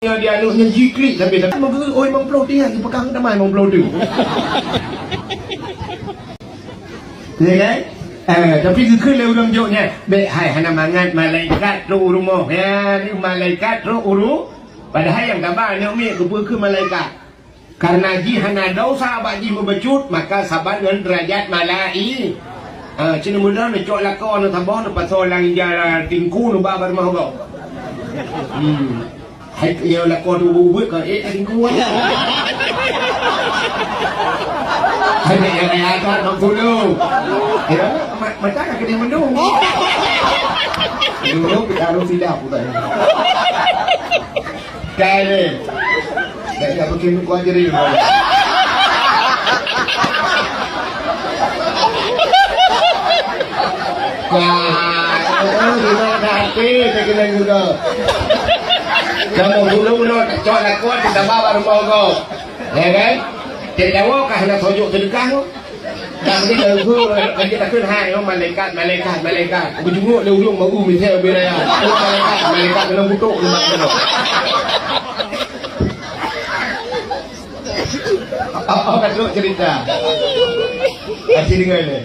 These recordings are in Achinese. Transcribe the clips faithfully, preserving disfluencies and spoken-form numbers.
Di aneuk nyan jiklik sabe-sabe. Meugeue, "Oi, Mang Ploh, tiang, peukah tamai Mang Ploh tu." Ya kan? Eh, tapi geukheun lé ureueng jok nyan, "Bèk hai, hana mangat malaikat trok u rumoh." Ya, malaikat trok u ru-, padahai nyang gaba aneuk miet geupeue keu malaikat. Karena jih hana desya bak jih meubacut, maka saban ngon deurajat malai-, ah, cit muda neucok lakoe neusaboh neupasoe lam ija tingku neuba bak rumoh gob. Hmm. Hai, ya, lakoe tu buet-buet ka, eh, tingku, eh. Hai, ya, ya, ya, tak nak tolong. Ya, ma-, mata ka kena mendung. Dulu kita harus tidak, bukan. Kali. Dah, dah bikin muka jadi. Wah, oh, gimana hati saya kena juga. Kamu dulu, dulu, cok lakuan, kita bawa rumah kau. Ya kan? Tidak tahu kah nak tunjuk sedekah tu? Dah beri tahu, lagi takkan hai, oh, malaikat, malaikat, malaikat. Berjenguk di ujung baru, misalnya, lebih raya. Oh, malaikat, malaikat, kena kutuk, kena kutuk. Oh, oh, ka trok cerita. Aci dengar ni.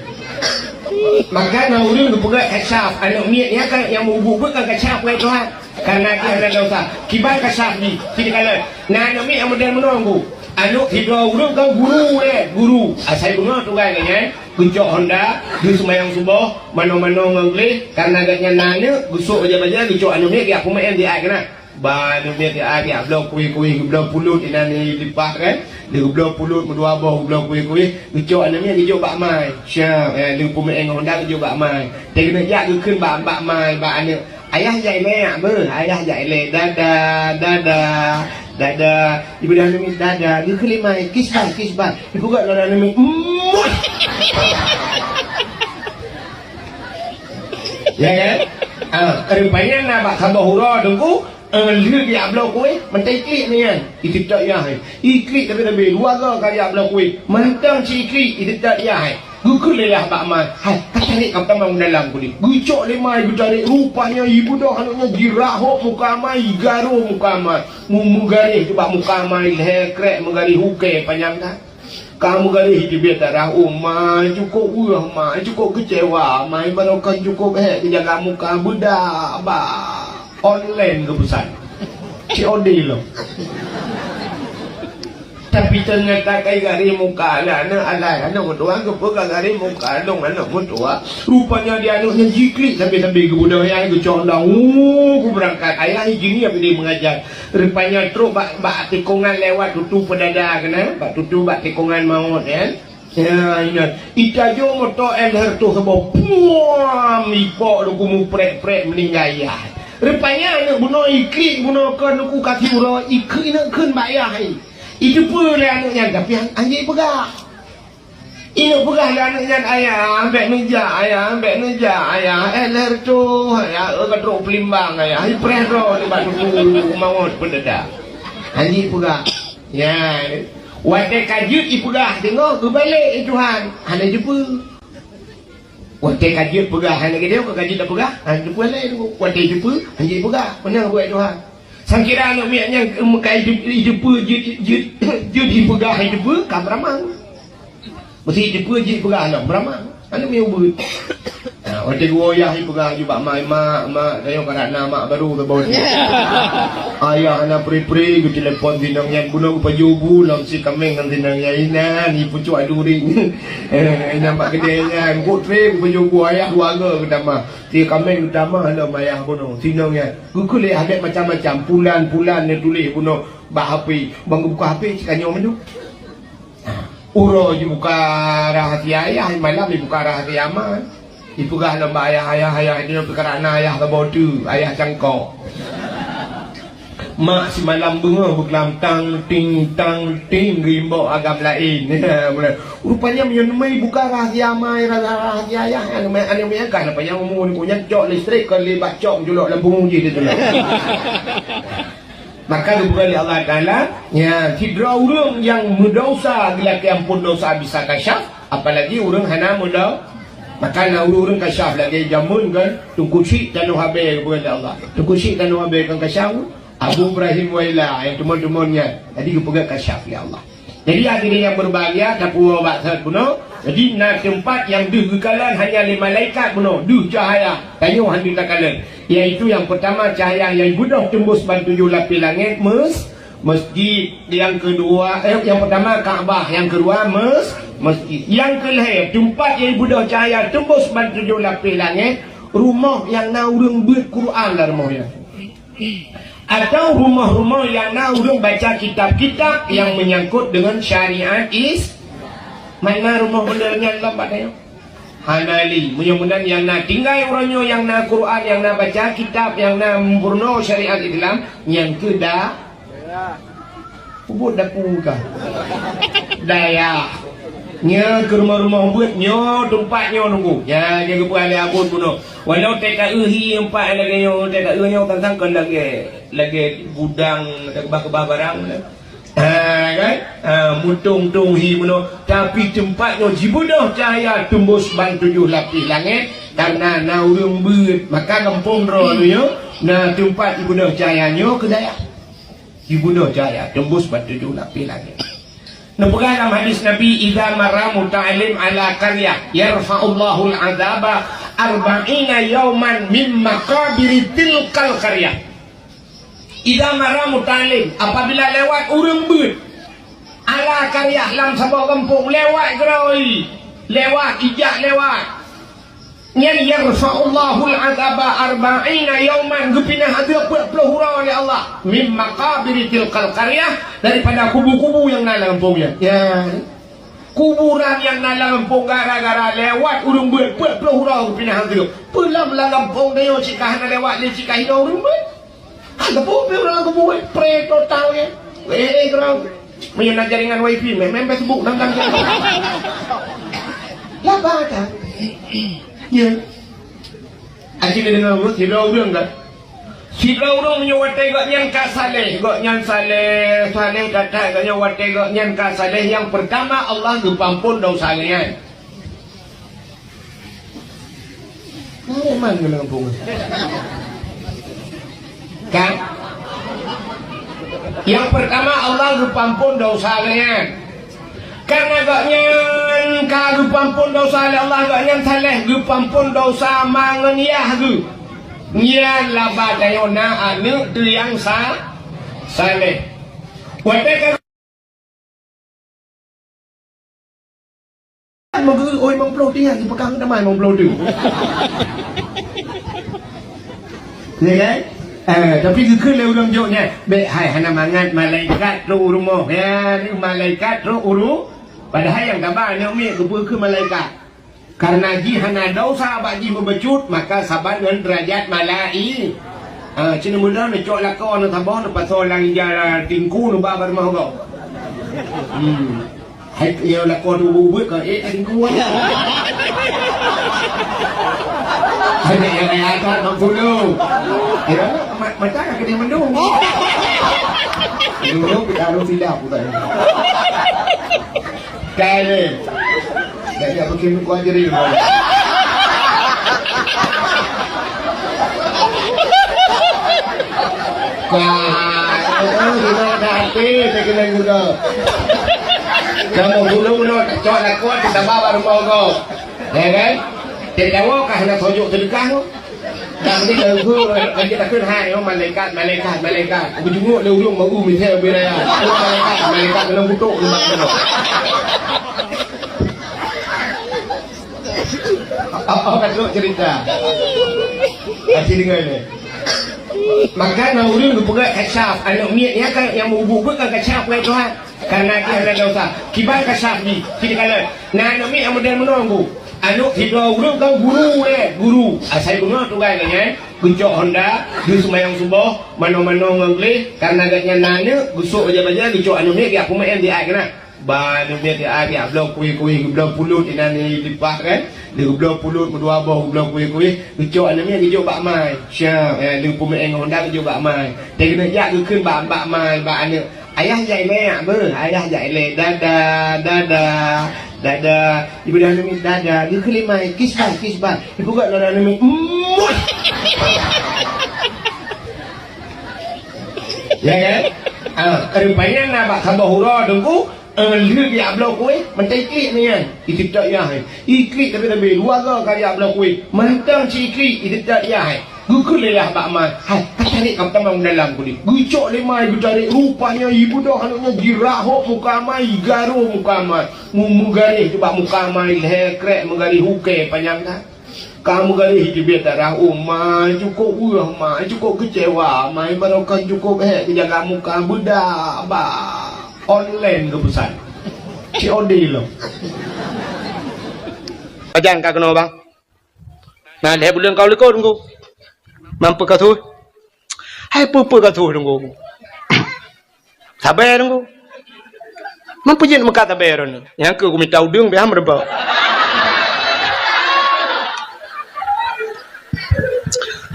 Maka na ureueng geupeugah kasyaf, aneuk miet nyan kan nyang meubuet-buet kan kasyaf, wahai Tuhan. Karena dia hana dosa. Kiban kasyaf jih, sini kala. Na aneuk miet nyang model meunoe, Bu. Aneuk sidroe ureueng kan guru, eh, guru. Asai beungoh tugai nyan, geucok honda, geuseumayang suboh, manoe-manoe ngon gleh, karena gobnyan na aneuk, geusok baja-baja, geucok aneuk miet, geujak peumaén di ai keunan. Ba aneuk miet, ah, geujak bloe kueh-kueh, geubloe pulot inan lipah kan. Dia geubloe pulot meudua boh, geubloe kueh-kueh, geucok aneuk miet geujok bak mai. Syah, eh, lheueh peumaén ngon honda geujok bak mai. Teuh keuneuk jak geukheun bak, bak mai, bak aneuk. Ayah jak ilèe, beuh, ayah jak ilèe. Dadah, dadah, dadah. Ibu dah aneuk miet, dadah. Geukheun lé mai, kiss bye, kiss bye. Ibu gak lôn aneuk miet. Muah. Ya kan? Ah, rupanya na bak saboh uroe teungku, Eh, lheueh geujak bloe kueh, mantong iklik nyan. Iteutok yah, eh. Iklik tapi-tapi, dua go ka geujak bloe kueh. Mantong ci iklik, iteutok yah, eh. Geukheun lé yah bak mai. Hai, ka tarek ka tamong dalam kuli. Geucok lé mai, geutarek. Rupanya ibeudôh aneuk nyan jirahôk muka mai, igaroh muka mai. Mu-, meugaréh bak muka mai, lhèe krek meugaréh, ukèe panyang that. Ka meugaréh teubiet darah, oh, mai, cukôp weueh, mai, cukôp keucewa, mai, barokon cukôp hék geujaga muka, beudak bak online geupeusan. C O D lom. Tapi teunyata kai garéh muka lé aneuk alai, aneuk meutuah, geupeugah garéh muka lôn aneuk meutuah. Rupanya di aneuk nyan jiklik sabe-sabe geubeudôh ayah geucok dong, uh, geubeurangkat. Ayah jinih abéh meungajar. Rupanya trok bak, bak tikongan lewat tutu peudada keunan, bak tutu bak tikongan mawöt nyan. Ya, ingat. Itajo moto L R tu saboh. Puam! Ipok luku muprek-prek meuninggai yah. Rupanya aneuk bunoe iklik bunoe kon luku kaki uroe ikheun ineuk kheun bak yah. Iteupeue lé aneuk nyan, tapi han-, hanjeuet peugah. Ineuk peugah lé aneuk nyan, "Ayah, bèk neujak, ayah, bèk neujak, ayah. L R tu, ayah, eu, ka trok peulimbang, ayah. Ipreh droe nibak tutu mawöt peudada." Hanjeuet peugah. Ya. Watèe ka jeuet ipeugah, teungoh geubalek i Tuhan, hana jeupeue. Watèe ka jeuet peugah, hana geudeh, ka jeuet tapeugah, hana jeupeue lé teungku. Watèe jeupeue, hana jeuet peugah. Meunan buet Tuhan. Sangkira aneuk miet nyan, em, ka jeuet, jeupeue, jeuet, jeuet, jeuet ipeugah, jeupeue, ka beuramang. Meusti jeupeue jih peugah lom, beuramang. Aneuk miet ubeut. Ha, watèe geuwoe yah ipeugah aju bak mak, "Mak, mak, tanyoe ka na mak baru saboh." Ayah hana pri-pri, geutelepon sinong nyan, bunoe geupajoh bu lom si kaméng ngon sinong nyan, inan, ipucok duri. Eh, inan bak keudè nyan, geutré geupajoh bu, ayah dua go geutamah. Si kaméng geutamah lom ayah bunoe, sinong nyan. Geukheun lé adèk macam-macam, pulan-pulan neutuléh bunoe bak H P. Ban geubuka H P, cit tanyoe mandum. Uroe jibuka rahasia ayah, malam jibuka rahasia ma. Jipeugah lom bak ayah, "Ayah, ayah, nyoe pih karab na ayah saboh teuk, ayah cangkok. Mak simalam beungoh beuklam tang ting, tang ting, geuimbok agam laén." Rupanya meunyoe neumai buka rahasia ma, rahasia ayah, aneuk miet, aneuk miet kan, rupanya umu ni punya cok listrik, kon lé bak cok, julok lam pungo jih dia tu lah. Maka geupeugah lé Allah Taala, ya, sidroe ureueng nyang meudosa geulakèe amphon dosa bisa kasyaf, apalagi ureueng hana meudo-, maka na ureueng-ureueng kasyaf lagèe jameun kan, Teungku Chik Tanoh Abèe geupeugah lé Allah. Teungku Chik Tanoh Abèe kan kasyaf, Abu Ibrahim Waila nyang teumon-teumon nyan. Jadi geupeugah kasyaf lé Allah. Jadi hadirin yang berbahagia, tapuwoe bak that bunoe. Jadi na teumpat nyang deuh geukalon hanya lé malaikat bunoe, deuh cahaya. Tanyoe hana takalon. Yaitu yang pertama cahaya nyang beudôh teumbus ban tujoh lapéh langét, mes-, mesjid, yang kedua, eh, yang pertama Ka'bah, yang kedua mes-, mesjid. Yang keulhèe, teumpat nyang beudôh cahaya teumbus ban tujoh lapéh langét, rumoh nyang na ureuëng beuet Quran lam rumoh nyan. Atau rumoh-rumoh nyang na ureuëng baca kitab-kitab nyang menyangkut dengan syariat Is-, mana rumoh model nyan lom bak tanyoe? Hana lé. Meunyoe meunan nyang na tinggai uroe nyoe nyang na Quran, nyang na baca kitab, nyang na meurunoe syariat Islam, nyang keu da-, peubuet dapu ka. Dayah. Nyoe keu rumoh-rumoh beuet, nyoe teumpat nyoe nunggu. Nyan nyang geupeugah lé Abon bunoe. Walau tét taeu hi empat lagèe nyoe, tét taeu nyoe kan sangkon lagèe, lagèe gudang, teukeubah-keubah barang. Ha, kan? Ha, mutông-tông hi bunoe. Tapi teumpat nyoe jibeudôh cahya teumbus ban tujoh lapéh langét, karena na ureuëng beuet. Maka gampông droe nyoe, na teumpat jibeudôh cahya nyoe keu dayah. Jibeudôh cahya teumbus ban tujoh lapéh langét. Neupeugah lam hadis Nabi, "Idza marra muta'allim ala qaryah, yarfa'ullahul adzaba arba'ina yauman min maqabiri tilkal qaryah." Idza marra muta'allim, apabila lewat ureuëng beuet, ala qaryah, lam saboh gampông, lewat geurôi, lewat, ijak lewat. Nyan yarfa'ullahul adzaba arba'ina yauman, geupinah azeub peuet ploh uroe lé Allah, mim maqabiri tilkal qaryah, daripada kubu-kubu nyang na lam gampông nyan. Ya. Kuburan nyang na lam gampông gara-gara lewat ureuëng beuet peuet ploh uroe geupinah azeub. Peue lam lam gampông tanyoe cit ka hana lewat lé cit ka hidong ureuëng beuet. Teupeu pih ureuëng lakoe buet, pre total ya. Eh, eh, keurang. Meunyoe na jaringan wifi, main, main Facebook, nang, nang, nang. Laba dah. Ya. Aci keudeungoe, sidroe ureuëng kan? Sidroe ureuëng meunyoe watèe gobnyan ka saleh, gobnyan saleh, saleh that-that, gobnyan watèe gobnyan ka saleh, nyang peurtama Allah geupeuampôn desya gobnyan. Memang kena kampung. Kan? Yang pertama, Allah geupeuampôn desya gobnyan. Karena gobnyan ka geupeuampôn desya lé Allah, gobnyan saleh, geupeuampôn desya ma ngon yah geuh. Nyan laba tanyoe na aneuk teuh nyang sa-, saleh. Watèe ka Meugeue, oi, limong ploh tiang, sipeukah teuma limong ploh tu. Ya kan? Eh, tapi geukheun lé ureuëng jok nyan, "Bèk hai, hana mangat malaikat trok u rumoh." Ya, ni malaikat trok u ru-, padahai nyang taba aneuk miet geupeu keu malaikat. Karena jih hana desya bak jih meubacut, maka saban ngon deurajat malai-, Ah, cit neumudang neucok lakoe neusaboh neupasoe lam ija tingku neuba bak rumoh gob. Hmm. Hai, ya lakoe tu ubit-ubit ka, eh, tingku ah. Ada yang kaya atas enam puluh. Ya, ma-, mata ka kena mendung. Dulu kita harus silap bukan. Kali. Dah, dah bikin kuah jerih. Wah, itu sudah dah hati, saya kena guna. Kamu guna-guna, cok lakuan, kita bawa rumah kau. Ya kan? Tidak tahu kah nak tunjuk sedekah tu? Dah ni dah guru, lagi takkan hai, oh, malaikat, malaikat, malaikat. Aku jenguk dia urung bau misal bira ya. Oh, malaikat, malaikat dalam kutuk ni mak kena. Apa, apa kata cerita? Kasih dengar ni. Maka na ureuëng geupeugah kasyaf, aneuk miet nyan kan nyang meuubuk-ubuk kan kasyaf ngon Tuhan. Karena dia hana desya. Kiban kasyaf jih, sini kala. Na aneuk miet nyang model meunoe, Bu. Aneuk sidroe ureuëng kan guru, eh, guru. Asai bunoe tugai nyan, geucok honda, geuseumayang suboh, manoe-manoe ngon gleh, karena gobnyan na aneuk, geusok baja-baja, geucok aneuk miet, geujak peumaén di ai keunan. Ba aneuk miet di ai, geujak bloe kueh-kueh, geubloe pulut inan di lipah kan. Di geubloe pulut, meudua boh, geubloe kueh-kueh, geucok aneuk miet, geujok bak mai. Siap, eh, di peumaén ngon honda, geujok bak mai. Teuh keuneuk jak geukheun bak, bak mai, bak aneuk. Ayah jak ilèe beuh, ayah jak ilèe. Dadah, dadah, dadah. Ibu dah neumi dadah, dia keulimai, kiss bye, kiss bye. Ibu kat dah neumi, muah. Ya kan? Ah, rupanya na bak saboh uroe Teungku, eh, lheueh jak bloe kueh, mantong iklik nyan. Iklik tapi tapi dua go ka jak bloe kueh. Mantong ci iklik, iklik ya. Geukeuleuh bak mai. Hai, ka tarék kamoe tamong dalam kulit. Geucok lé mai, geutarek, rupanya ibu dah anaknya jirahok muka mai, igaroh muka mai. Mu-, mugaréh bak muka mai, lhèe krek mugaréh ukèe panyang that. Ka meugaréh teubiet darah, oh, ma, cukôp weueh, ma, cukôp keucewa, ma, barokon cukôp hék keujaga muka, beudak bak online geupeusan. C O D lom. Pajan ka keunoe, bang? Nah, lhèe buleuen ka u likot, Teungku. Mampu ka su? Hai peue-peue ka su, Teungku. Sabe, Teungku. Mampu jeuet meukat sabe droeneuh. Nyang keu kumita udeueng biasa meureumpok.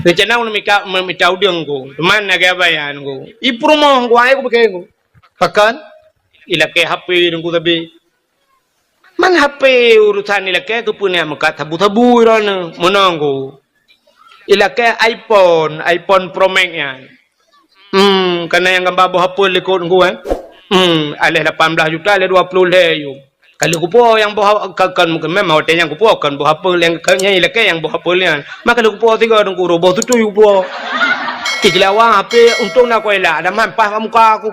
Rencana ulôn mita, mita udeueng, Teungku. Teuma na gaya bayan, Teungku. I peurumoh, Teungku, ai kupike, Teungku. Pakon? Ilakèe H P, Teungku, sabe. Man H P urusan ilakèe keupeue nyan meukat sabu-sabu droeneuh, meunoe, Teungku. Ilakèe iPhone, iPhone Pro Max nyan. Hmm, kana nyang gamba boh apel likot, Teungku, eh. Hmm, aléh lapan blah juta, aléh dua ploh lhèe yuem. Ka lheueh kupo nyang boh a-, ka, kan, memang watèe nyan kupo kan boh apel nyang ka, nyan ilakèe nyang boh apel nyan. Maka lheueh kupo sigoe, Teungku, roh boh tutui kupo. Ih, keulewa H P untông na kuela, ada man paih bak muka aku.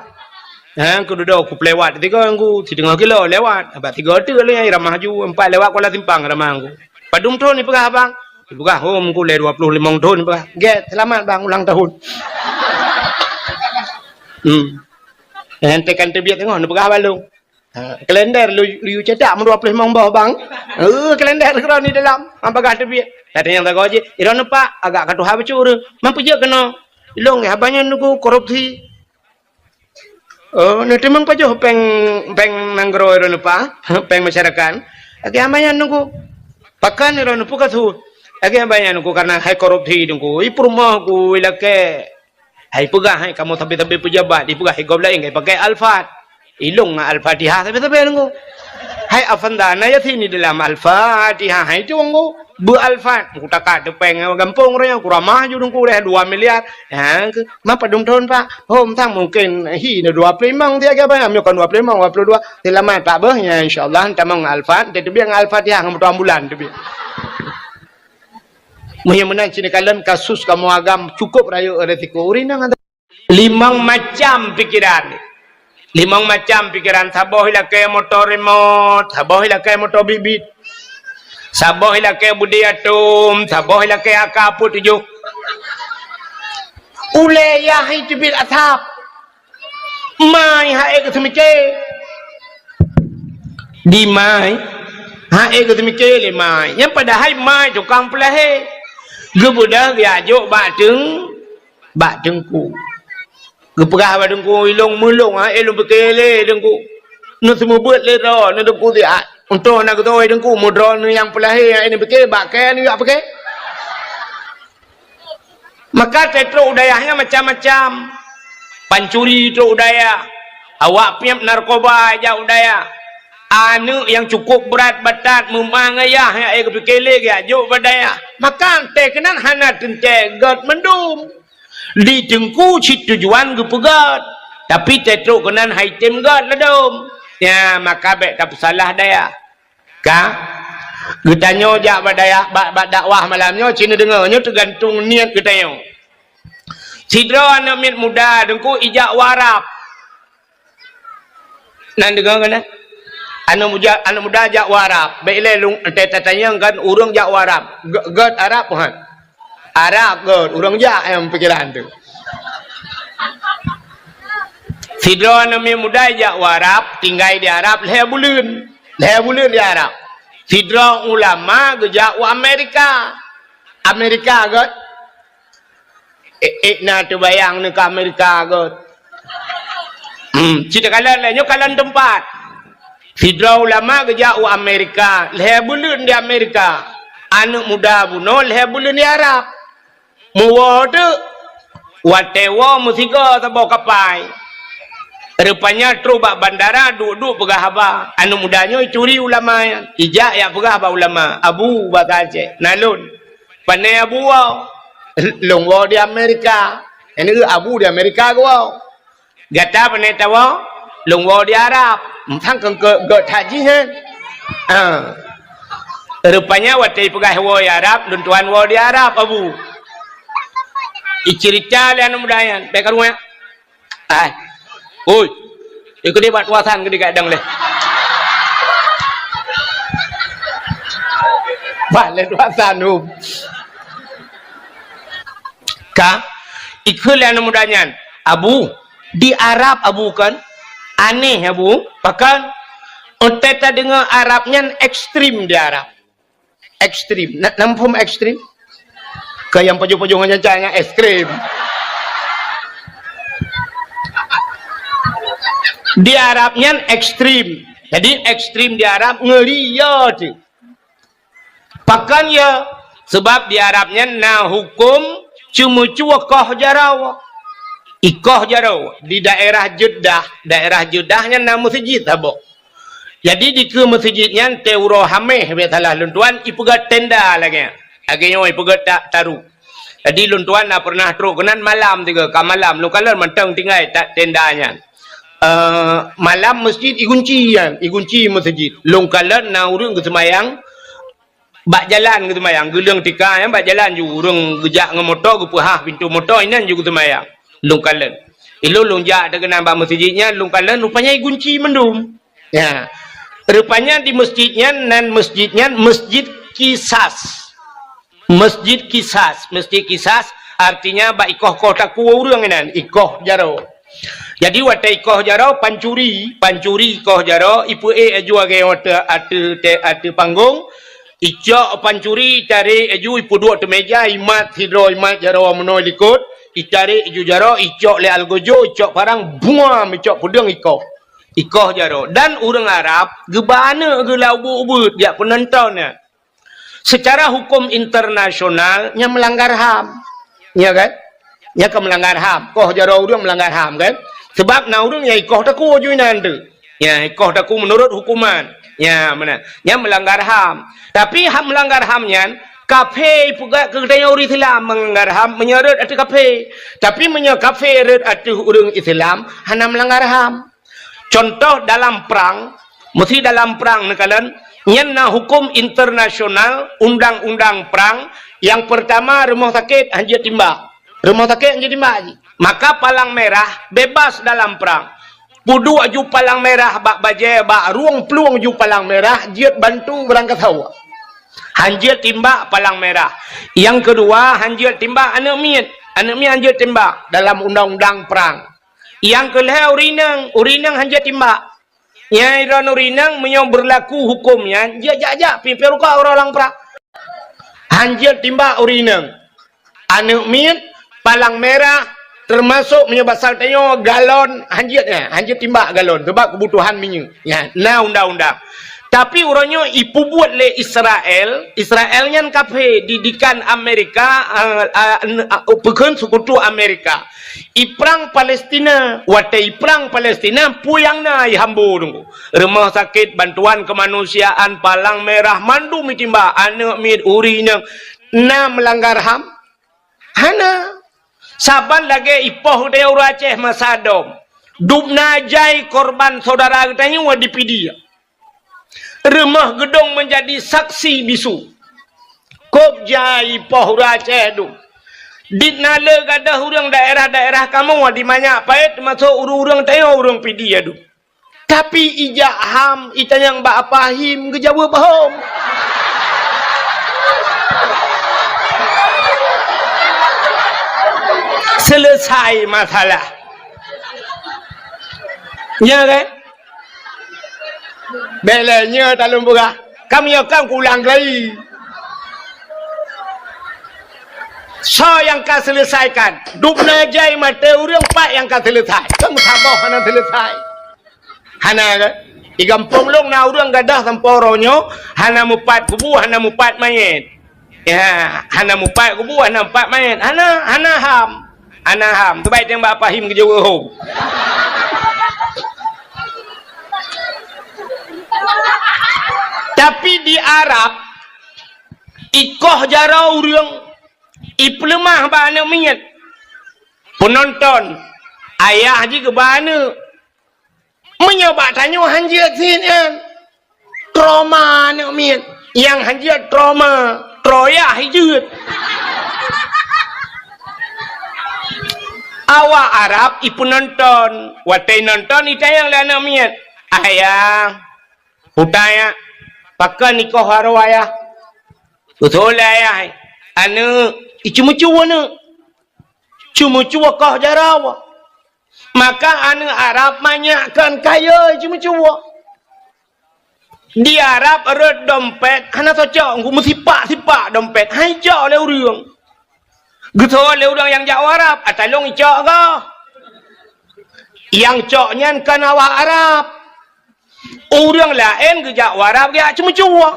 Ha, keududoe kupeuliwat tiga Teungku, siteungoh kilo lewat. Abah tiga teuk lé nyang ramah ju, empat lewat Kuala Simpang ramah Teungku. Padum thon ipeugah abang? Ipeugah, "Hom Teungku, lé dua ploh limong thon," ipeugah. "Gèt, seulamat bang ulang tahun." Hmm. Nyan tekan teubiet teungoh, neupeugah bak lôn. Ha, kalender lu, lu cetak meudua ploh limong boh bang. Eh, kalender keudroe di dalam, ha, bagah teubiet. Kata nyang sagoe jih, "Droeneuh Pak, agak ka tuha bacut ureueng. Man peue jeuet keunoe?" "Ilôn, haba nyan Teungku korupsi." "Oh, neuteumeung pajoh péng, péng nanggroe droeneuh Pak, péng masyarakat?" "Lagèe haba nyan Teungku." "Pakon droeneuh peue ka su?" "Lagèe haba nyan Teungku, karena hai korupsi Teungku. I peurumoh ku ilakèe. Hai peugah hai kamoe sabe-sabe peujabat, ipeugah i gob laén ka ipakèe Alphard. Ilôn ngon Al-Fatihah sabe-sabe Teungku." "Hai Afanda, na Yasin di dalam Al-Fatihah hai Teungku." Beu Alphard, kutaka teupeng gampông roh nyan, kuramah ju Teungku deh dua miliar. Ha, ke, "Ma padum thon, Pak?" "Hom sang mungkin hi na dua ploh limong dia ke, Pak. Nyoe kon dua ploh limong, dua puluh dua. Seulamat Pak beuh, ya, insya Allah, tamong Alphard, teubiet ngon Al-Fatihah ngon moto ambulan teubiet." Meunyoe meunan, sinoe kalon kasus kamoe agam cukup rayeuk resiko. Ureueng inong Limong macam pikeran. Limong macam pikeran. Saboh ilakèe moto remote, saboh ilakèe moto bit-bit. Saboh ilakèe beudé atom, saboh ilakèe A K empat puluh tujuh. Ulèe yah teubiet asap. Mai hai keu seumike. Di mai, hai keu seumike lé mai. Nyang padahai mai tukang peulahé. Geubeudôh geujak jok bak teung Bak Teungku. Geupeugah bak Teungku, "Ilôn meulôn, ha, eh, lôn pike lé Teungku. Neuseumeubeuet lé droe, neu Teungku siat. Untông na geutoe Teungku, meudroe neu nyang peulahé, ha, eh, neupike, bak kèe neujak pike." Maka teutrok u dayah nyan macam-macam. Pancuri trok u dayah. Awak piep narkoba jak u dayah. Aneuk nyang cukup brat batat meumang ayah nyang eh geupike lé geujak jok bak dayah. Maka teuh keunan hana teuntèe gèt mandum. Di Teungku cit tujuan geupeugèt, tapi teutrok keunan hai tem gèt ladôm. Nyan, maka bèk tapeusalah dayah. Ka? Geutanyoe jak bak dayah, bak, bak dakwah malam nyoe, ci neudeungö, nyoe teugantung niet geutanyoe. Sidroe aneuk miet muda Teungku ijak u Arab. Nan deungoe keunan? Aneuk muda, aneuk muda jak u Arab. Bèk ilèe lôn, teuh tatanyong kan ureueng jak u Arab. Gèt, gèt Arab, han? Arab gèt, ureueng jak nyang pikeran teuh. Sidroe aneuk miet muda jak u Arab, tinggai di Arab lhèe buleuen. Lhèe buleuen di Arab. Sidroe ulama geujak u Amerika. Amerika gèt. Eh, eh, na teubayang neu ka Amerika gèt. Hmm, ci takalon lé, nyoe kalon teumpat. Sidroe ulama geujak u Amerika, lhèe buleuen di Amerika. Aneuk muda bunoe lhèe buleuen di Arab. Meuwoe teuk. Watèe woe meusigoe saboh kapai. Rupanya trok bak bandara, duek-duek peugah haba. Aneuk muda nyoe ituri ulama nyan. Ijak jak peugah bak ulama, "Abu," basa Aceh, "na lôn." "Pané Abu woe?" "Lôn woe di Amerika." "Nyan abu di Amerika geuwoe?" Gata pane tawoe? Lôn woe di Arab. Sang keu gét that jih nyan. Ha. Rupanya watée ipeugah woe di Arab, lôn tuan woe di Arab, Abu. Iceurita lé aneuk muda nyan, bék karu nyan. Ai. Oi. Ikeu deh bak tuasan keu dikadang leh. Bak lé tuasan, hum. Ka, ikheun lé aneuk muda nyan, "Abu, di Arab Abu kan? Aneh Abu, pakon? Watée tadeungoe Arab nyan ekstrem di Arab." Ekstrem. Na, na muphom ekstrem? Ka nyang pajoh-pajoh ngon nyan, nyan ekstrem. Di Arab nyan ekstrem. Jadi ekstrem di Arab ngeuri ya tu. Pakon ya? Sebab di Arab nyan na huköm ceumeucue koh jaroe. Ikoh jaroe di daerah Jeddah, daerah Jeddah nyan na meuseujid saboh. Jadi dikeue meuseujid nyan teuh uroe Hamèh, bèk salah lôn tuan, ipeugöt tenda lagèe nyan. Lagèe nyoe ipeugöt ta-, taru. Jadi lôn tuan na peureunah trok keunan malam tiga, ka malam lôn kalon mantong tinggai ta-, tenda nyan. Eh, malam meuseujid igunci nyan, igunci meuseujid. Lôn kalon na ureueng geuseumayang bak jalan geuseumayang, geuleueng tika nyan bak jalan ju, ureueng geujak ngon moto geupeuhah pintoe moto, inan ju geuseumayang. Lôn kalon. Ilôn lôn jak teuh keunan bak meuseujid nyan, lôn kalon rupanya igunci mandum. Ya. Rupanya di meuseujid nyan, nan meuseujid nyan Meuseujid Kisas. Meuseujid Kisas, Meuseujid Kisas artinya bak ikoh-koh takue ureueng inan, ikoh jaroe. Jadi watèe ikoh jaroe pancuri, pancuri ikoh jaroe, ipeuék aju lagèe watèe ateueh, ateueh panggong, icok pancuri, itarek aju, ipeuduek ateueh mèja, imat sidroe, imat jaroe meunoe likot, itarek aju jaroe, icok lé algojo, icok parang, buam, icok peudeueng ikoh. Ikoh jaroe. Dan ureueng Arab geuba aneuk geuh lam ubeuet-ubeuet jak peunonton nyan. Secara huköm internasional, nyan meulanggar ham. Ya kan? Nyan ka meulanggar ham. Koh jaroe ureueng meulanggar ham kan? Sebab na ureueng nyang ikoh takue ju inan teuh. Ya, ikoh takue meunurot huköman. Ya, meunan. Nyan meulanggar ham. Tapi hak meulanggar ham nyan, kafé ipeugah keu geutanyoe ureueng Islam meulanggar ham meunyoe rhot ateueh kafé. Tapi meunyoe kafé rhot ateueh ureueng Islam, hana meulanggar ham. Contoh dalam prang, meusi dalam prang neukalon, nyan na huköm internasional, undang-undang prang, nyang peurtama rumoh sakét hanjeuet timbak. Rumoh sakét hanjeuet timbak jih. Maka palang merah bebas dalam prang. Peuduek ju palang merah bak bajèe, bak rueng plueng ju palang merah, jeuet bantu beurangkasoe. Hanjeuet timbak palang merah. Nyang keudua, hanjeuet timbak aneuk miet. Aneuk miet hanjeuet timbak dalam undang-undang prang. Nyang keulhèe ureueng inong, ureueng inong hanjeuet timbak. Nyang droeneuh ureueng inong meunyoe beurlaku huköm nyan, jeuet jak-jak pih, pih rukok uroe lam prang. Hanjeuet timbak ureueng inong. Aneuk miet, palang merah, teumasok meunyoe basa tanyoe galon, hanjeuet nyan, hanjeuet timbak galon, sabab keubutuhan minyeuk. Nyan, na undang-undang. Tapi uroe nyoe ipeubuet lé Israel, Israel nyan kafé, didikan Amerika, eh, eh, n-, eh, peukheun seukutu Amerika. Iprang Palestina, watèe iprang Palestina, peue nyang na ihambô teungku. Rumoh sakét, bantuan keumanusiaan, palang merah, mandum itimbak, aneuk miet, ureueng inong, na meulanggar ham? Hana. Saban lagèe ipoh geutanyoe ureueng Aceh masa dom. Dubna jai korban syedara geutanyoe di Pidie. Rumoh geudong meunjadi saksi bisu. Kôb jai ipoh ureueng Aceh dum. Dit na le gadôh ureueng daerah-daerah kamoe di Manyak Payet, teumasok ureueng-ureueng tanyoe ureueng Pidie dum. Tapi ijak ham, itanyong bak Apa Him, geujaweueb hom. Selesai masalah. Ya kan? Bèk lé nyoe talôn peugah. Ka meunyoe kan kuulang lagi. Soe nyang ka seuleusaikan? Dubna jai maté ureueng, pat nyang ka seuleusai? Kan saboh hana seuleusai. Hana kan? Di gampông lôn na ureueng gadôh sampoe uroe nyoe hana mupat kubu, hana mupat manyét. Ya, hana mupat kubu, hana mupat manyét. Hana, hana ham. Hana ham. Teubai teumbak Apa Him geujaweueb hom. Tapi di Arab, ikoh jaroe ureueng, ipeuleumah bak aneuk miet. Peunonton, Ayah jih geuba aneuk. Meunyoe bak tanyoe han jeuet sit nyan. Trauma aneuk miet. Nyang han jeuet trauma, troyah jeuet. Awak Arab ipeunonton. Watée nonton itanyong lé aneuk miet, "Ayah, peue teuh, pakon ikoh jaroe ayah?" Beutôi lé ayah, "Aneuk, iceumeucue aneuk. Ceumeucue koh jaroe." Maka aneuk Arab manyak kon kayée ceumeucue. Di Arab rot dompet hana tacok, meusipak-sipak dompet, han icok lé ureuëng. Geuteupeue lé ureuëng nyang jak u Arab, "Ata lôn icok goh." Nyang cok nyan kon awak Arab. Ureuëng laén geujak u Arab geujak ceumeucue.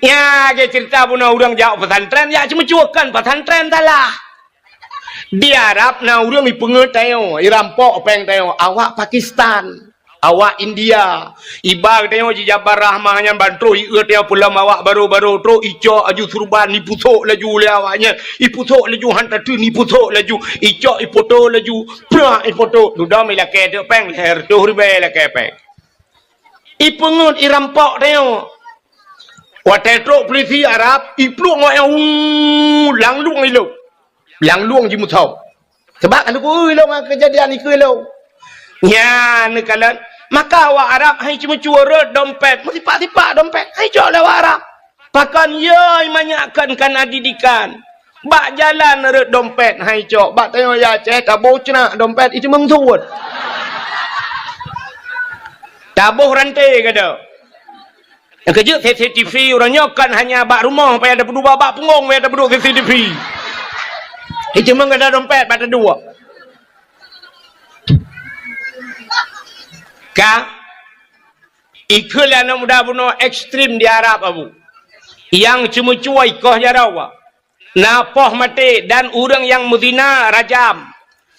Nyan lagée ceurita bunoe ureuëng jak u pesantren jak ceumeucue, kon pesantren salah. Di Arab na ureuëng ipeungeut tanyoe, irampok péng tanyoe, awak Pakistan, awak India. Iba tanyoe jijabar rahmah nyan ban troh ieuet tanyoe peulom awak barô-barô, troh icok laju surban, ipusok laju lé awak nyan, ipusok laju han tateun, ipusok laju, icok ipoto laju, prak ipoto. Dudoe ilakée teuk péng, lhée reutôh ribée ilakée péng. Ipeungeut irampok tanyoe. Watée trok peulisi Arab, iplueng awak nyan, wu, langlueng ilong. Langlueng jimusau. Sabab ka lheueh ilong ngon keujadian ikeue ilong. Nyan neukalon, maka awak Arab han iceumeucue rot dompet, meusipak-sipak dompet, han icok lé awak Arab. Pakon yai manyak kon kana didikan. Bak jalan rot dompet han icok. Bak tanyoe ya Aceh, taboh ceunak dompet, iceumeung suet. Taboh ranté gada. Nyang keujeuet C C T V ureuëng nyoe kon hanya bak rumoh payah tapeuduek, bak punggong payah tapeuduek C C T V. Iceumeung gada dompet bak taduek. Ka Ikheun lé aneuk muda bunoe ekstrem di Arab, Abu. Nyang ceumeucue ikoh jaroe. Na poh maté dan ureuëng nyang meuzina rajam.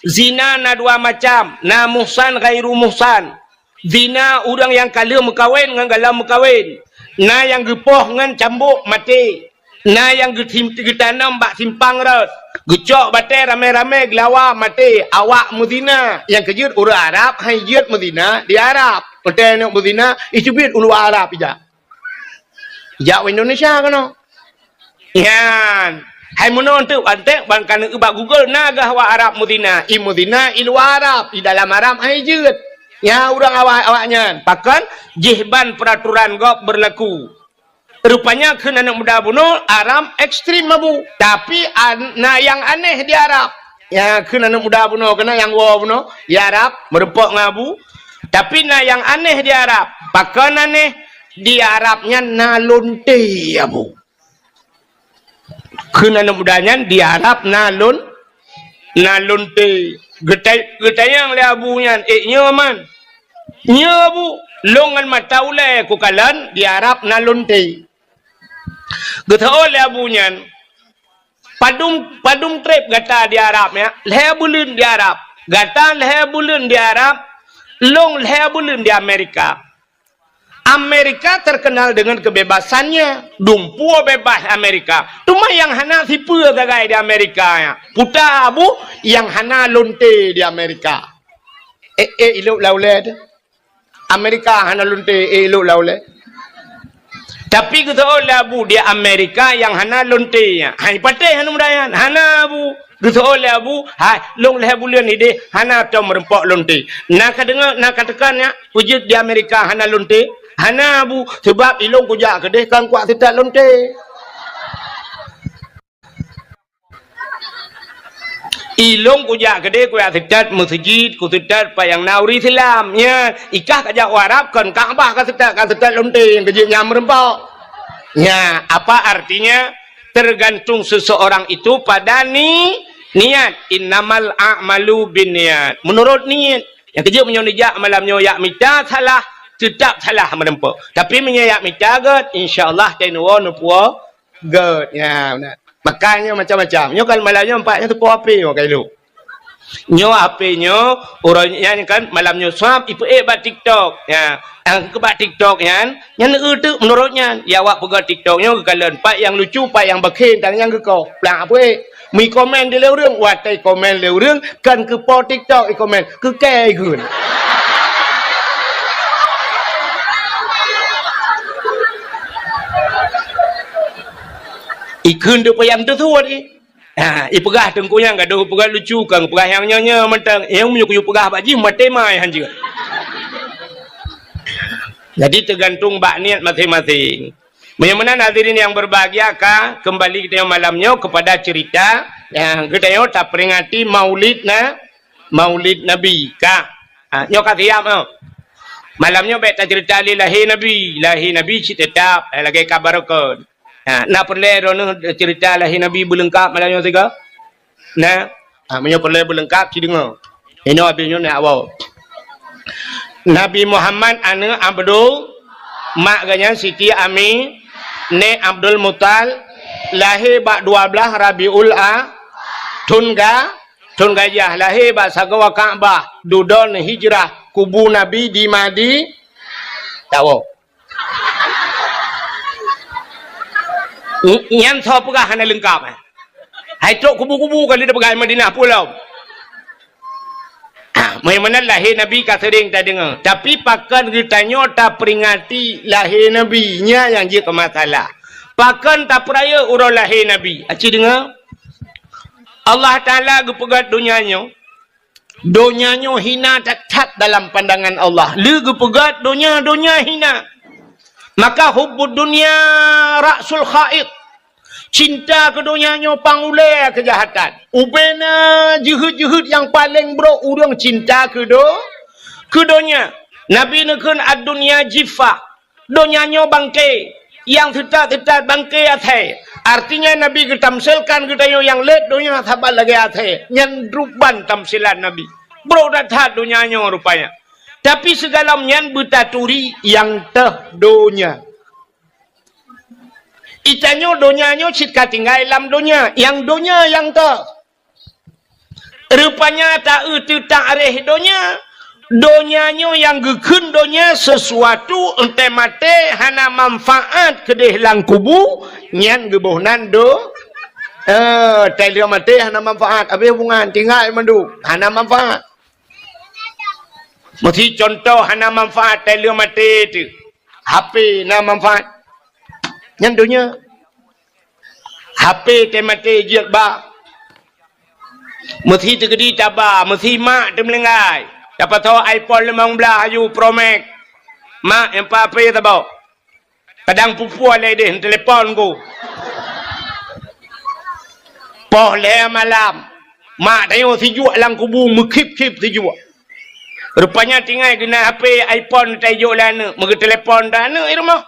Zina na dua macam, na muhsan ghairu muhsan. Zina ureuëng nyang ka lheueh meukawen ngon galom meukawen. Na nyang geupoh ngon cambok maté. Na nyang geutim-, geutanom bak simpang rot, geucok batée ramé-ramé geulawa maté, awak meuzina. Nyang keujeuet ureuëng Arab han jeuet meuzina di Arab. Watée neuk meuzina, icubit u luwa Arab ijak. Ijak u Indonesia keunoe. Nyan. Hai meunoe teuk bantek ban ka neuk bak Google na gah awak Arab meuzina. I meuzina i luwa Arab, i dalam Arab han jeuet. Nyan ureuëng awak, awak nyan. Pakon? Jih ban peraturan gob berlaku. Rupanya kheun aneuk muda bunoe Arab ekstrem, Abu. Tapi an-, na nyang aneh di Arab. Nyang kheun aneuk muda bunoe keunan nyang woe bunoe di Arab meureumpok ngon Abu. Tapi na nyang aneh di Arab. Pakon aneh? Di Arab nyan na lonte, Abu. Kheun aneuk muda nyan di Arab na lon-, na lonte. Geutai-, geutanyong lé Abu nyan, "Eh, nyoe man?" "Nyoe, Abu, lôn ngon mata ulée kukalon di Arab na lonte." Geuteupeue lé Abu nyan, "Padum, padum treb gata di Arab nyan?" "Lhée buleuen di Arab." "Gata lhée buleuen di Arab, lôn lhée buleuen di Amerika." Amerika terkenal dengan kebebasannya. Dumpeue bebas Amerika. Teuma nyang hana sipeue sagai di Amerika nyan. Peue teuh, Abu, nyang hana lonte di Amerika. Eh, eh, ilok lam ulée teuh. Amerika hana lonte, eh, ilok lam ulée. Tapi geuteupeue lé Abu di Amerika nyang hana lonte nyan. Hai patéh aneuk muda nyan. Hana, Abu. Geuteupeue lé Abu, hai, lôn lhée buleuen ideh, hana tom meureumpok lonte. Na ka deungoe, na ka teuka nyan, peue jeuet di Amerika hana lonte? Hana, Abu, sabab ilôn kujak keudeh kon kuat seutat lonte. Ilôn kujak keudeh kuat seutat meuseujid, kuseutat pat nyang na ureuëng Islam. Nyan, ikah kajak u Arab kon Ka'bah kaseutat, kaseutat lonte nyang keujeuet nyan meureumpok. Nyan, apa artinya? Tergantung seseorang itu pada ni-, niat. Innamal a'malu binniyat. Menurut niat. Nyang keujeuet meunyoe neujak malam nyoe jak mita salah, teutap salah meureumpok. Tapi meunyoe jak mita gét, insya Allah tai neuwoe neupuwoe gét. Ya, beuna. Makajih nyoe macam-macam. Nyoe kan malam nyoe nampak nyoe teupeue api nyoe ka ilok. Nyoe H P nyoe, uroe nyan kan malam nyoe swab ipeuék bak TikTok. Ya, nyang keu bak TikTok nyan, nyan eu teuk meunurot nyan. Ya awak peugah TikTok nyoe geukalon, pat nyang lucu, pat nyang bakhen, tan nyang geukoh. Plang peuék. Meukomen di lé ureuëng, watée komen lé ureuëng, kan keu po TikTok ikomen, keu kée ikheun. Ikheun tu payah teusuet i. Ha, ipeugah teungku nyang gadoh peugah lucu, kang peugah nyang nyoe-nyoe mantong. Nyang meunyoe kuyue peugah bak jih maté mai hanjeuet. Jadi teugantung bak niet maséng-maséng. Meunyoe meunan hadirin yang berbahagia, ka kembali kita malam nyoe kepada cerita, ya, kita nyoe taperingati Maulid na, Maulid Nabi, ka. Ha, nyoe ka siap nyoe. Malam nyoe bék tacerita lé lahé Nabi. Lahé Nabi cit teutap, eh, lagée ka barokon. Ha, na peureulée droeneueh cerita lahé Nabi beuleungkab malam nyoe sigoe? Na, ha, meunyoe peureulée beuleungkab, ci deungoe. Inoe abéh nyoe na awai. Nabi Muhammad aneuëk Abdul, mak geuh nyan Siti Ami, nèk Abdul Muthalib, lahé bak dua blaih Rabiul A, thon ga, thon gajah, lahé bak sagoe Ka'bah, dudoe hijrah, kubu Nabi di Madi-, tawoe. Ny-, nyan soe peugah hana leungkab, eh? Hai trok kubu-kubu ka lheueh peugah Madinah pulo. Ah, meunyoe meunan lahé Nabi ka seuring tadeungoe, tapi pakon geutanyoe taperingati lahé Nabi, nyan nyang jeuet keu masalah. Pakon tapeurayeuk uroe lahé Nabi? Aci deungoe, Allah Taala geupeugét donya nyoe, donya nyoe hina that-that dalam pandangan Allah. Lé geupeugét donya, donya hina. Maka hubbud dunya ra'sul khabaith. Cinta keu donya nyoe pangulée keujahatan. Ubena jeuhet-jeuhet nyang paleng brok ureuëng cinta keu do-, keu donya. Nabi neukheun, "Ad-dunya jiffah." Donya nyoe bangke, nyang teutat-teutat bangke asèe. Artinya, Nabi geutamsilkan geutanyoe nyang lét donya saban lagée asèe. Nyan ruban tamsilan Nabi. Brok that-that donya nyoe rupanya. Tapi sigohlom nyan beutaturi nyang teuh donya. Geutanyoe donya nyoe cit ka tinggai lam donya, nyang donya nyang teuh. Rupanya ta-eu teutak réh donya, donya nyoe nyang geukheun donya sesuatu, enteuk maté hana manfaat keudeh lam kubu, nyan geuboh nan do-, eh, tai lheueh maté hana manfaat, habéh hubungan, tinggai mandum, hana manfaat. Meusi contoh hana manfaat tai lheueh maté teuh, H P na manfaat. Nyan donya. H P teuh maté jeuet ba. Meusi teukeudi taba, meusi mak teumeulinggai. Tapasoe iPhone limong blaih aju Pro Max. Mak, nyang pat H P saboh. Kadang pue-pue lé deh, telepon ku. Poh lhée malam. Mak tanyoe sijuek lam kubu, meukhip-khip sijuek. Rupanya tinggai geunan H P iPhone tajok lé aneuëk, meugeuteulepon dah aneuëk di rumoh.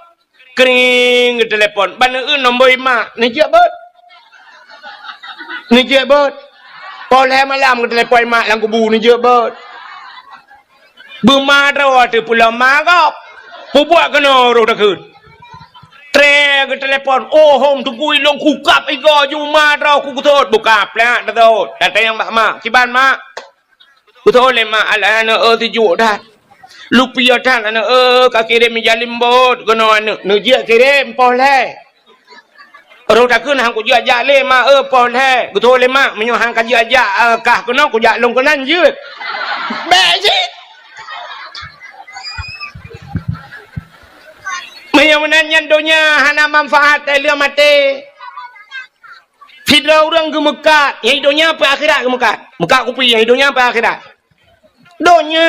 Kring, geuteulepon. Ban eu nombor imak, neujeuet beuet. Neujeuet beuet. Poh lhée malam geuteulepon imak lam kubu, neujeuet beuet. Beuma droe teuh pulo ma gob. Peubuet keunoe roh takheun. Tré geuteulepon, "Oh, hom teungku ilong kukab igoe ju ma droe ku geutot." Buka plak geutot. Datang bak mak. "Kiban mak?" Beutôi lé mak, alah aneuëk, eh, sijuek that. Lupiah that aneuëk, eh, ka kirém ija limbot keunoe aneuëk. Neujeuet kirém poh lhée. Roh takheun han kujeuet jak lé mak, eh, poh lhée. Beutôi lé mak, meunyoe han kajeuet jak, eh, kah keunoe kujak lôn keunan jeuet. Bék cit. Meunyoe meunan nyan donya hana manfaat, eh, lheueh maté. Sidroe ureuëng geumeukat, nyang di donya peue akhirat geumeukat. Meukat kupi, nyang di donya peue akhirat. Donya,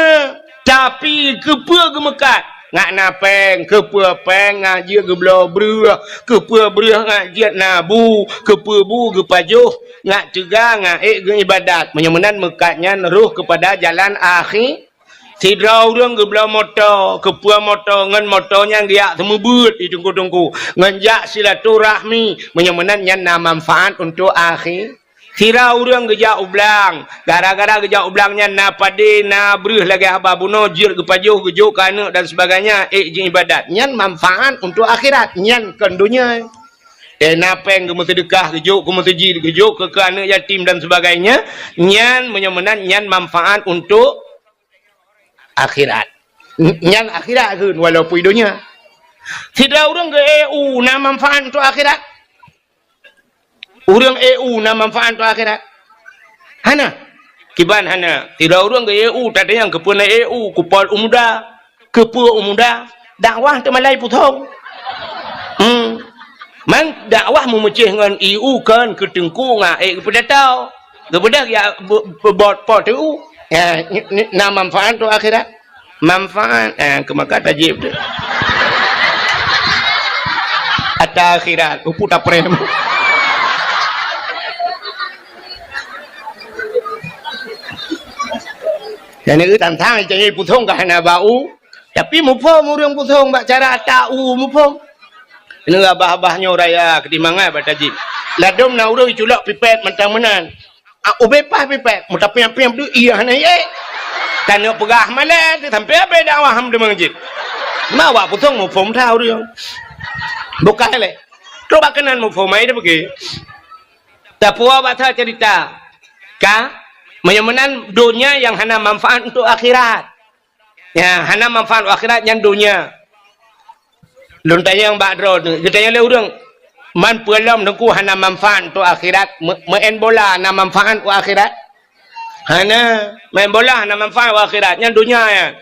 tapi keupeue geumeukat? Ngat na péng, keupeue péng ngat jeuet geubloe breueh, keupeue breueh ngat jeuet na bu, keupeue bu geupajoh, ngat teuga, ngat ék geuibadat. Meunyoe meunan meukat nyan roh keupada jalan akhi-, Sidroe ureuëng geubloe moto, keupeue moto, ngon moto nyan geujak seumeubeuet di teungku-teungku, ngon jak silaturahmi, meunyoe meunan nyan na manfaat untuk akhi-, sidroe ureuëng geujak u blang, gara-gara geujak u blang nyan na padé, na breueh lagée haba bunoe, jeuet geupajoh, geujok keu aneuëk dan sebagainya, ék jiibadat, nyan manfaat untuk akhirat, nyan kon donya. Eh, na péng geumeuseudeukah, geujok keu meuseujid, geujok keu, keu aneuëk yatim dan sebagainya, nyan meunyoe meunan nyan manfaat untuk akhirat. N-, nyan akhirat kheun, walaupun donya. Sidroe ureuëng geu-, eh, u, na manfaat untuk akhirat. Ureuëng E U na manfaat untuk akhirat? Hana. Kiban hana. Sidroe ureuëng ke E U, tatanyong keupeue na E U, kupol u muda. Keupeue u muda? Dakwah teumalai pusong. Hmm. Man dakwah meumeucéh ngon E U kon keu teungku ngon ék geupeudatau. Geupeudah ya bot po T U. Ya, na manfaat untuk akhirat. Manfaat, eh, keu maka tajib tu. Ata akhirat, upu taprem. Dan itu tantang janji pusong ka hana bau, tapi muphom ureuëng pusong bak cara ata u muphom. Ini abah-abah nyoe raya keudimangat bak tajib. Ladom na ureuëng culok pipet mantang meunan. Ah, ubé paih pipet, meutapiang-piang deuh, iya hana ié. Tanyoe peugah malée, sampai abée dakwah ham deungon jih. Ma awak pusong muphom that ureuëng. Bukan lé. Trok bak keunan muphom ai dia pergi. Tapuwa bak that cerita. Ka, meunyoe meunan donya nyang hana manfaat untuk akhirat. Ya, hana manfaat akhirat nyan donya. Lôn tanyong bak droe tu, geutanyong lé ureuëng, "Man peue lom Teungku hana manfaat untuk akhirat? Me-, meu'en bola na manfaat untuk akhirat?" Hana, meu'en bola hana manfaat untuk akhirat, nyan donya nyan.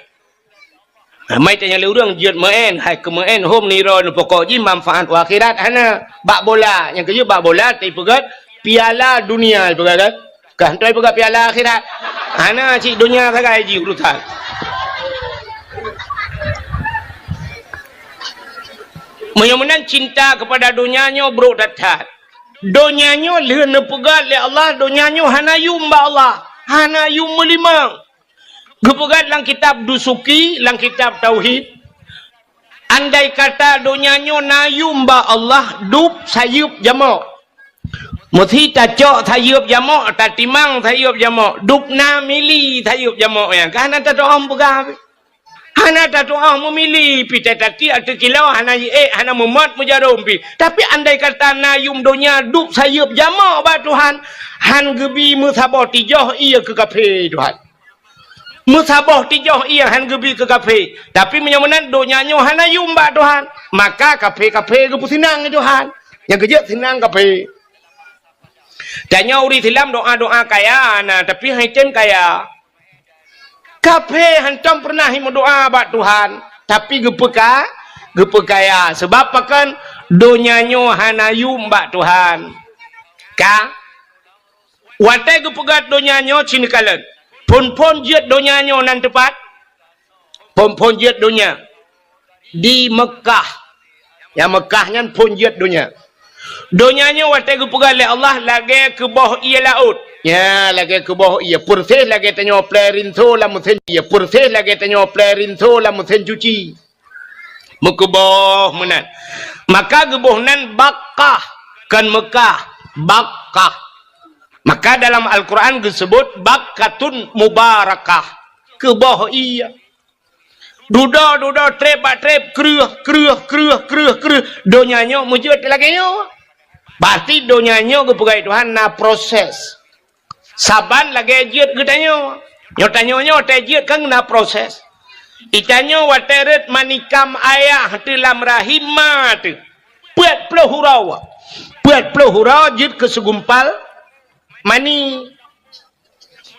Ramai tanyong lé ureuëng jeuet meu'en, hai keu meu'en hom niro neupokok jih manfaat untuk akhirat hana. Bak bola, nyang keujeuet bak bola teupeugah piala dunia teupeugah kan. Kah hantoi peugah piala akhirat. Hana cit donya sagai jih urusan. Meunyoe meunan cinta kepada donya nyoe brok that-that. Donya nyoe lheueh neupeugah lé Allah, donya nyoe hana yum bak Allah, hana yum meulimang. Geupeugah lam kitab Dusuki, lam kitab Tauhid, andai kata donya nyoe na yum bak Allah, dub sayeup jamok. Meusi tacok sayeup jamok, tatimang sayeup jamok, dub na mili sayeup jamok nyan. Ka hana tatu'oh peugah. Hana tatu'oh meumili, pi tati ateueh kilo, hana jiék, hana meumot meujarom pi. Tapi andai kata na yum donya dub sayeup jamok bak Tuhan, han geubi meusaboh tijoh ié keu kafé Tuhan. Meusaboh tijoh ié han geubi keu kafé. Tapi meunyoe meunan donya nyoe hana yum bak Tuhan, maka kafé-kafé geupeusinang lé Tuhan. Nyang keujeuet sinang kafé. Tanyoe ureuëng Islam doa-doa kaya na, tapi han item kaya. Kafé hantom peureunah meudoa bak Tuhan, tapi geupeuka-, geupeukaya. Sebab pakon? Donya nyoe hana yum bak Tuhan. Ka? Watée geupeugah donya nyoe cit neukalon. Phon-phon jeuet donya nyoe nan teupat? Phon-phon jeuet donya di Meukah. Nyang Meukah nyan phon jeuet donya. Donya nyoe watée geupeugah lé Allah lagée keuboh ié laôt. Nya, lagée keuboh ié, peureséh lagée tanyoe plée rinso lam meusén ié, peureséh lagée tanyoe plée rinso lam meusén cuci. Meukeuboh meunan. Maka geuboh nan Bakkah, kon Meukah, Bakkah. Maka dalam Al-Quran geuseubut Bakkatun Mubarakah. Keuboh ié. Dudoe, dudoe, treb bak treb, kreueh, kreueh, kreueh, kreueh, kreueh. Donya nyoe meujeuet lagée nyoe. Berarti donya nyoe geupeugah Tuhan na proses. Saban lagée jeuet geutanyoe. Nyoe tanyoe nyoe watée jeuet kan na proses. Itanyoe watée rhot manikam ayah teuh lam rahim ma teuh. Peuet ploh uroe. Peuet ploh uroe jeuet keu segumpal mani.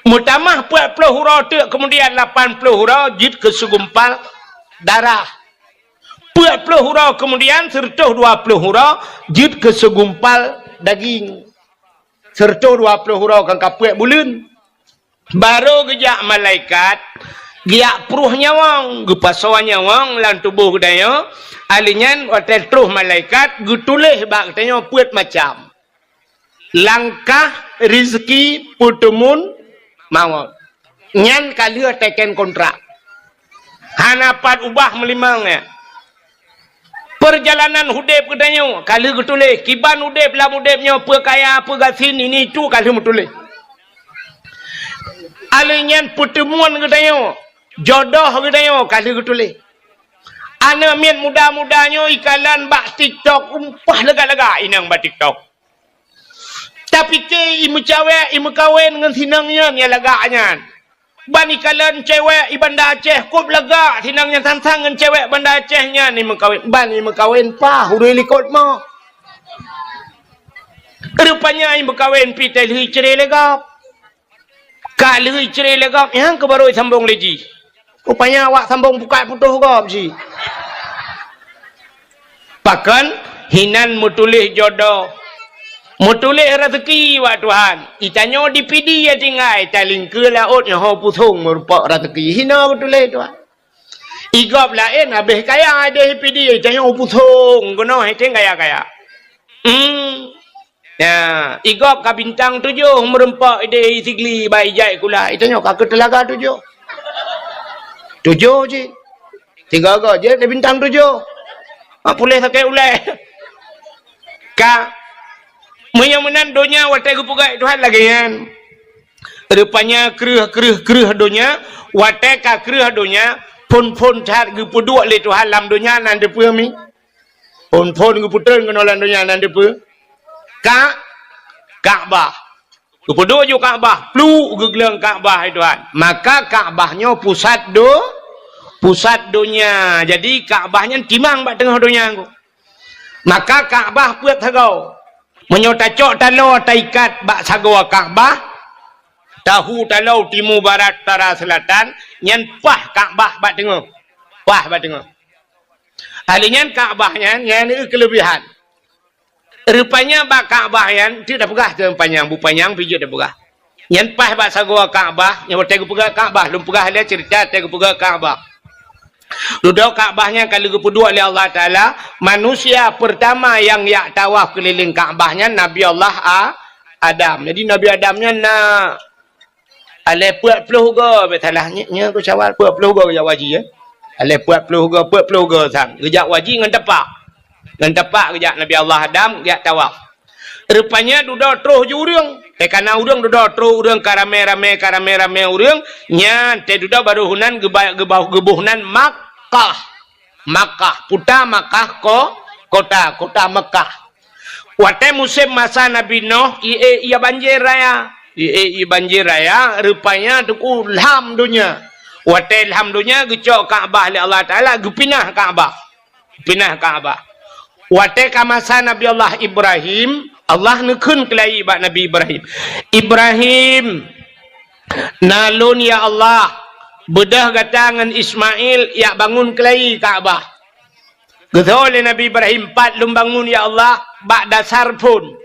Meutamah peuet ploh uroe teuk, keumudian lapan ploh uroe jeuet keu segumpal darah. Peuet ploh uroe keumudian, seureutôh dua ploh uroe jeuet keu segumpal daging. Seureutôh dua ploh uroe kan ka peuet buleuen. Barô geujak malaikat, geujak pruh nyawöng, geupasoe nyawöng lam tuboh geutanyoe. Ali nyan watée troh malaikat geutuléh bak geutanyoe peuet macam. Langkah, rizki, peuteumun, mawöt. Nyan ka lheueh teken kontrak. Hana pat ubah meulimong nyan. Peurjalanan udeb geutanyoe ka lheueh geutuléh, kiban udeb lam udeb nyoe, peue kaya, peue gasien, ini itu ka lheueh meutuléh. Alheuh nyan peuteumuan geutanyoe, jodoh geutanyoe ka lheueh geutuléh. Aneuk miet muda-muda nyoe ikalon bak TikTok, umpah lagak-lagak inong bak TikTok. Tapike imeucawek, imeukawen ngon sinong nyan nyang lagak nyan. Ban ikalon cewek i Banda Aceh, kop lagak sinong nyan sang-sang ngon cewek Banda Aceh nyan imeukawen. Ban imeukawen paih ureuëng likot mo. Rupanya ai meukawen pih teuh lheueh cre lé gob. Ka lheueh cre lé gob, nyang keuh barô sambong lé jih. Rupanya awak sambong buka putôh gob jih. Pakon hinan meutuléh jodoh, meutuléh raseuki bak Tuhan. Itanyoe di Pidie tinggai, talingkeue laôt nyoe ho pusong meurumpok raseuki. Hinoe geutuléh Tuhan. Igob laén habéh kaya idéh Pidie, itanyoe pusong keunoe hidéh kaya-kaya. Hmm. Ya, igob ka bintang tujoh meurumpok idéh Sigli bak ijai kula. Itanyoe ka keu teulaga tujoh. Tujoh cit. Tiga go jeuet lé bintang tujoh. Ha, puléh sakét ulée. Ka, meunyoe meunan donya watée geupeugah Tuhan lagée nyan. Rupanya kreueh, kreueh, kreueh donya, watée ka kreueh donya, phon-phon that geupeuduek lé Tuhan lam donya nan deupeue mi. Phon-phon geupeutreun keunoe lam donya nan deupeue. Ka, Ka'bah. Geupeuduek ju Ka'bah, pluk geugleueng Ka'bah hai Tuhan. Maka Ka'bah nyoe pusat do, pusat donya. Jadi Ka'bah nyan timang bak teungoh donya nyoe. Maka Ka'bah peuet sagoe. Meunyoe tacok taloe taikat bak sagoe Ka'bah, tahu taloe timu, barat, utara, seulatan, nyan paih Ka'bah bak teungoh. Paih bak teungoh. Ahli nyan Ka'bah nyan, nyan keulebihan. Rupanya bak Ka'bah nyan, teuk tapeugah teuh panyang, bu panyang pih jeuet tapeugah. Nyan paih bak sagoe Ka'bah, nyan watée geupeugah Ka'bah, lôn peugah lé ceurita watée geupeugah Ka'bah. Dudoe Ka'bah nyan ka lheueh geupeuduek lé Allah Taala, manusia peurtama nyang jak tawaf keulileng Ka'bah nyan Nabi Allah A-, Adam. Jadi Nabi Adam nyan na alée peuet ploh go, bèk salah, nyoe, nyoe keu syawal, peuet ploh go geujak haji, ya. Alée peuet ploh go, peuet ploh go sang. Geujak haji ngon tapak. Ngon tapak geujak Nabi Allah Adam, geujak tawaf. Rupanya dudoe troh ju ureuëng. Teuka na ureuëng dudoe troh ureuëng ka ramé-ramé, ka ramé-ramé ureuëng. Nyan teududoe barô heunan geuba-, geuba-, geuboh nan Makkah. Makkah, puta Makkah ko-, kota, kota Makkah. Watée musém masa Nabi Noh, ié, ié banjir raya. Ié, ié banjir raya, rupanya teungku lham donya. Watée lham donya, geucok Ka'bah lé Allah Taala, geupinah Ka'bah. Pinah Ka'bah. Watée ka masa Nabi Allah Ibrahim, Allah neukheun keulayi bak Nabi Ibrahim, "Ibrahim, na lôn, ya Allah, beudôh gata ngon Ismail jak bangun keulayi Ka'bah." Geutho lé Nabi Ibrahim, "Pat lôn bangun, ya Allah?" "Bak dasar phon."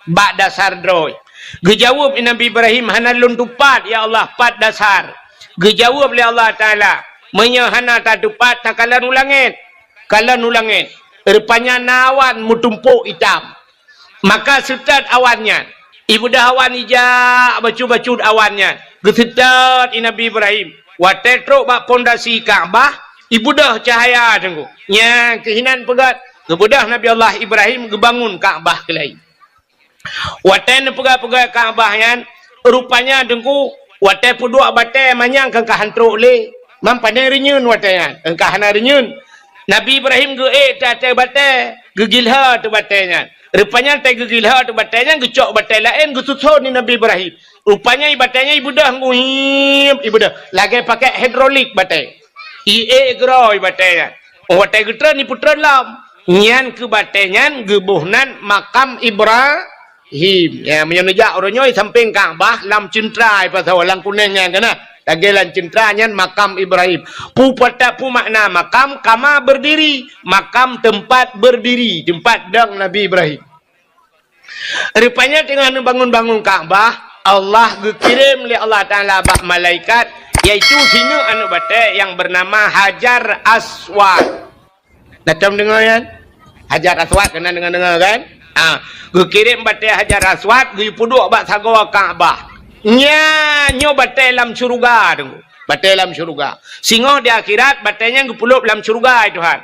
Bak dasar droe. Geujaweueb Nabi Ibrahim, "Hana lôn tupat, ya Allah, pat dasar." Geujaweueb lé Allah Taala, "Meunyoe hana tatupat, takalon u langét." Kalon u langét. Rupanya na awan meutumpôk itam. Maka seutôt awan nyan. Ibeudôh awan ijak bacut-bacut awan nyan. Geuseutôt i Nabi Ibrahim. Watée trok bak pondasi Ka'bah, ibeudôh cahya teungku. Nyang keuh hinan peugét, geubeudôh Nabi Allah Ibrahim geubangun Ka'bah keulayi. Watée neupeugah-peugah Ka'bah nyan, rupanya teungku, watée peuduek batée manyang keu ka han trok lé. Mam pane reunyeun watée nyan, keu ka hana reunyeun. Nabi Ibrahim geuék teuh ateueh batée, geugilhô teuh batée nyan. Rupanya teuh geugilhô teuh batée nyan, geucok batée laén geususon di Nabi Ibrahim. Rupanya i batée nyan ibeudôh nguhib, ibeudôh. Lagée pakai hidrolik batée. Iék keudroe batée nyan. Watée geutreun, ipeutreun lom. Nyan keuh batée nyan geuboh nan makam Ibrahim. Ya, meunyoe neujak uroe nyoe sampéng Ka'bah lam ceuntra, i pasoe lam kunéng nyan keunan. Lagée lam ceuntra nyan makam Ibrahim. Peue pata-, peue makna makam? Kama berdiri. Makam teumpat berdiri, teumpat dong Nabi Ibrahim. Rupanya teungoh neubangun-bangun Ka'bah, Allah geukirém lé Allah Taala bak malaikat, yaitu sineuk aneuk batée nyang beunama Hajar Aswad. Na tom deungoe nyan? Hajar Aswad, keunan deungoe-deungoe kan? Ah, geukirém batée Hajar Aswad, geupeuduek bak sagoe Ka'bah. Nyan nyoe batée lam syeuruga tu. Batée lam syeuruga. Singoh di akhirat, batée nyan geupeulop lam syeuruga, ya Tuhan.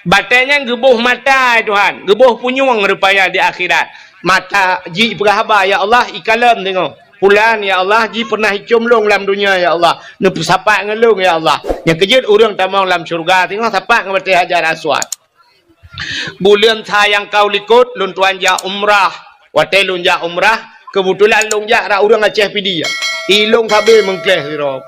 Batée nyan geuboh mata, ya Tuhan. Geuboh punyueng rupanya di akhirat. Mata jih peugah haba, "Ya Allah, ikalon singoh. Pulan, ya Allah, jih pernah icom lôn lam dunia, ya Allah. Neupeusapat ngon lôn, ya Allah." Nyang keujeuet ureuëng tamong lam syeuruga, singoh sapat ngon batée Hajar Aswad. Buleuen sa nyang ka u likot, lôn tuan jak umrah. Watée lôn jak umrah, keubeutulan lôn jak rot ureuëng Aceh Pidie. I lôn sabe meungkléh sidroe.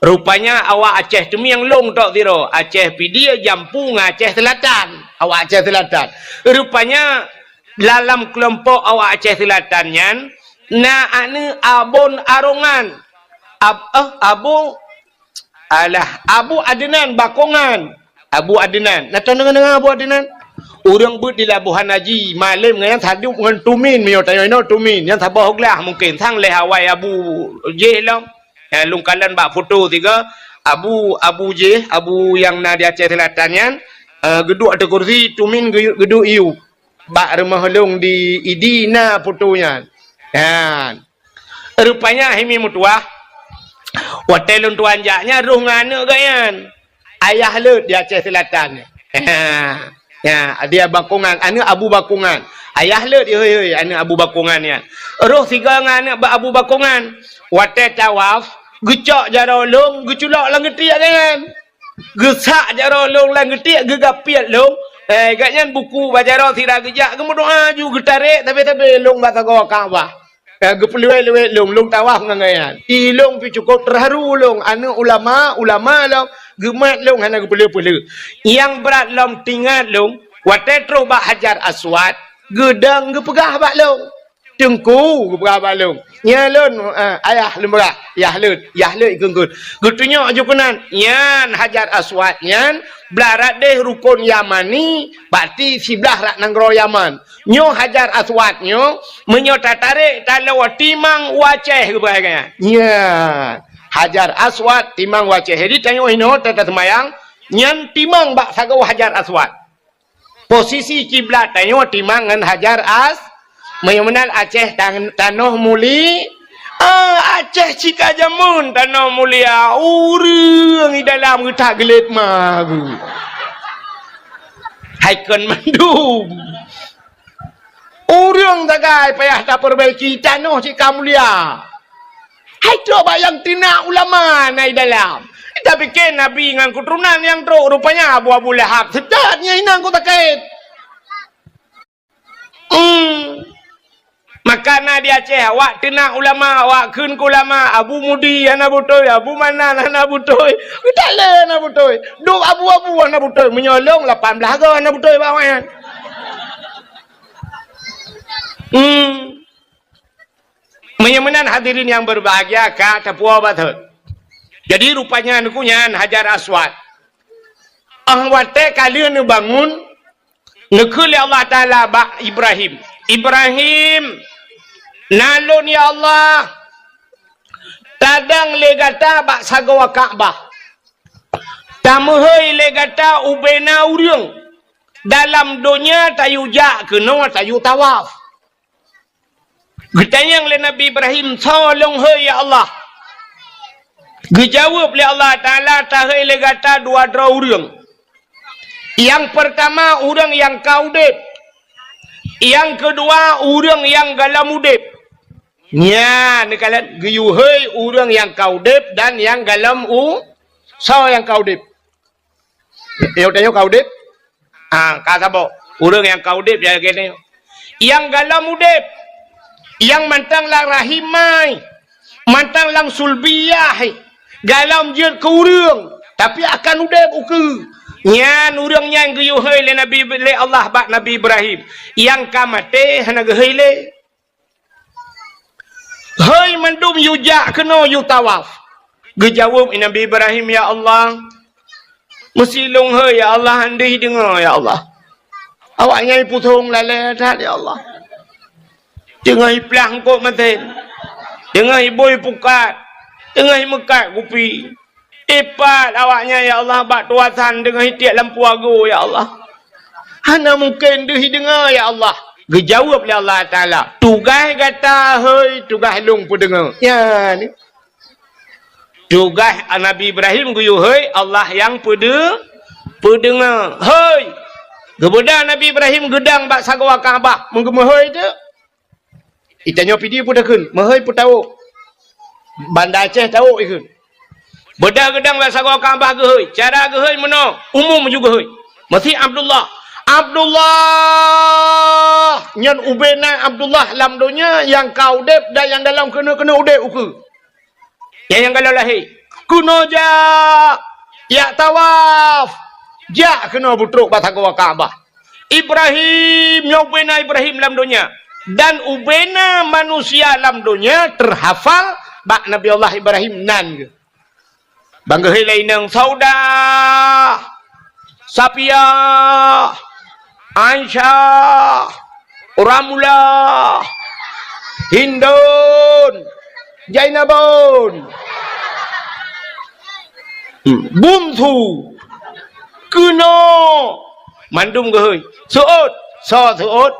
Rupanya awak Aceh Teumieng lôn tok sidroe, Aceh Pidie, Jampu ngon Aceh Seulatan. Awak Aceh Seulatan. Rupanya dalam keulompok awak Aceh Seulatan nyan, na aneuk Abon Arongan. Ab-, eh, Abu, alah, Abu Adnan Bakongan. Abu Adnan. Na tadeungoe-deungoe Abu Adnan? Ureuëng beuet di Labuhan Haji, malem ngon nyan sadup ngon Tumin, meunyoe tanyoe inoe Tumin, nyan saboh glah mungken, sang lhée awai Abu jih lom. Eh, lôn kalon bak foto sigoe, Abu, Abu jih, Abu nyang na di Aceh Seulatan nyan, eh, geuduek ateueh kursi, Tumin geu-, geuduek iyup. Bak rumoh lôn di Idi na foto nyan. Nyan. Rupanya hai mi meutuwah, watée lôn tuan jak nyan roh ngon aneuk geuh nyan. Ayah leuet di Aceh Seulatan. Ya, dia Bakongan, aneuk Abu Bakongan. Ayah leuet, hei, hei, aneuk Abu Bakongan nyan. Roh sigoe ngon aneuk ba-, Abu Bakongan. Watée tawaf, geucok jaroe lôn, geuculok lam geutiek geuh nyan. Geusak jaroe lôn lam geutiek, geugapiet lôn. Eh, geuh nyan buku bak jaroe sira geujak, geumeudoa ju geutarek, tapi-tapi lôn bak sagoe Ka'bah. Eh, geupeuleuwet-leuwet lôn, lôn tawaf ngon geuh nyan. Ilôn pih cukôp teuharu lôn, aneuk ulama, ulama lôn, geumat lôn hana geupeuleueh-peuleueh. Nyang brat lom teuingat lôn, watée troh bak Hajar Aswad, geudong geupeugah bak lôn. Teungku, geupeugah bak lôn. Nyan lôn, eh, ayah lôn peugah, yah leuet, yah leuet ikheun-kheun. Geutunyok ju keunan, nyan Hajar Aswad nyan, blah rot deh rukon Yamani, berarti siblah rot nanggroe Yaman. Nyoe Hajar Aswad nyoe, meunyoe tatarek taloe timang u Aceh geupeugah nyan. Nyan, Hajar Aswad timang u Aceh. Jadi tanyoe inoe ta-, taseumayang, nyan timang bak sagoe Hajar Aswad. Posisi kiblat tanyoe timang ngon Hajar As-, meunyoe meunan Aceh tan-, tanoh muli-, ah, Aceh cit ka jameun tanoh mulia, ureuëng di dalam geutak geulet ma geuh. Hai kon mandum. Ureuëng sagai payah tapeureubaki tanoh cit ka mulia. Hai trok bak nyang teunak ulama na i dalam. Tapike Nabi ngon keuturonan nyang trok, rupanya Abu, Abu Lahab. Seutôt nyan inong ku sakét. Hmm. Maka na di Aceh, awak teunak ulama, awak kheun keu ulama, Abu Mudi hana beutôi, Abu Manan hana beutôi. Geutalé hana beutôi. Duek abu-abu hana beutôi. Meunyoe lôn lapan blaih goe hana beutôi bak awaknyan. Hmm. Meunyoe meunan hadirin nyang berbahagia, ka tapuwoe batot. Jadi rupanya nyan Hajar Aswad. Ah watée ka lheueh neubangun, neukheun lé Allah Taala bak Ibrahim, "Ibrahim, na lôn ya Allah, tadong lé gata bak sagoe Ka'bah. Tameuhôi lé gata ubena ureuëng. Dalam donya tayue jak keunoe tayue tawaf." Geutanyong lé Nabi Ibrahim, "Soe lôn hôi ya Allah?" Geujaweueb lé Allah Taala, "Tahôi lé gata dua droe ureuëng. Nyang peurtama ureuëng nyang ka udeb. Nyang keudua ureuëng nyang gohlom udeb." Nyan, neukalon, geuyue hôi ureuëng nyang ka udeb dan nyang gohlom u-, soe nyang ka udeb? Nyoe tanyoe ka udeb? Ah, ka saboh. Ureuëng nyang ka udeb ya keunoe. Nyang gohlom udeb. Nyang mantong lam rahim mai. Mantong lam sulbiyah. Gohlom jeuet keu ureuëng, tapi akan udeb ukeue. Nyan ureuëng nyan geuyue hôi lé Nabi, lé Allah bak Nabi Ibrahim. Nyang ka maté hana geuhôi lé. "Hôi mandum, yue jak keunoe yue tawaf." Geujaweueb Nabi Ibrahim, "Ya Allah, meusi lôn hôi ya Allah, han deuh deungoe ya Allah. Awaknyan pusong lalée that ya Allah. Teungoh iplah eungkôt masen, teungoh ibui pukat, teungoh imeukat kupi. Ipat awaknyan ya Allah bak tuasan teungoh itiek lam puago ya Allah. Hana mungken deuh ideungoe ya Allah." Geujaweueb lé Allah Taala, "Tugaih gata hôi, tugaih lôn peudeungoe." Nyan. Tugaih Nabi Ibrahim geuyue hôi, Allah nyang peudeu-, peudeungoe. Hôi! Geubeudôh Nabi Ibrahim geudong bak sagoe Ka'bah, meugeumeuhôi teuk. Itanyoe pidi peue takheun, meuhôi peue tawök. Banda Aceh tawök ikheun. Beudôh geudong bak sagoe Ka'bah geuhôi. Cara geuhôi meunoe, umum ju geuhôi. Meusi Abdullah. Abdullah! Nyan ubena Abdullah lam donya nyang ka udeb dan nyang gohlom keuneuk-keuneuk udeb ukeue. Nyang, nyang gohlom lahé. Keunoe jak, jak tawaf. Jak keunoe beutrok bak sagoe Ka'bah. Ibrahim, nyoe ubena Ibrahim lam donya. Dan ubena manusia lam donya teuhafal bak Nabi Allah Ibrahim nan geuh. Ban geuhôi lé inong Saudah, Safiah, Aisyah, Ramlah, Hindun, Jainabun, hmm, Bumsu, Keunoe, mandum geuhôi. Seuôt, soe seuôt?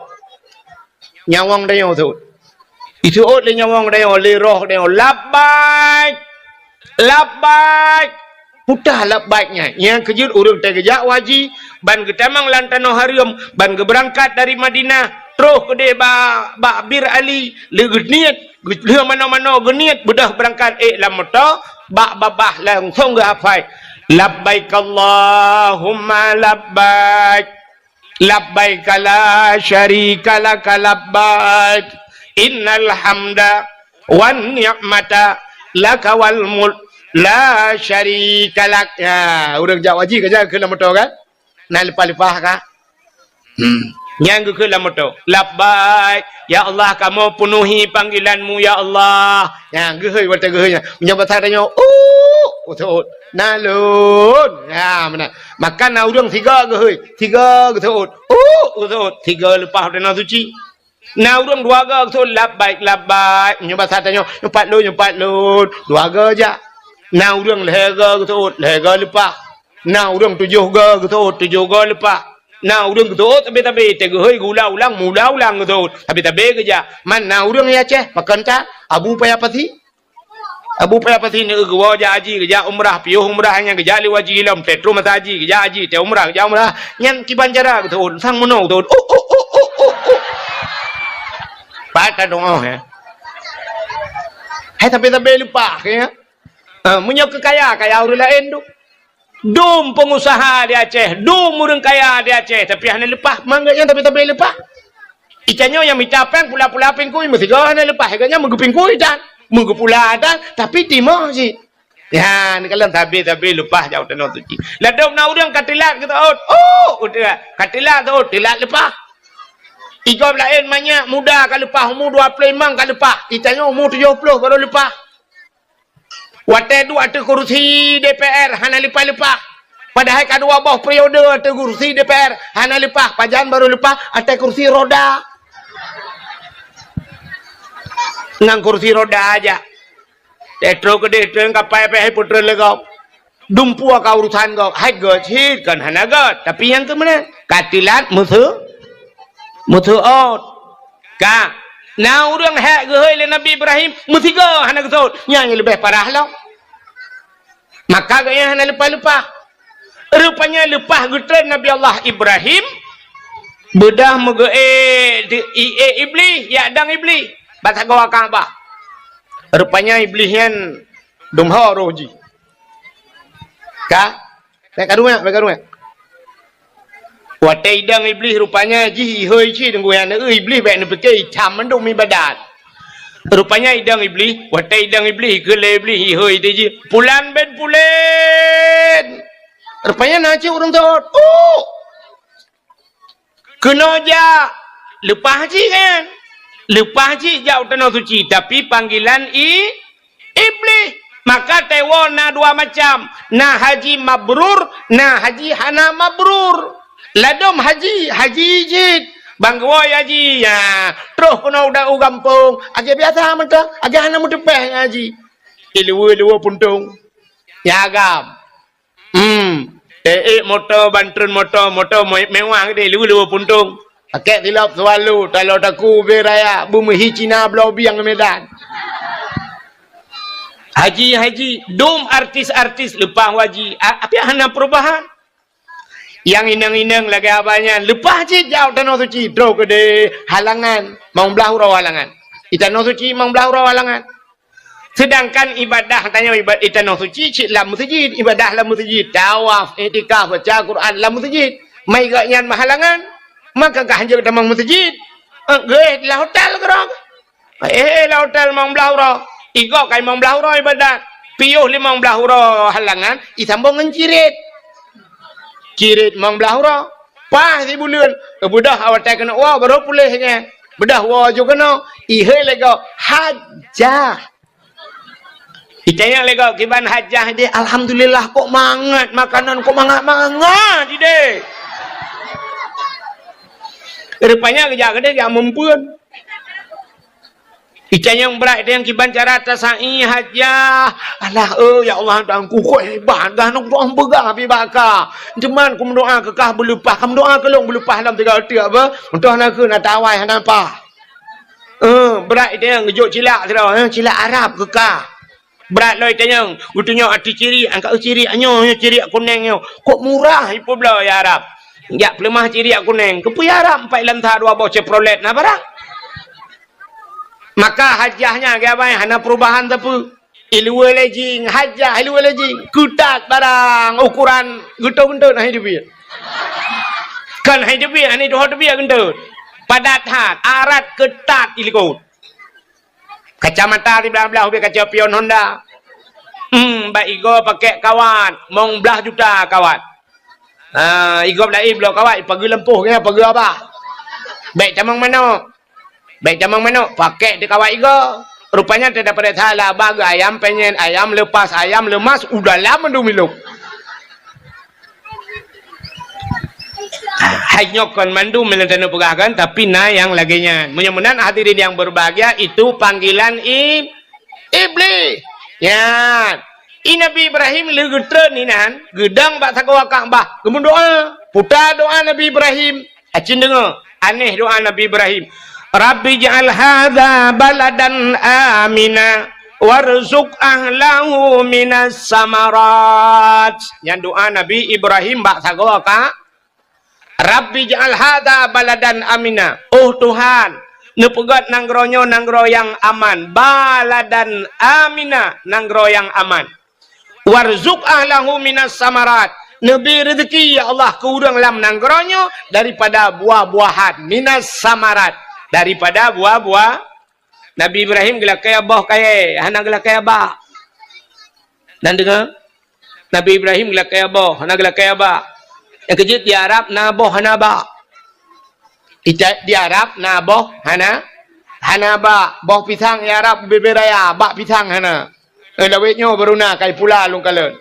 Nyawöng tanyoe seuôt. Iseuôt lé nyawöng tanyoe, lé roh tanyoe, "Labbaik! Labbaik!" Peue labbaik nyan? Nyang keujeuet ureuëng teuh geujak u haji, ban geutamong lam tanoh hareuem, ban geubeurangkat dari Madinah, troh keudeh ba-, bak Bir Ali, lé geuniet, geu-, lheueh manoe-manoe geuniet, beudôh beurangkat ék lam moto, bak babah langsong geuhafai, "Labbaik Allahumma labbaik." Labbaika la syarika laka labbaik. Innal hamda wan ni'mata laka wal mulk la syarika lak. Ya, ureuëng jak haji ka jak keu lam moto kan? Na leupah-leupah ka? Hmm. Nyang geukheun lam moto, "Labbaik, ya Allah, kamoe peunuhi panggilan-Mu, ya Allah." Nyang geuhôi, watée geuhôi nyan. Meunyoe basa tanyoe, "Uh," geuseuôt, "Na lôn." Ya, meunan. Maka na ureuëng sigoe geuhôi, sigoe geuseuôt, "Uh," geuseuôt, sigoe leupah tanoh suci. Na ureuëng dua goe geuseuôt, "Labbaik, labbaik." Meunyoe basa tanyoe, "Nyoe pat lôn, nyoe pat lôn." Dua goe jak. Na ureuëng lhée goe geuseuôt, lhée goe leupah. Na ureuëng tujoh goe geuseuôt, tujoh goe leupah. Na ureuëng geuseuôt sabé-sabé, teuh geuhôi geuulang-ulang, meuulang-ulang geuseuôt, sabé-sabé geujak. Man na ureuëng di Aceh, pakon that, Abu Paya Pasi. Abu Paya Pasi nyoe geuwoe jak haji, geujak umrah, piôh umrah nyan geujak lé haji lom, teuh troh masa haji, geujak haji, teuh umrah, geujak umrah. Nyan kiban cara geuseuôt, sang meunoe geuseuôt. Uh, uh, uh, uh, uh, uh. Pat ka doá, ya. Hai sabé-sabé leupah, ya. Ah, meunyoe keu kaya, kaya ureuëng laén tu. Dum peungusaha di Aceh, dum ureuëng kaya di Aceh, tapi hana leupah, mangat nyan tapi-tapi leupah. Itanyoe nyang mita péng pula-pula pingkui meusigoe hana leupah, gobnyan meugeupingkui tan, meugeupula tan, tapi timoh cit. Ya, neukalon sabe-sabe leupah jak u tanoh suci. Ladôm na ureuëng ka teulat geuseuôt, oh, udeuh, ka teulat seuôt, teulat leupah. Igob laén manyak muda ka leupah, umu dua ploh limong ka leupah, itanyoe umu tujoh ploh barô leupah. Watée duek ateueh kursi D P R hana leupah-leupah. Padahai ka dua boh periode ateueh kursi D P R hana leupah, pajan barô leupah ateueh kursi roda. Ngon kursi roda aja. Teuh troh keudeh, teuh kapai pih hai putreun lé gob. Dumpeue ka urusan gob, hai göt cit kon hana göt, tapi nyang keu meunan ka teulat meuseu-, meuseuôt. Ka, na ureuëng hék geuhôi lé Nabi Ibrahim, meusigoe hana geuseuôt, nyan nyang leubeh parah lom. Maka gobnyan hana leupah-leupah. Rupanya leupah geutreun Nabi Allah Ibrahim, beudôh meugeuék di, i-, ék Iblih, jak dong Iblih, bak sagoe Ka'bah. Rupanya Iblih nyan dum ho roh jih. Ka? Bék karu nyan, bék karu nyan. Watée idong Iblih rupanya jih ihôi cit deungon nyan, Iblih bék neupike icam mandum ibadat. Rupanya idong Iblih, watée idong Iblih, keu lé Iblih ihôi teuh jih, "Pulan bin Pulan!" Rupanya na cit ureuëng seuôt. Uh! Keunoe jak, leupah cit kan? Leupah cit jak u tanoh suci, tapi panggilan i-, Iblih. Maka teuwoe na dua macam, na haji mabrur, na haji hana mabrur. Ladôm haji, haji cit. Ban geuwoe haji, ya, troh keunoe u da-, u gampông, lagée biasa mantong, lagée hana meuteupéh ngon haji. Ileue-leue puntông. Ya agam. Hmm. Teuék moto, ban treun moto, moto me-, mewah geude, leue-leue puntông. Pakèk silop Swallow, talo taku ubé raya, beumeuhi Cina bloe bieng Medan. Haji, haji, dum artis-artis leupah haji. A-, tapi hana perubahan. Nyang inong-inong lagée abah nyan, leupah cit jak u tanoh suci, troh keudeh halangan, limong blaih uroe halangan. Di tanoh suci limong blaih uroe halangan. Seudangkan ibadah tanyoe iba-, i tanoh suci cit lam meuseujid, ibadah lam meuseujid, tawaf, iktikaf, baca Quran lam meuseujid. Mai gobnyan meuhalangan, maka ka hanjeuet tamong meuseujid. Eh, geuéh lam hotel keudroe. Eh, eh, lam hotel limong blaih uroe. Igob ka limong blaih uroe ibadah. Piôh limong blaih uroe halangan, isambông ngon cirit. Cirit limong blaih uroe. Paih sibuleuen, beudôh awai watèe keuneuk woe, barô puléh nyan. Beudôh woe ju keunoe, ihé lé gob, hajjah. Itanyong lé gob, "Kiban hajjah idéh?" "Alhamdulillah, kok mangat makanan, kok mangat-mangat idéh." Rupanya geujak keudéh jak meumpeuen. Itanyong brat, itanyong kiban cara tasa'i hajjah. "Alah, eh, ya Allah, Tuhanku, kok hebat, dah nong doa peugah pi baka. Teuma kumeudoa keu kah beuleupah, kumeudoa keu lôn beuleupah lom tiga teuk apa? Entah na keu na tawai hana pah." Eh, brat itanyong geujok cilak sidroe, eh, cilak Arab keu kah. Brat lom itanyong, geutunyok ateueh cirik, angkat cirik nyoe, nyoe cirik kunéng nyoe. Kok murah ipeubloe ya Arab. Jak peuleumah cirik kunéng. Keupeue ya Arab, empat lam tha dua boh Chevrolet na barang. Maka hajjah nyan, geubai, hana perubahan sapeue. Iluwa lejing, hajjah iluwa lejing. Keutat barang, ukuran geutot-geutot na hidup ie. Kan hidup ie, ani doh teubie geutot. Padat that, arat keutat ilikot. Kacamata siblah-blah ubé kaca pion Honda. Hmm, bak igoe pakèk kawat, mong blah juta kawat. Ha, igob laén bloe kawat, ipageue lampôh, nyan pageue abah. Bèk tamong manok. Bèk tamong manok, pakèk di kawat igoe. Rupanya teudapat salah, abah geu ayam penyet, ayam lepas, ayam lemas, u dalam mandum ilok. Hai nyoe kon mandum nyang taneuk peugah kan, tapi na nyang lagèe nyan. Meunyoe meunan hadirin yang berbahagia, itu panggilan i-, Iblih. Nyan. I Nabi Ibrahim lheueh geutreun inan, geudong bak sagoe Ka'bah, geumeudoa. Puta doa Nabi Ibrahim. Acin deungö, aneh doa Nabi Ibrahim. "Rabbi ij'al hadza baladan amina warzuq ahlahu minas samarat." Nyan doa Nabi Ibrahim bak sagoe Ka-, "Rabbi ij'al hadza baladan amina." Oh Tuhan, neupeugöt nanggroe nyoe nanggroe nyang aman. Baladan amina, nanggroe nyang aman. "Warzuq ahlahu minas samarat." Neubri reuzeuki, ya Allah, keu ureuëng lam nanggroe nyoe daripada buah-buahan. Minas samarat, daripada buah-buah. Nabi Ibrahim geulakèe boh kayèe, hana geulakèe abak. Dan deungö, Nabi Ibrahim geulakèe boh, hana geulakèe abak. Nyang keujeuet di Arab na boh hana abak. Ita-, di Arab na boh hana, hana abak. Boh pisang di Arab bubé-bubé raya, abak pisang hana. Eh, lawét nyoe baru na kai pula lôn kalon.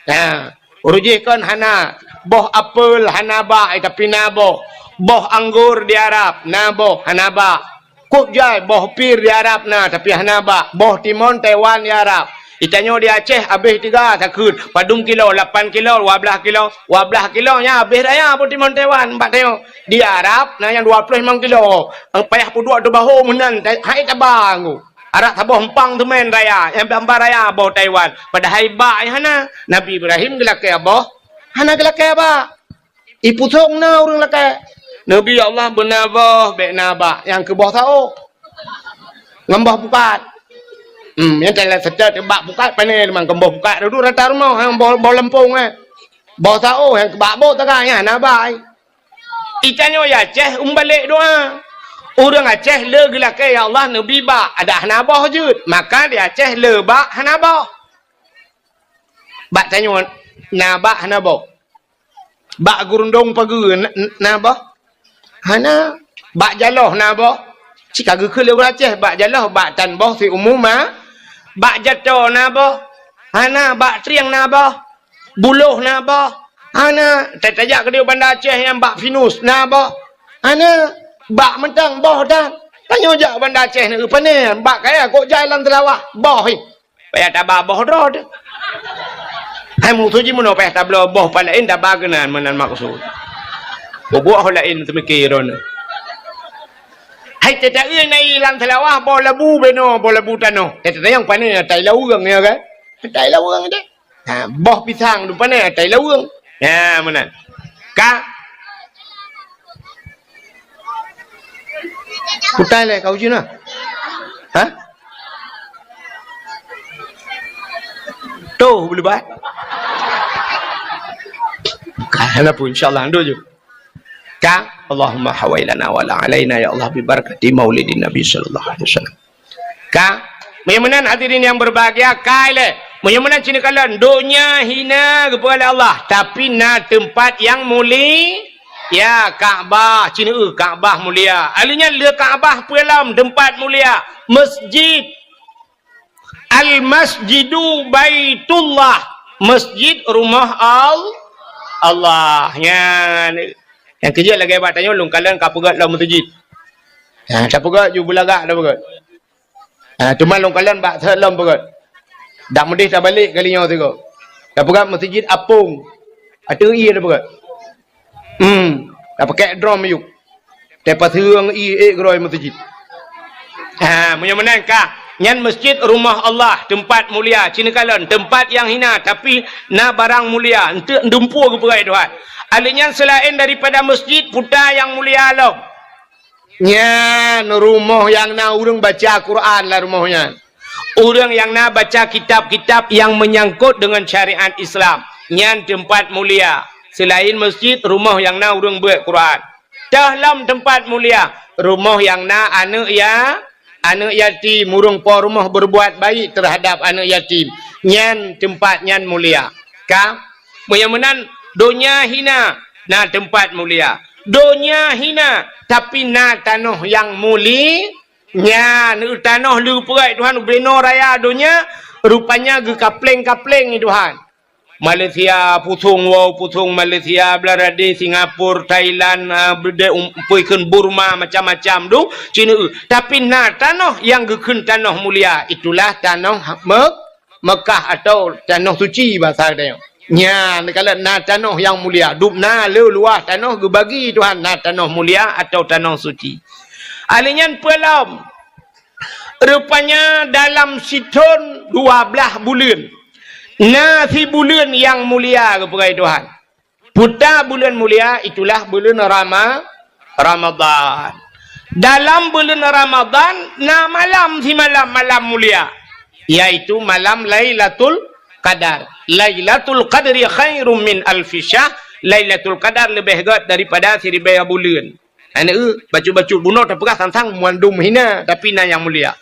Ha, ureuëng jih kon hana. Boh apel hana abak, eh, tapi na boh. Boh anggor di Arab, na boh, hana abak. Kok jai boh pir di Arab na, tapi hana abak. Boh timon Taiwan di Arab. Itanyoe di Aceh abéh tiga takheun. Padum kilo, lapan kilo, dua blah kilo. Dua blah kilo nyan abéh raya boh timon Taiwan bak tanyoe. Di Arab na nyang dua ploh limong kilo. Payah peuduek teubaho meunan, hai taba nggu. Arak saboh empang teumèn raya, nyang bamba raya boh Taiwan. Padahai bak nyang hana. Nabi Ibrahim geulakèe boh, hana geulakèe abak. Ipusong na ureuëng lakèe. Nabi Allah beuna boh, bèk na abak, nyang keu boh saôh. Ngon boh pukat. Hmm, nyang teulat seutôt bak pukat pané teuma, ngon boh pukat dudu rata rumoh, nyang boh, boh leumpong, eh. Boh saôh, nyang keu bak boh taga, nyan na abak, eh. Itanyoe di Aceh umbalek doa. Ureuëng Aceh le geulakèe, "Ya Allah, neubri bak," adak hana boh jeuet. Maka di Aceh le bak hana boh. Bak tanyoe na bak hana boh. Bak gurundong pageue na, na boh? Hana. Bak jaloh na boh? Cit ka geukheun lé ureuëng Aceh, bak jaloh, bak tan boh siumu ma. Bak jato na boh? Hana. Bak trieng na boh? Buloh na boh? Hana. Ta-, tajak keudéh Banda Aceh nyang bak pinus na boh? Hana. Bak mantong boh tan. Tanyoe jak Banda Aceh na geupané, bak kaya kok jai lam teulawah, boh, eh. Payah taba boh droe teuh. Hai musoh jih meunoe payah tabloe boh pat laén taba keunan meunan maksud. Bubuet ho laén teumike droeneuh. Hai teuta-eu na i lam teulawah boh labu beno, boh labu tanoh. Eh, teuta nyang pané atai laweueng ya kan? Atai laweueng deh. Ha, boh pisang tu pané atai laweueng. Ya, meunan. Ka? Kutai lé kau jina. Ha? Tuh, boleh buat. Ka, hana pun, insya Allah, ando je. Ka, Allahumma hawailana wala alaina, ya Allah, bi barakati maulidin Nabi sallallahu alaihi wasallam. Ka, meunyoe meunan hadirin yang berbahagia, kai lé. Meunyoe meunan cina kalon, donya hina geupeugah lé Allah, tapi na teumpat yang muli-, Ya, Ka'bah, ci neueu Ka'bah mulia. Ahli nyan le Ka'bah peue lom teumpat mulia. Masjid. Al-Masjidu Baitullah. Masjid rumah Al-, Allah. Nyan. Nyang keujeuet lagèe bak tanyoe lôn kalon ka peugöt lom meuseujid. Ha, ka peugöt ju beulagak dah peugöt. Ha, teuma lôn kalon bak seuet lom peugöt. Dak meudeh tabalek kali nyoe sigoe. Tapeugöt meuseujid apong. Ateueh ié tapeugöt. Hmm, tapakèk drom miyup. Tapaseueng ié ék keudroe meuseujid. Ha, meunyoe meunan ka, nyan masjid rumah Allah, teumpat mulia, ci neukalon, teumpat nyang hina, tapi na barang mulia, eunteuk dumpeue geupeugöt Tuhan. Ahli nyan seulaén daripada masjid, peue nyang mulia lom. Nyan rumoh nyang na ureueng baca Quran lam rumoh nyan. Ureueng nyang na baca kitab-kitab nyang meunyangkot deungon syariat Islam, nyan teumpat mulia. Seulaén masjid, rumoh nyang na ureueng beuet Quran. Toh lom teumpat mulia, rumoh nyang na aneuk ya-, aneuk yatim, ureueng po rumoh berbuat baik terhadap aneuk yatim, nyan teumpat nyan mulia. Ka? Meunyoe meunan, donya hina, na teumpat mulia. Donya hina, tapi na tanoh nyang muli-, nyan, tanoh le geupeugöt Tuhan ubenoe raya donya, rupanya geukapleng-kapleng Tuhan. Malaysia, pusong wow, pusong Malaysia, Bangladesh, Singapura, Thailand, ah, beudé um-, peue kheun Burma, macam-macam dum, ci neueu. Tapi na tanoh nyang geukheun tanoh mulia, itulah tanoh Me-, Mekah atau tanoh suci basa tanyoe. Nyan, kalau na tanoh nyang mulia, dum na le luwah tanoh geubagi Tuhan, na tanoh mulia atau tanoh suci. Ahli nyan peue lom? Rupanya dalam sithon dua blaih buleuen, na sibuleuen nyang mulia geupeugöt Tuhan. Peue buleuen mulia, itulah buleuen Rama-, Ramadhan. Dalam buleuen Ramadhan na malam simalam, malam mulia, yaitu malam Lailatul Qadar. Lailatul Qadri khairum min alfi syahr. Lailatul Qadar leubeh gét daripada siribèe buleuen. Aneuk, bacut-bacut bunoe tapeugah sang-sang mandum hina, tapi na nyang mulia.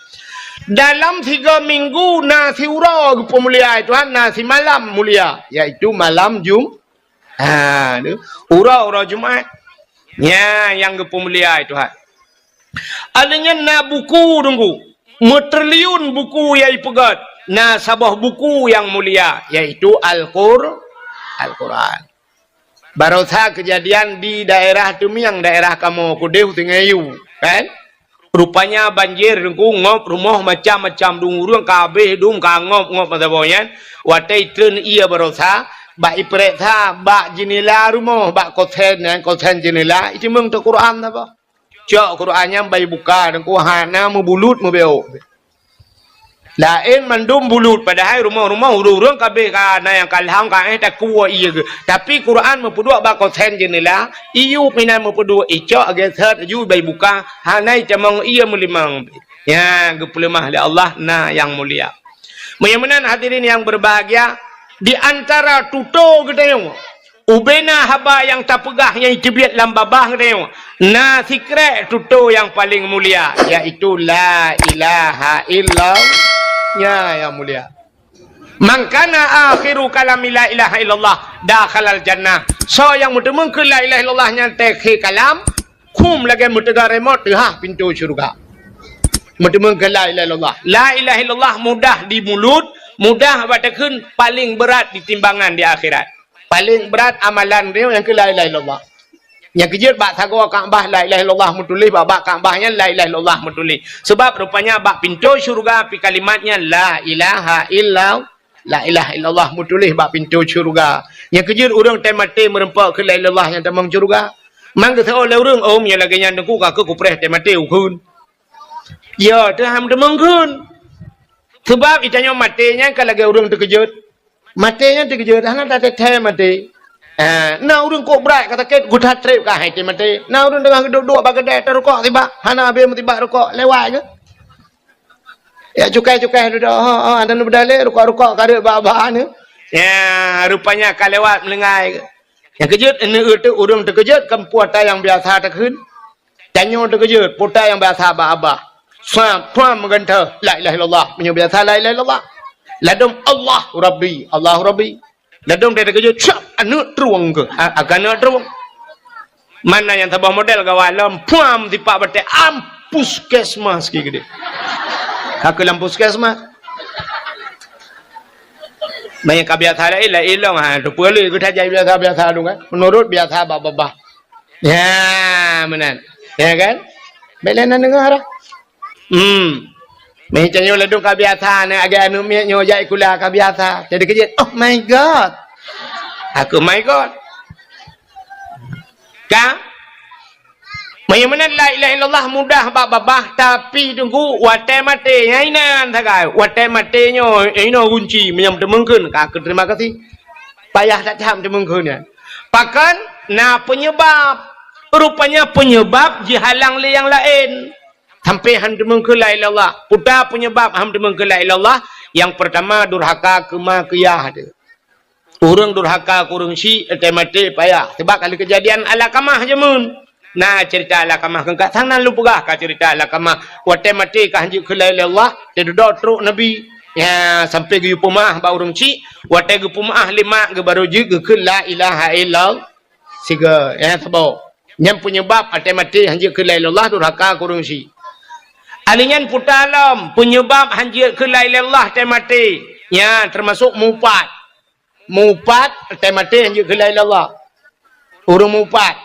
Dalam tiga minggu na siuroe geupeumulia Tuhan, na simalam mulia, yaitu malam Jum-, ha, tu. Uroe-uroe Jumat. Nyan nyang geupeumulia Tuhan. Aleuh nyan na buku Teungku, meutriliun buku nyang ipeugét, na saboh buku nyang mulia, yaitu Al-Qur-, Al-Quran. Barosa keujadian di daerah Teumieng, daerah kamoe keudeh u Sungai Yu, kan? Rupanya banjir Teungku, ngop rumoh macam-macam dum, ureueng ka habéh dum, ka ngop-ngop masa boh nyan. Watèe itreun ié barosa, bak ipeuriksa bak jeundela rumoh, bak kosen nyan, kosen jeundela, iteumeung teuk Quran saboh. Cok Quran nyan bak ibuka, Teungku, hana meubulut meubeuôk. Laén mandum bulut, padahai rumoh-rumoh ureueng-ureueng ka habéh, ka na nyang ka lham, ka éh takue ié geuh. Tapi Quran meupeuduek bak kosen jeundela, iyup inan meupeuduek, icok geuset laju bak ibuka, hana itamong ié meulimong. Nyan geupeuleumah lé Allah, na nyang mulia. Meunyoe meunan hadirin nyang berbahagia, di antara tutoe geutanyoe, ubena haba nyang tapeugah nyang iteubiet lam babah geutanyoe, na sikrek tutoe nyang paleng mulia, yaitu la ilaha illallah. Nyan nyang mulia. Man kana akhiru kalami la ilaha illallah dakhalal jannah. Soe nyang meuteumeung keu la ilaha illallah nyan teukhe kalam, khum lagèe meuteuga remote teuhah pintoe syeuruga. Meuteumeung keu la ilaha illallah. La ilaha illallah mudah di mulut, mudah bak takheun, paleng brat di timbangan di akhirat. Paleng brat amalan droe nyang keu la ilaha illallah. Nyang keujeuet bak sagoe Ka'bah la ilaha illallah meutuléh, bak, bak Ka'bah nyan la ilaha illallah meutuléh. Sabab rupanya bak pintoe syeuruga pih kalimat nyan la ilaha illa, la ilaha illallah meutuléh bak pintoe syeuruga. Nyang keujeuet ureueng tai maté meureumpok keu la ilaha illallah nyang tamong syeuruga. Man geuseuôt lé ureueng, "Oh, meunyoe lagèe nyan Teungku, ka keuh kupreh tai maté ukheun." Ya, teuham tamong kheun. Sabab geutanyoe maté nyan ka lagèe ureueng teukeujot. Maté nyan teukeujot, hana tateuthèe maté. Eh, na ureueng kok brat ka sakét, geutat trép ka hai teuh maté. Na ureueng teungoh geuduek-duek bak keudè, tarukok sibak, hana habéh meusibak rukok, lewat geuh. Ya, cukai-cukai dudoe, ha, ha, dan beudalé rukok-rukok ka reuet bak-bak nyan. Ya, rupanya ka lewat meuleungai geuh. Nyang keujot, neueu teuh ureueng teukeujot, kan peue ata nyang biasa takheun. Tanyoe teukeujot, peue ata nyang biasa bak abah. Swab, swab meugantoh, la ilaha illallah. Meunyoe biasa la ilaha illallah. Ladôm Allah Rabbi, Allah Rabbi. Ladôm teukeujot, swab, aneuk trueng keuh. A-, akan aneuk trueng. Mana nyang saboh model gawai lom, puam sipak batée, am puskesmas ki gede. Ka keu lam puskesmas. Manyang ka biasa laén, laén lom, ha, tu peue lé geutanyoe biasa-biasa tu kan. Menurut biasa babah-babah. Ya, meunan. Ya kan? Bèk lé na deungö dah. Hmm. Meuh tanyoe ladôm ka biasa, na agak aneuk miet nyoe jak sikula ka biasa. Jadi keujeuet, "Oh my God." Aku, "My God." Ka? Meunyoe meunan la ilaha illallah mudah bak babah, tapi teungku watèe maté, nyan inan sagai. Watèe maté nyoe, inoe gunci, meunyoe teumeungkeun, ka aku terima kasih. Payah that-that teumeungkeun nyan. Pakon? Na peunyeubab. Rupanya peunyeubab jihalang lé nyang laén. Sampai han teumeungkeun la ilaha illallah. Peue ta peunyeubab han teumeungkeun la ilaha illallah? Nyang peurtama durhaka keu ma keu yah teuh. Ureueng durhaka keu ureueng syik, watèe maté payah. Sabab ka lheueh keujadian Alakamah jameun. Na ceurita Alakamah keu ka sang nan lôn peugah ka ceurita Alakamah. Watèe maté ka han jeuet kheun la ilaha illallah, teududoe trok Nabi. Ya, sampai geuyue peumeu'ah bak ureueng syik, watèe geupeumeu'ah lé mak geuh barô jeuet geukheun la ilaha illallah. Sigoe, ya, saboh. Nyan peunyeubab watèe maté han jeuet kheun la ilaha illallah durhaka keu ureueng syik. Alèh nyan peue ta lom peunyeubab han jeuet kheun la ilaha illallah watèe maté. Nyan teumasok mupat. Mupat watèe maté han jeuet kheun la ilaha illallah. Ureueng mupat.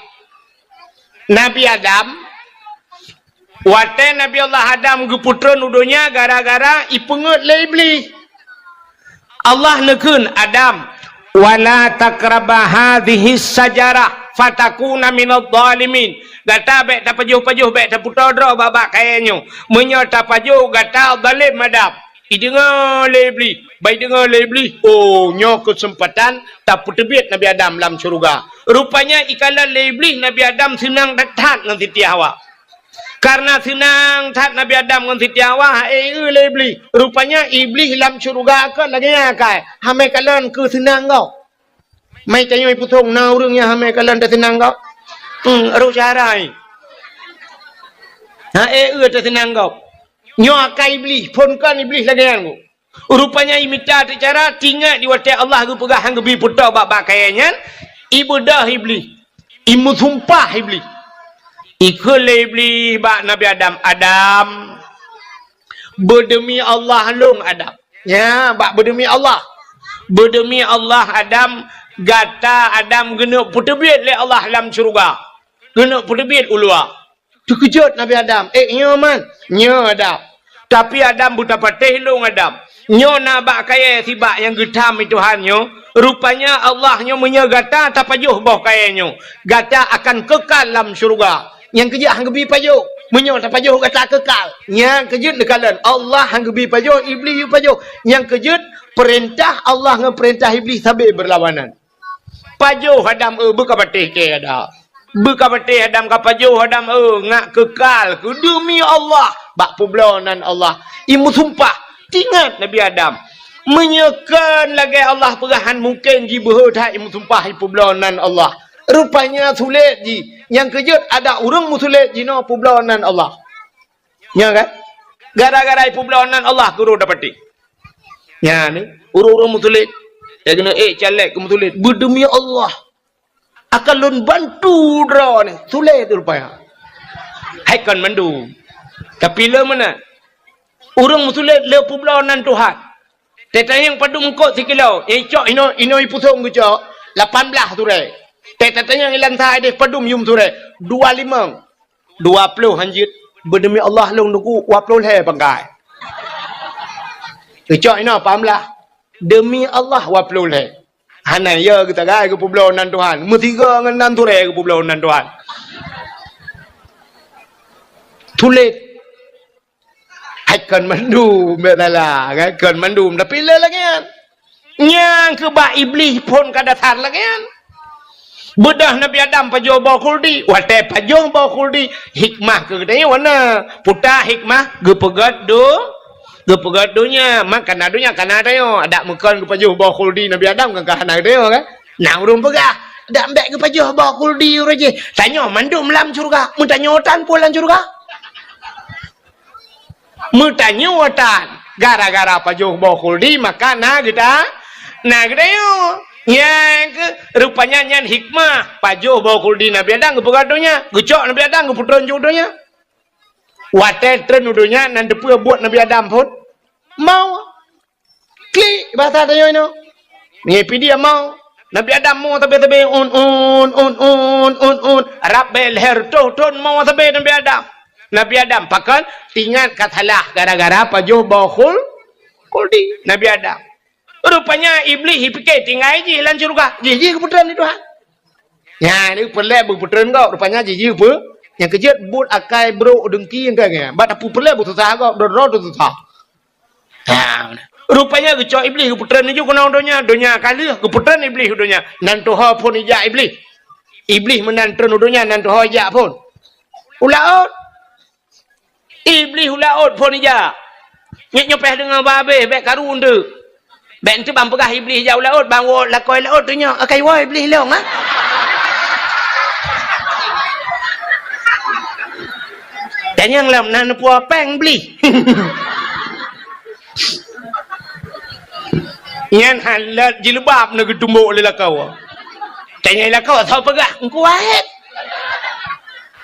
Nabi Adam, watèe Nabi Allah Adam geupeutreun u donya gara-gara ipeungeuet lé Iblih. Allah neukheun, "Adam, wala taqraba hadhihi syajarah fatakuna minadh dhalimin." Gata bèk tapajoh-pajoh, bèk tapeutoe droe bak-bak kayèe nyoe. Meunyoe tapajoh, gata zalim Adam. Ideungoe lé Iblih, bak ideungoe lé Iblih, oh, nyoe keuseumpatan tapeuteubiet Nabi Adam lam syeuruga. Rupanya ikalon lé Iblih Nabi Adam seunang that-that ngon Siti Hawa. Kareuna seunang that Nabi Adam ngon Siti Hawa, ha-e lé Iblih. Rupanya Iblih lam syeuruga kon lagèe nyan kai, hamai kalon keu seunang gob. Meuh tanyoe peusong na ureueng nyang hamai kalon teuseunang gob. Hmm, roh syara nyan. Ha-e teuseunang gob. Nyoe akai Iblih, phon kon Iblih lagèe nyan. Rupanya imita teuh cara, tingat di watèe Allah geupeugah han geubi peutoe bak-bak kayèe nyan, ibeudôh Iblih, imeusumpah Iblih. Ikheun lé Iblih bak Nabi Adam, "Adam, beudeumi Allah lôn Adam." Nya, bak beudeumi Allah. "Beudeumi Allah Adam, gata Adam geuneuk peuteubiet lé Allah lam syeuruga. Geuneuk peuteubiet u luwa." Teukeujot Nabi Adam, "Eh, nyoe man, nyoe Adam. Tapi Adam beutapatéh lôn Adam. Nyoe na bak kayèe sibak nyang geutham i Tuhan nyoe. Rupanya Allah nyoe meunyoe gata tapajoh boh kayèe nyoe, gata akan keukal lam syeuruga." Nyang keujeuet han geubi pajoh. Meunyoe tapajoh gata keukal. Nyang keujeuet neukalon Allah han geubi pajoh, Iblih yue pajoh. Nyang keujeuet peurintah Allah ngon peurintah Iblih sabe beurlawanan. Pajoh Adam, eh, beukapatéh kèe Adam. Beukapatéh Adam, kapajoh Adam, eh, ngat keukal keu deumi Allah bak peubloe nan Allah. Imeusumpah, tingat Nabi Adam. Meunyoe kon lagèe Allah peugah han mungken jibeuhe that imeusumpah ipeubloe nan Allah. Rupanya sulet jih. Nyang keujeuet ada ureueng meusulet jinoe peubloe nan Allah. Nyan kan? Gara-gara ipeubloe nan Allah keu roh dapatéh. Nyan ni, ureueng-ureueng meusulet. Ya keuneuk, eh, caleg keu meusulet. Beudeumi Allah. Akan lôn bantu droeneuh. Sulet rupanya. Hai kon mandum. Tapi le meunan. Ureueng meusulet le peubloe nan Tuhan. Tatanyong padum eungkot sikilo. Nyang icok inoe, inoe ipusong geucok. Lapan blaih surée. Tatanyong ilan sa ideh padum yum surée. Dua limong. Dua ploh han jeuet. Beudeumi Allah lôn teungku, dua ploh lhèe pangkai. Geucok inoe paham lah. Deumi Allah dua ploh lhèe. Hana ya geusagai geupeubloe nan Tuhan. Meusigoe ngon nan surée geupeubloe nan Tuhan. Sulet. Hai kon mandum, bèk salah, kan? Kon mandum, tapi le lagèe nyan. Nyang keu bak Iblih phon ka dasar lagèe nyan. Beudôh Nabi Adam pajoh boh khuldi. Watèe pajoh boh khuldi, hikmah keu geutanyoe na. Peue ta hikmah? Geupeugöt do-, geupeugöt donya. Makana donya kana tanyoe. Adak meukon geupajoh boh khuldi Nabi Adam kan ka hana geutanyoe, kan? Na ureueng peugah, "Dak bèk geupajoh boh khuldi ureueng jih." Tanyoe mandum lam syeuruga. Meutanyoe tan peue lam syeuruga? Meutanyoe tan, gara-gara pajoh boh khuldi, maka na geuta-, na geutanyoe. Nyang keuh, rupanya nyan hikmah pajoh boh khuldi Nabi Adam geupeugah donya, geucok Nabi Adam geupeutrön ju donya. Watée trön u donya nan teupeue buet Nabi Adam phon? Mau. Klik bahasa tanyoe inoe. Ngipi dia mau. Nabi Adam mo sabe-sabe un un un un un un. Rab bée leher toh thon mo sabe Nabi Adam. Nabi Adam pakon tingat ka salah gara-gara pajoh boh khul khuldi Nabi Adam. Rupanya Iblih jipike tinggai jih lam syeuruga. Jih jih geupeutrön lé Tuhan. Nyan ni peureulée beupeutrön gob. Rupanya jih jih peu. Nyang keujeuet buet akai brok deungki engkai nyan. Bak tapeureulée beususah gob, droe-droe teususah. Ha, rupanya geucok Iblih geupeutrön laju keunoe donya, donya ka lheueh geupeutrön Iblih u donya. Nan tuho phon ijak Iblih. Iblih meunan trön u donya nan tuho ijak phon. U laôt. Iblih u laôt phon ijak. Nyoe nyoe pih deungoe babeh bék karu enteuk. Bék enteuk ban peugah Iblih ijak u laôt, ban woe lakoe laôt teunyoe akai woe Iblih lom, ha? Dan nyang lom na neupue péng Iblih. Nyan halat jilbab na geutumbok lé lakoe. Tanya lakoe, "Soe peugah?" "Engku Wahid."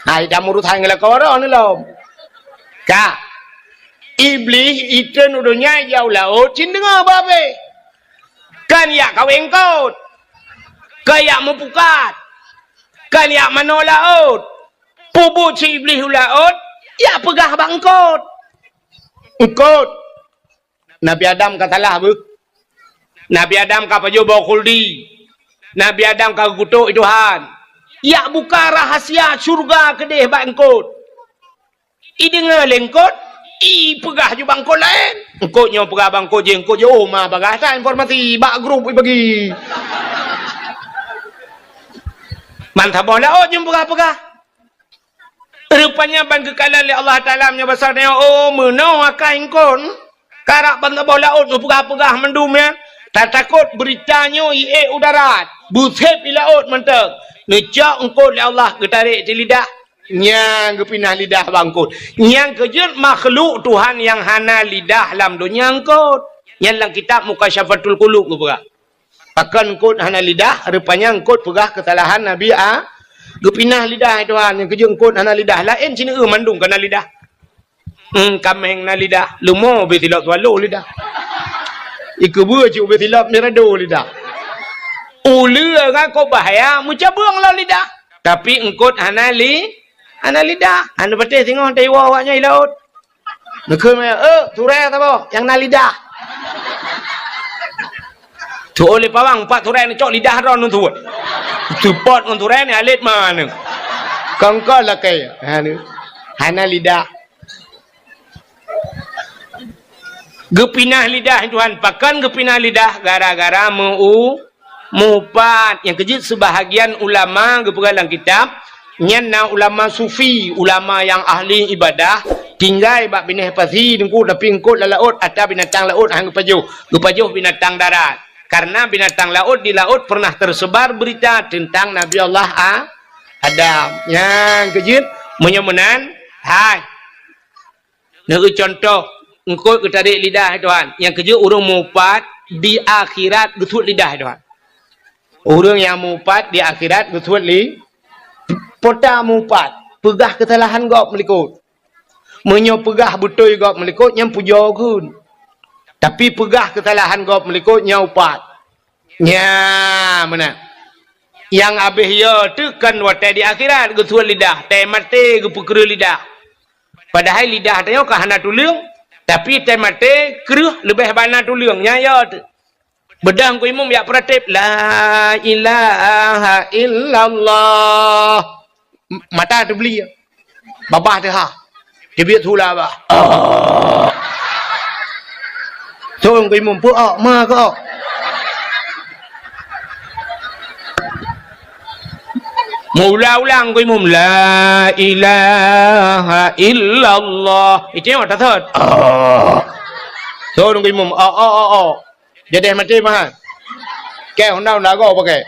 Hai, dah urusan ngon lakoe droe ni lom. Ka. Iblih itrön u donya ijak u laôt cit deungoe babeh. Kan ijak kawén eungkôt. Kan ijak meupukat. Kan ijak manoe laôt. Peubuet si Iblih u laôt, ijak peugah bak eungkôt. Eungkôt. Nabi Adam ka salah beuh. Nabi Adam ka pajoh boh khuldi. Nabi Adam ka geukutok Tuhan. Ijak buka rahasia syeuruga keudeh bak eungkôt. Ideungoe lé eungkôt, ipeugah ju bak eungkôt laén. Eungkôt nyoe peugah bak eungkôt jih, eungkôt jih, oh, ma bagah that informasi bak grup ibagi. Ban saboh laôt jeuet peugah-peugah. Rupanya ban geukalon lé Allah Taala meunyoe basa nyoe, oh, meunoe akai eungkôt. Karab ban saboh laôt neupeugah-peugah mandum nyan. Tatakot beurita nyoe iék u darat. Beuseb i laôt mantong. Neucok eungkôt lé Allah geutarek di lidah. Nyang geupinah lidah bak eungkôt. Nyang keujeuet makhluk Tuhan nyang hana lidah lam donya eungkôt. Nyan lam kitab Mukasyafatul Qulub geupeugah. Pakon eungkôt hana lidah, rupanya eungkôt peugah keusalahan Nabi A. Geupinah lidah Tuhan, nyang keujeuet eungkôt hana lidah. Laén sineuk mandum ka na lidah. Hmm, kaméng na lidah, leumo ubé silop swallow lidah. Ikeubeue cit ubé silop mirado lidah. Uleue ngon kok bahaya meucabeueng lom lidah. Tapi eungkôt hana li, hana lidah. Hana patéh singoh taiwoe awaknyan i laôt. Neukheun meunan, "Eh, turée saboh nyang na lidah." Tu'oh lé pawang, pat turée neucok lidah droe neusuet. Seupôt ngon turée ni alet mana. Kongkol lakée. Ha, ni. Hana lidah. Geupinah lidah Tuhan, pakon geupinah lidah gara-gara meu-, meuupat. Nyang keujeuet seubahagian ulama geupeugah lam kitab, nyan na ulama sufi, ulama nyang ahli ibadah, tinggai bak binéh pasi teungku, tapi eungkôt lam laôt, atra binatang laôt han geupajoh, geupajoh binatang darat. Karena binatang laôt di laôt pernah tersebar berita tentang Nabi Allah A-, Adam. Nyang keujeuet, meunyoe meunan, hai. Neueu contoh, eungkôt geutarek lidah Tuhan. Nyang keujeuet ureuëng meuupat di akhirat geusuet lidah Tuhan. Ureuëng nyang meuupat di akhirat geusuet li-, pota meuupat. Peugah keusalahan gob meulikot. Meunyoe peugah beutôi gob meulikot, nyan pujoe kheun. Tapi peugah keusalahan gob meulikot, nyan upat. Nya, meunan. Nyang abéh yo teuh kon watée di akhirat geusuet lidah, tée maté geupeukreueh lidah. Padahai lidah tanyoe ka hana tuleueng, tapi tée maté kreueh leubeh bana tuleueng. Nya yo teuh. Beudôh Teungku Imum jak peurateb, "La ilaha illallah." M-, mata teubeli. Babah teuhah. Teubiet sula bah. Oh. Teungku Imum, peu-ok, ma keu-ok. Meuulang-ulang Teungku Imum, "La ilaha illallah." Itu yang mata thot. Oh. Teungku Imum, "Ok, ok, ok, ok." Jadeh maté meuhan. Keu honda-honda goe pakai.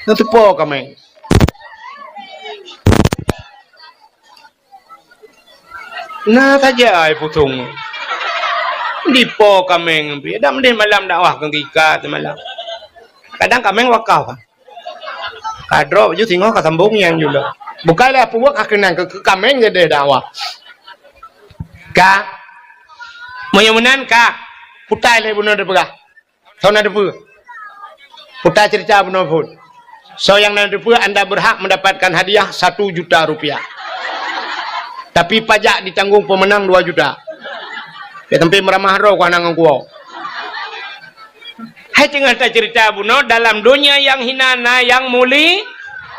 Neuteupo kaméng. Na saja ai pusong. Dipo kaméng pih. Dak meudeh malam dakwah keu gika seumalam. Kadang kaméng wakaf. Ka droe ju singoh ka sambong nyang ju lom. Bukai lé peubuet ka keunan keu, keu kaméng jadi dakwah. Ka. Meunyoe meunan ka. Putai lé bunoe dipeugah. Soe na teupeue? Putai cerita bunoe phon. Soe nyang na teupeue, anda berhak mendapatkan hadiah satu juta rupiah. Tapi pajak ditanggung pemenang dua juta. Ya, tapi meuramah droe keu aneuk ngon kuwoe. Hai teungoh tacerita bunoe, dalam donya nyang hina na nyang muli,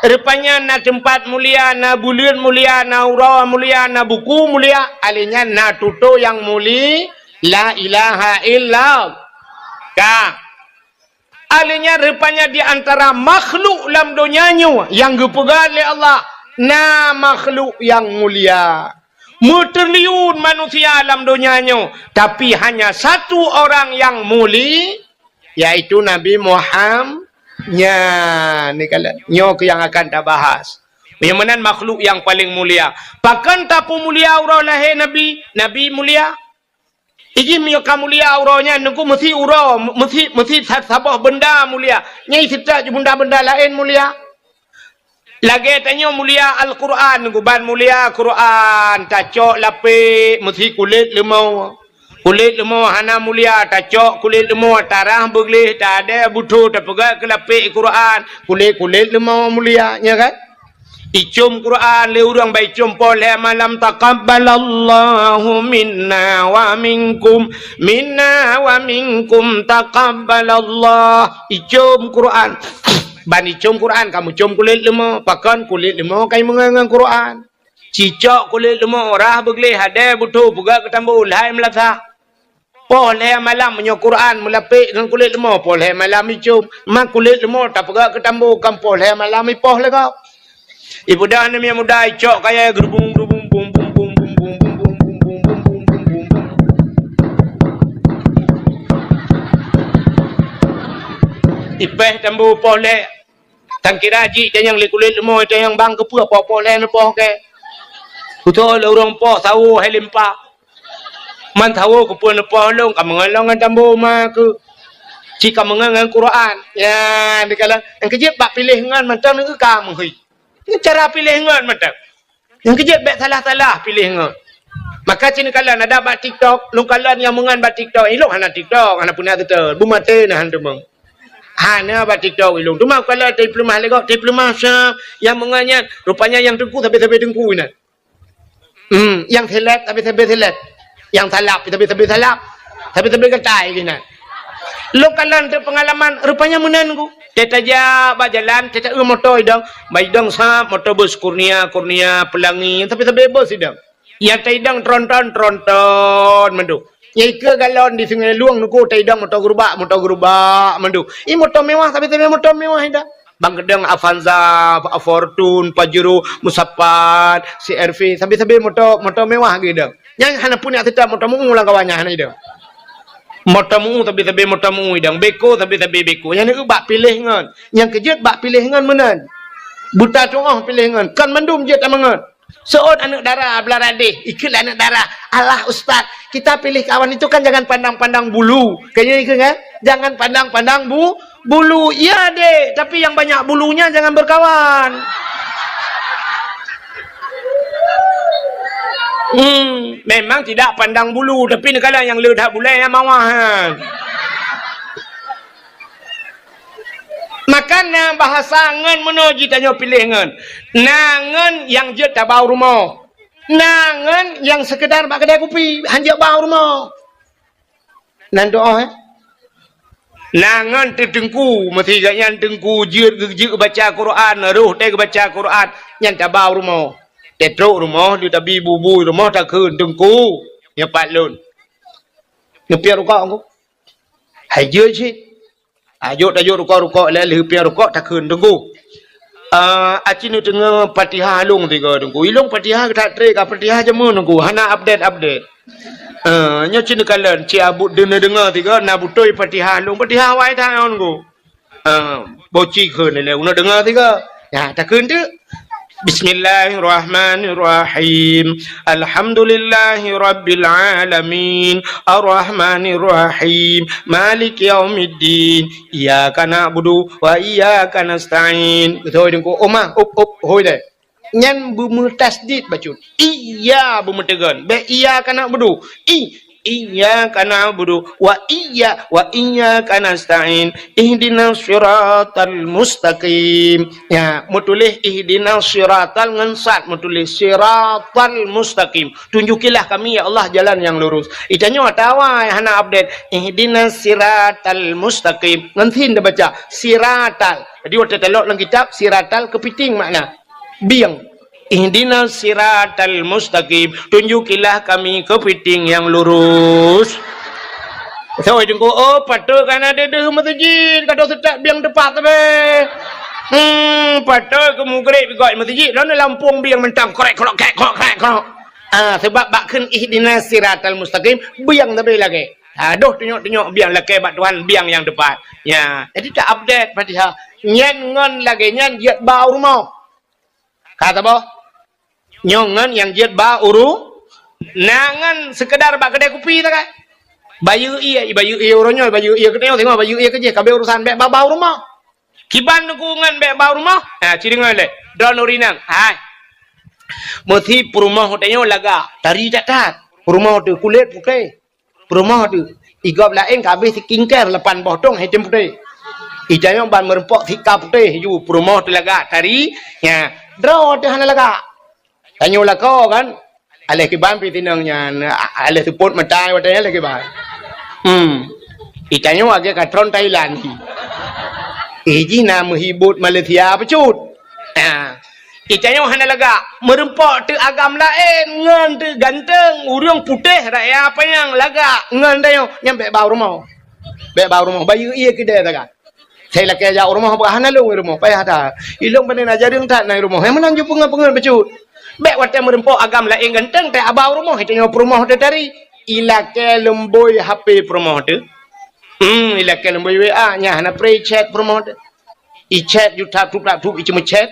rupanya na teumpat mulia, na buleuen mulia, na uroe mulia, na buku mulia, alèh nyan na tutoe nyang muli, la ilaha illallah. Ka. Alèh nyan rupanya di antara makhluk lam donya nyoe nyang geupeugah lé Allah, na makhluk nyang mulia. Meutriliun manusia lam donya nyoe, tapi hanya satu orang nyang muli, yaitu Nabi Muhammad. Nyan, ni kalian. Nyoe keuh nyang akan tabahas. Nyang meunan makhluk nyang paleng mulia. Pakon tapeumulia uroe lahé Nabi? Nabi mulia. Iji meunyoe ka mulia uroe nyan, Teungku, meusi uroe, meusi, meusi sa-, saboh beunda mulia. Nyan seutôt ju beunda-beunda laén mulia. Lagèe tanyoe mulia Al-Quran, Teungku, ban mulia Quran, tacok lapék meusi kulét leumo. Kulét leumo hana mulia, tacok kulét leumo, tarah beugleh, tadè butho, tapeugah keu lapék Quran, kulét-kulét leumo mulia, nya kan? Icôm Quran lé ureueng bak icôm poh lhèe malam, taqabbalallahu minna wa minkum, minna wa minkum taqabbalallah. Icôm Quran. Ban icôm Quran, kamu côm kulét leumo. Pakon kulét leumo kai meungon ngon Quran. Cicok kulét leumo, rah beugleh, hadè butho, peugah keu tambo, lhai meulasah. Poh lhèe malam meunyoe Quran meulapék ngon kulét leumo, poh lhèe malam icôm. Ma kulét leumo tapeugah keu tambo, kan poh lhèe malam ipoh lé gob. Ipeugah aneuk miet muda icok kayèe geurubung-geurubung, bung, bung, bung. Ipèh tambo poh lhèe. Tan kira jih tanyong lé kulét leumo, tanyong bang keupeue poh-poh lhèe neupoh kèe. Kuto lé ureueng poh sawo hai limpa. Man sawo keupeue neupoh lôn, ka meungon lôn ngon tambo ma keuh. Ci ka meungon ngon Quran. Ya, dikalon. Nyang keujeuet bak piléh ngon mantong neu ka meuhôi. Ngon cara piléh ngon mantong. Nyang keujeuet bèk salah-salah piléh ngon. Maka ci neukalon adak bak TikTok, lôn kalon nyang meungon bak TikTok. Ilôn hana TikTok, hana peuna TikTok. Beumaté na han teumong. Hana bak TikTok ilôn. Teuma kalon teupeulumah lé gob, teupeulumah sa nyang meungon nyan. Rupanya nyang teungku sabe-sabe teungku inan. Hmm, nyang seleb sabe-sabe seleb. Nyang salab sabe-sabe salab. Sabe-sabe gatai inan. Lôn kalon teupeungalaman, rupanya meunan ku. Teutajak bak jalan, teuta eu moto idong. Bak idong sab moto bus Kurnia, Kurnia, Pelangi, sabe-sabe bus idong. Nyang taidong tronton, tronton mandum. Nyang ikeue galon di Sungai Lueng nuku taidong moto gerubak, moto gerubak mandum. I moto mewah, sabe-sabe moto mewah idong. Bang keudong Avanza, Fortuner, Pajero, Musapat, C R V, sabe-sabe moto, moto mewah geuh idong. Nyang hana peuneuk seutôt moto meu lam kawan nyan hana idong. Moto meu, sabe-sabe moto meu idong. Beko, sabe-sabe beko. Nyang neu bak piléh ngon. Nyang keujeuet bak piléh ngon meunan. Buta tuoh piléh ngon. Kon mandum jeuet tameungon. Seuôt aneuk dara Beuladeh, ikheun lé aneuk dara, "Alah Ustaz, kita pilih kawan itu kan jangan pandang-pandang bulu." Kayaknya ikheun kan? "Jangan pandang-pandang bu-, bulu." Iya, Dek, tapi yang banyak bulunya jangan berkawan. Hmm, memang tidak pandang bulu, tapi neukalon nyang le that bulèe nyang mawah nyan. Maka na bahasa ngon meunoe jitanyoe piléh ngon. Na ngon nyang jeuet tabau rumoh. Na ngon nyang seukeudar bak keudè kupi, han jeuet bau rumoh. Nan doa, eh? Na ngon teuteungku, meusi gobnyan teungku jeuet geu-, jeuet geubaca Quran, roh teuh geubaca Quran, nyan tabau rumoh. Teutrok rumoh, di tabi bubui rumoh takheun, "Teungku, nyoe pat lôn." Neupiep rukok ku. Hai jeuet cit. Tajok-tajok rukok-rukok lé lheuh piep rukok takheun, "Teungku, ah, aci neudeungoe Fatihah lôn sigoe, Teungku. Ilôn Fatihah that trép ka Fatihah jameun, Teungku, hana update-update. Ah, nyoe ci neukalon, ci abut deungoe-deungoe sigoe na beutôi Fatihah lôn, Fatihah awai that, Teungku." Ah, boci kheun lé, "Uneuk deungoe sigoe." Ya, takheun teuk. Bismillahirrahmanirrahim. Alhamdulillahirabbil alamin. Arrahmanirrahim. Maliki yaumiddin. Iyyaka na'budu wa iyyaka nasta'in. Beutôi teungku. Omah, up, up, hôi deh. Nyan beumeutasydid bacut. Iya beumeuteugon. Bèk iyyaka na'budu. I, iyyaka na'budu wa iyya, wa iyyaka nasta'in. Ihdinas siratal mustaqim. Ya, meutuléh ihdinas siratal ngon sad meutuléh siratal mustaqim. Tunjukilah kami, ya Allah, jalan yang lurus. Itanyoe atawa hana update. Ihdinas siratal mustaqim. Ngon sin tabaca. Siratal. Jadi, watèe talok lam kitab, siratal keupiting makna. Bieng. Ihdinas siratal mustaqim. Tunjukilah kami keupiting yang lurus. Soe teungku, oh, patôt ka na deuh-deuh meuseujid, ka deuh seutat bieng teupat sabe. Hmm, patôt keu mugreb gok meuseujid, lôn lampôh bieng mantong, krek, krok, krek, krok, krek, krok. Ah, sabab bak kheun ihdinas siratal mustaqim, bieng sabe lagèe. Ah, deuh tunyok-tunyok bieng lakèe bak Tuhan, bieng nyang teupat. Ya, jadi ta-update Fatihah. Nyan ngon lagèe nyan jeuet ba u rumoh. Ka saboh? Nyoe ngon nyang jeuet ba u ru-, na ngon seukeudar bak keudè kupi sagai. Bayeue ie, bayeue ie uroe nyoe, bayeue ie keunoe, singoh bayeue ie keujih, ka abéh urusan bèk ba-ba u rumoh. Kiban teungku ngon bèk ba u rumoh? Ha, ci deungö lé. Droeneuh ureueng inong. Hai. Meusi peurumoh tanyoe lagak, tari that-that. Peurumoh teuh kulét putéh. Peurumoh teuh, i gob laén ka abéh skincare lapan boh thôn, hai tem putéh. I tanyoe ban meureumpok sika putéh ju, peurumoh teuh lagak tari, nya, droe teuh hana lagak. Tanyoe lakoe kan, aléh kiban pih tinong nyan, a-, aléh seupôt mata watèe nyan aléh kiban. Hmm. I tanyoe lagèe ka tron Thailand hi. Eh, jih na meuhibot Malaysia bacut. Ha. I tanyoe hana lagak. Meureumpok teuh agam laén, ngon teuh ganteng, ureueng putéh, raya panyang lagak, ngon tanyoe, nyan bèk ba u rumoh. Bèk ba u rumoh, bayeue ie keudè sagai. Sai lakèe jak u rumoh, bah hana lôn i rumoh, payah that. I lôn pane na jareueng that na i rumoh. Nyang meunan ju peungeut-peungeut bacut. Bèk watèe meureumpok agam laén ganteng, teuh ba u rumoh, i tanyoe peurumoh teuh tari. I lakèe leumbôi H P peurumoh teuh. Hmm, i lakèe leumbôi W A, nyan hana pré chat peurumoh teuh. I chat ju that tup that tup i ceumeuchat.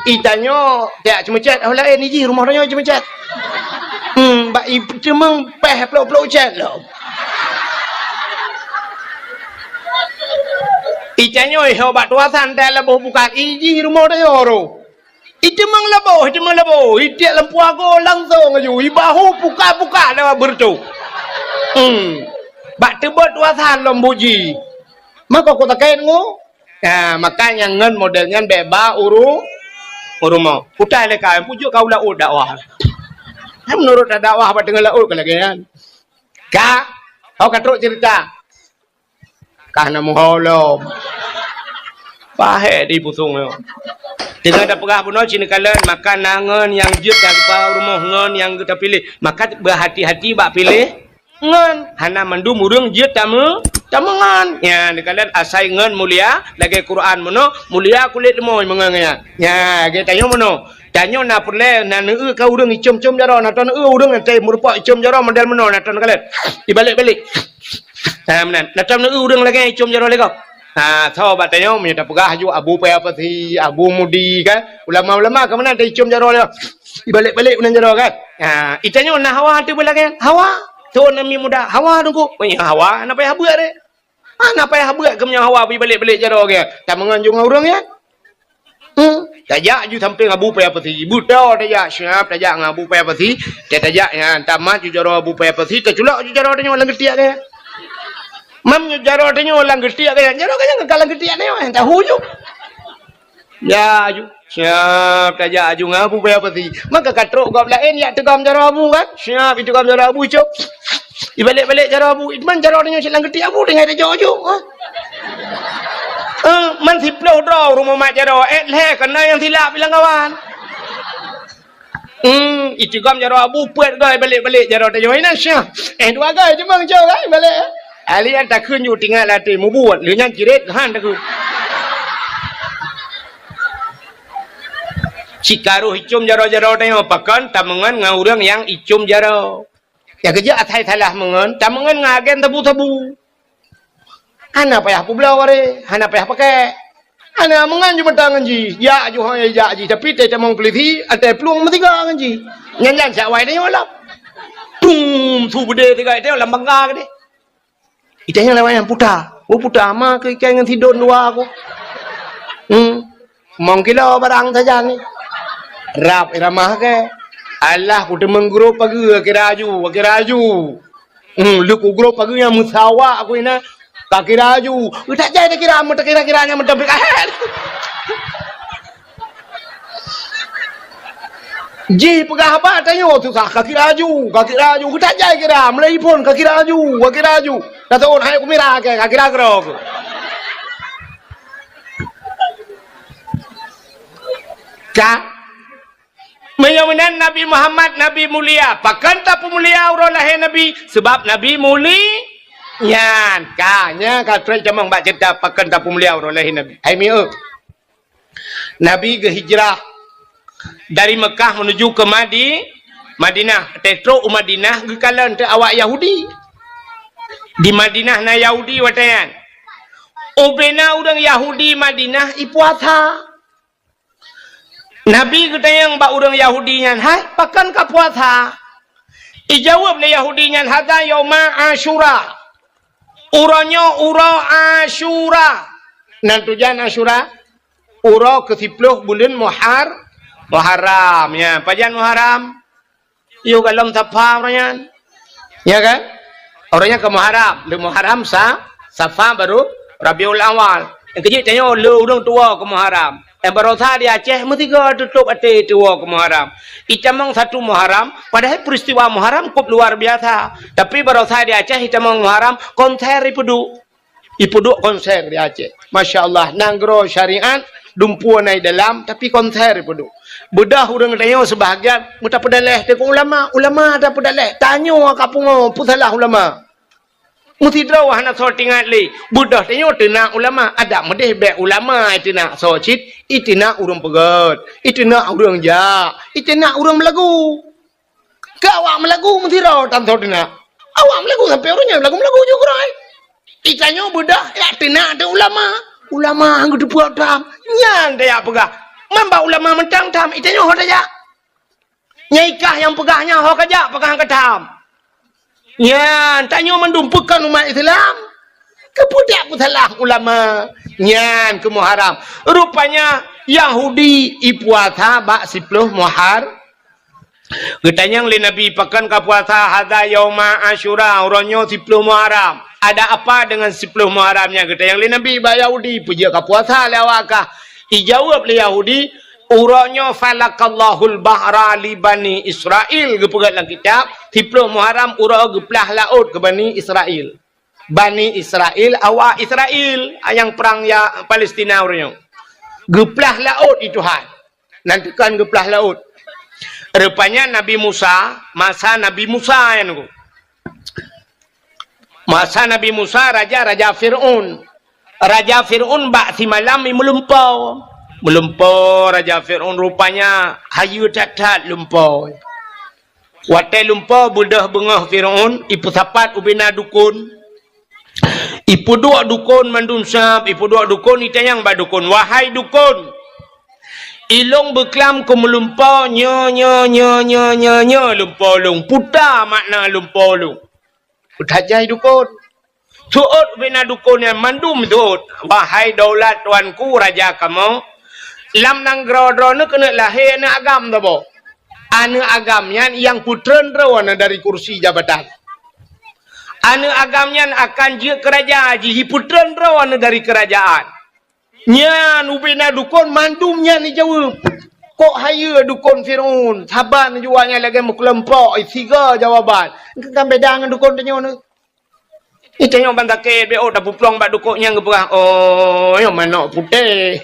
I tanyoe jak ceumeuchat, oh laén i jih rumoh tanyoe ceumeuchat. Hmm, bak i teumeung péh plôk-plôk chat lom. I tanyoe ho bak tuasan teuh laboh bukan i jih rumoh tanyoe ro. I teumeung laboh, i teumeung laboh, i tiek lampu ago langsong aju, i bahu puka-puka lewat beureutoh. Hmm. Bak teubot tuasan lom buji. Maka ku takét ngu. Ya, makanya ngon model nyan bèk ba u ru-, u rumoh. Utai lé ka, pujok ka u laôt dakwah. Nyan meunurot dakwah bak teungoh laôt ka lagèe nyan. Ka, ho ka trok cerita. Ka na meuho lom. Pahé di pusong nyoe. Teungoh tapeugah bunoe ci neukalon, maka na ngon nyang jeuet ka geuba u rumoh ngon nyang geuta piléh. Maka beuhati-hati bak piléh. Ngon, hana mandum ureueng jeuet tameu-, tameungon. Nya, neukalon asai ngon mulia, lagèe Quran meunoe, mulia kulét leumoi meungon nyan. Nya, lagèe tanyoe meunoe. Tanyoe na peureulèe, na neueu ka ureueng icom-com jaroe, na tô neueu ureueng nyang meureumpok icom jaroe model meunoe, na tô neukalon. Ibalek-balek. Ha, meunan. Na tô neueu ureueng lagèe icom jaroe lé gob. Ha, so bak tanyoe meunyoe tapeugah ju Abu Paya Pasi, Abu Mudi kan. Ulama-ulama ka meunan ta icom jaroe lé. Ibalek-balek meunan jaroe kan. Ha, i tanyoe na hawa teuh beulagèe nyan. Hawa. Thôn namiet muda. Hawa teungku. Oh, iya, hawa. Hana payah beuet deh. Hana payah beuet keu meunyoe hawa beuibalek-balek jaroe geuh. Tameungon ju ngon ureueng nyan. Hmm. Tajak ju sampéng Abu Paya Pasi. Beutôi tajak siap tajak ngon Abu Paya Pasi. Ta-, tajak nyan tamat ju jaroe Abu Paya Pasi. Taculok ju jaroe tanyoe lam geutiek geuh. Mam ju jaroe tanyoe lam geutiek geuh. Jaroe geuh nyan ka lam geutiek tanyoe. Tahu ju. Ya, aju. Siap tajak aju ngon Abu Paya Pasi. Maka ka trok gob laén jak teugom jaroe Abu kan? Siap iteugom jaroe Abu icok. Ibalek-balek jaroe Abu. Itman jaroe tanyoe cit lam geutiek Abu tinggai tajok aju. Ha? Eh, man siplôh droe rumoh mat jaroe. Eh, lhèe keunan nyang silap ilang kawan. Hmm, iteugom jaroe Abu peuet goe balek-balek jaroe tanyoe. Ina syah. Eh, dua goe cuma ngejok kan balek. Ahli an takheun ju tinggai lam até mubuet. Lheueh nyan cirét han takheun. Cit ka roh icom jaroe-jaroe tanyoe pakon tameungon ngon ureueng nyang icom jaroe. Nyang keujeuet asai salah meungon, tameungon ngon agen sabu-sabu. Hana payah peubloe, hana payah pakèk. Hana meungan ju mata ngon jih. Jak ju hôi jak jih. Tapi teutamong polisi, até plueng meusiga ngon jih. Nyan-nyan siat wai tanyoe lom. Tum, su beudé siga tanyoe lam bangga keudéh. Itanyoe lewat nyan puta. Oh, puta ma keu ikai ngon sidon dua aku. Hmm. Mong kilo barang sajan ni. Rab iramah ke. Alah, kuteumeung grob pageue, kira aju, kira aju. Hmm, leuku grob pageue nyang meusawa aku ina. Ka kira aju. Utak jai takira, meutakira-kira nyang meutabik ahet. Jih peugah haba tanyoe susah, ka kira aju, ka kira aju. Utak jai kira, mulai phon ka kira aju, ka kira aju. Ka taun hai kumira ke, ka kira keudroe. Ka Meunyoe meunan Nabi Muhammad, Nabi mulia. Pakon tapeumulia uroe lahé Nabi? Sabab Nabi muli-, nyan. Ka, nya ka trok tamong bak ceurita pakon tapeumulia uroe lahé Nabi. Hai mieu. Nabi geuhijrah dari Mekah menuju ke Madi-, Madinah. Tetrok u Madinah geukalon teu awak Yahudi. Di Madinah na Yahudi watée nyan. Ubena ureuëng Yahudi Madinah ipuasa. Nabi geutanyong bak ureuëng Yahudi nyan, "Hai, pakon ka puasa?" Ijaweueb lé Yahudi nyan, "Hadza yauma Asyura." Uroe nyoe uroe Asyura. Nan tujan Asyura? Uroe keusiploh buleuen Muhar-, Muharram. Ya, pajan Muharram? Yôh goh lom Safa uroe nyan. Ya kan? Uroe nyan ka Muharram. Lé Muharram sa-, Safa baru Rabiul Awal. Nyang keujeuet tanyoe lé ureuëng tuwoe keu Muharram. Nyang barosa di Aceh meusigoe tutôp até tuwoe keu Muharram. Itamong satu Muharram, padahai peristiwa Muharram cukup luar biasa. Tapi barosa di Aceh itamong Muharram, konser ipeuduek. Ipeuduek konser di Aceh. Masya Allah, nanggroe syariat, dumpeue na i dalam, tapi konser ipeuduek. Beudôh ureuëng tanyoe seubahagian, meutapeudaleh teuk ulama, ulama tapeudaleh. Tanyoe ka pungo, peusalah ulama. Meusidroe hana soe teuingat lé. Beudôh tanyoe teunak ulama, adak meudeh bék ulama iteunak soe cit, iteunak ureuëng peugét, iteunak ureuëng jak, iteunak ureuëng meulagu. Keu awak meulagu meusidroe tan soe teunak. Awak meulagu sampoe uroe nyoe meulagu-meulagu ju keurôi. Itanyoe beudôh jak teunak teuh ulama. Ulama han geuteupeue tham. Nyan tajak peugah. Man bak ulama mantong tham, itanyoe ho tajak. Nyang ikah nyang peugah nyan ho kajak, pakon han ka tham. Nyan, tanyoe mandum pakon umat Islam. Keupeue jak peusalah ulama. Nyan keu Muharram. Rupanya Yahudi ipuasa bak siploh Muhar-, Geutanyong lé Nabi, "Pakon ka puasa?" "Hadza yauma Asyura, uroe nyoe siploh Muharram." "Ada apa dengan siploh Muharram nyan?" Geutanyong lé Nabi bak Yahudi, "Peue jeuet ka puasa lé awak kah?" Ijaweueb lé Yahudi, "Uroe nyoe falakallahul bahra li Bani Israil." Geupeugah lam kitab, siploh Muharram uroe geuplah laôt keu Bani Israil. Bani Israil, awak Israil, nyang prang ya Palestina uroe nyoe. Geuplah laôt i Tuhan. Nan teukon geuplah laôt. Rupanya Nabi Musa, masa Nabi Musa nyan nyoe. Masa Nabi Musa, raja, raja Fir'aun. Raja Fir'aun bak simalam i meulumpoe. Meulumpoe raja Fir'aun rupanya hayeue that-that lumpoe. Watée lumpoe beudôh beungoh Fir'aun, ipeusapat ubena dukon. Ipeuduek dukon mandum sab, ipeuduek dukon, itanyong bak dukon, "Wahai dukon, ilôn beuklam keu meulumpoe nyoe, nyoe, nyoe, lumpoe lôn. Peue makna lumpoe lôn?" Peue tajai dukon. Seuôt ubena dukon nyan mandum seuôt, "Wahai daulat tuanku raja kamoe, lam nanggroe droeneuh keuneuk lahé aneuëk agam saboh. Aneuëk agam nyan nyang peutreun droeneuh dari kursi jabatan. Aneuëk agam nyan akan jeuet keu raja jih, jipeutreun droeneuh dari keurajaan." Nyan ubena dukon mandum nyan ijaweueb. Kok hayeue dukon Fir'aun, saban jua nyan lagée meukeulumpok, siga jawaban. Kan beda ngon dukon tanyoe nyoe. Itanyoe ban sakét, bék ôk tapeuplong bak dukon nyan geupeugah, "Oh, nyoe manok putéh."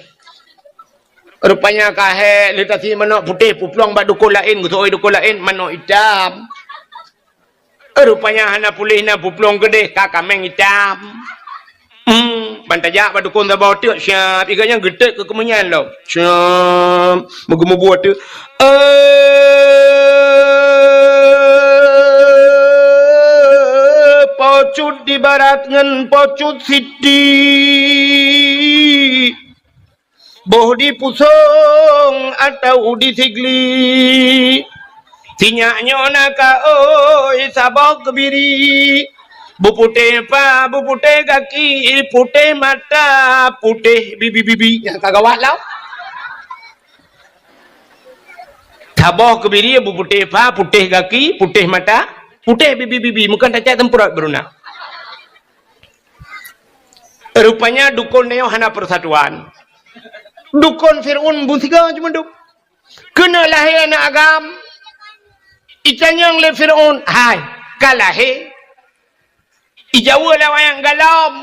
Rupanya ka hék, lé tasi manok putéh, peuplong bak dukon laén, geuseuôt dukon laén, manok itam. Rupanya hana puléh na peuplong keudeh ka kaméng itam. Hmm, ban tajak bak dukon saboh teuk, siap. Iga nyan geutet keu keumeunyan lom. Siap. Meugeumeubuet teuk. Eh, pocut di barat ngon pocut siti. Boh di Pusong atau di Sigli. Sinyak nyoe na kaôi saboh keubiri. Beuputéh pa, beuputéh gaki, putéh mata, putéh bibi-bibi. Nyang ka gawat lah. Saboh keubiri beuputéh pa, putéh gaki, putéh mata, putéh bibi-bibi. Meukeun tacak teumpeurot beuruna. Rupanya dukon nyoe hana persatuan. Dukon Fir'aun beusigoe cuma duek. Keuneuk lahé aneuk agam. Itanyong lé Fir'aun, "Hai, ka lahé?" Ijaweub lé awaknyan, "Galom,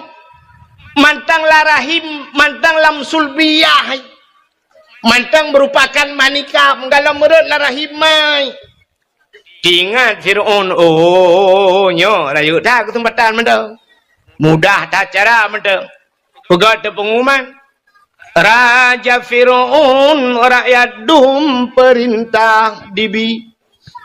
mantong lam rahim, mantong lam sulbiyah, mantong meurupakan manikam, galom meurot lam rahim mai." Teuingat Fir'aun, "Oh, nyoe rayeuk that keuseumpatan mantong. Mudah that cara mantong." Peugah teupeunguman, "Raja Fir'aun, rakyat dum peurintah dibi.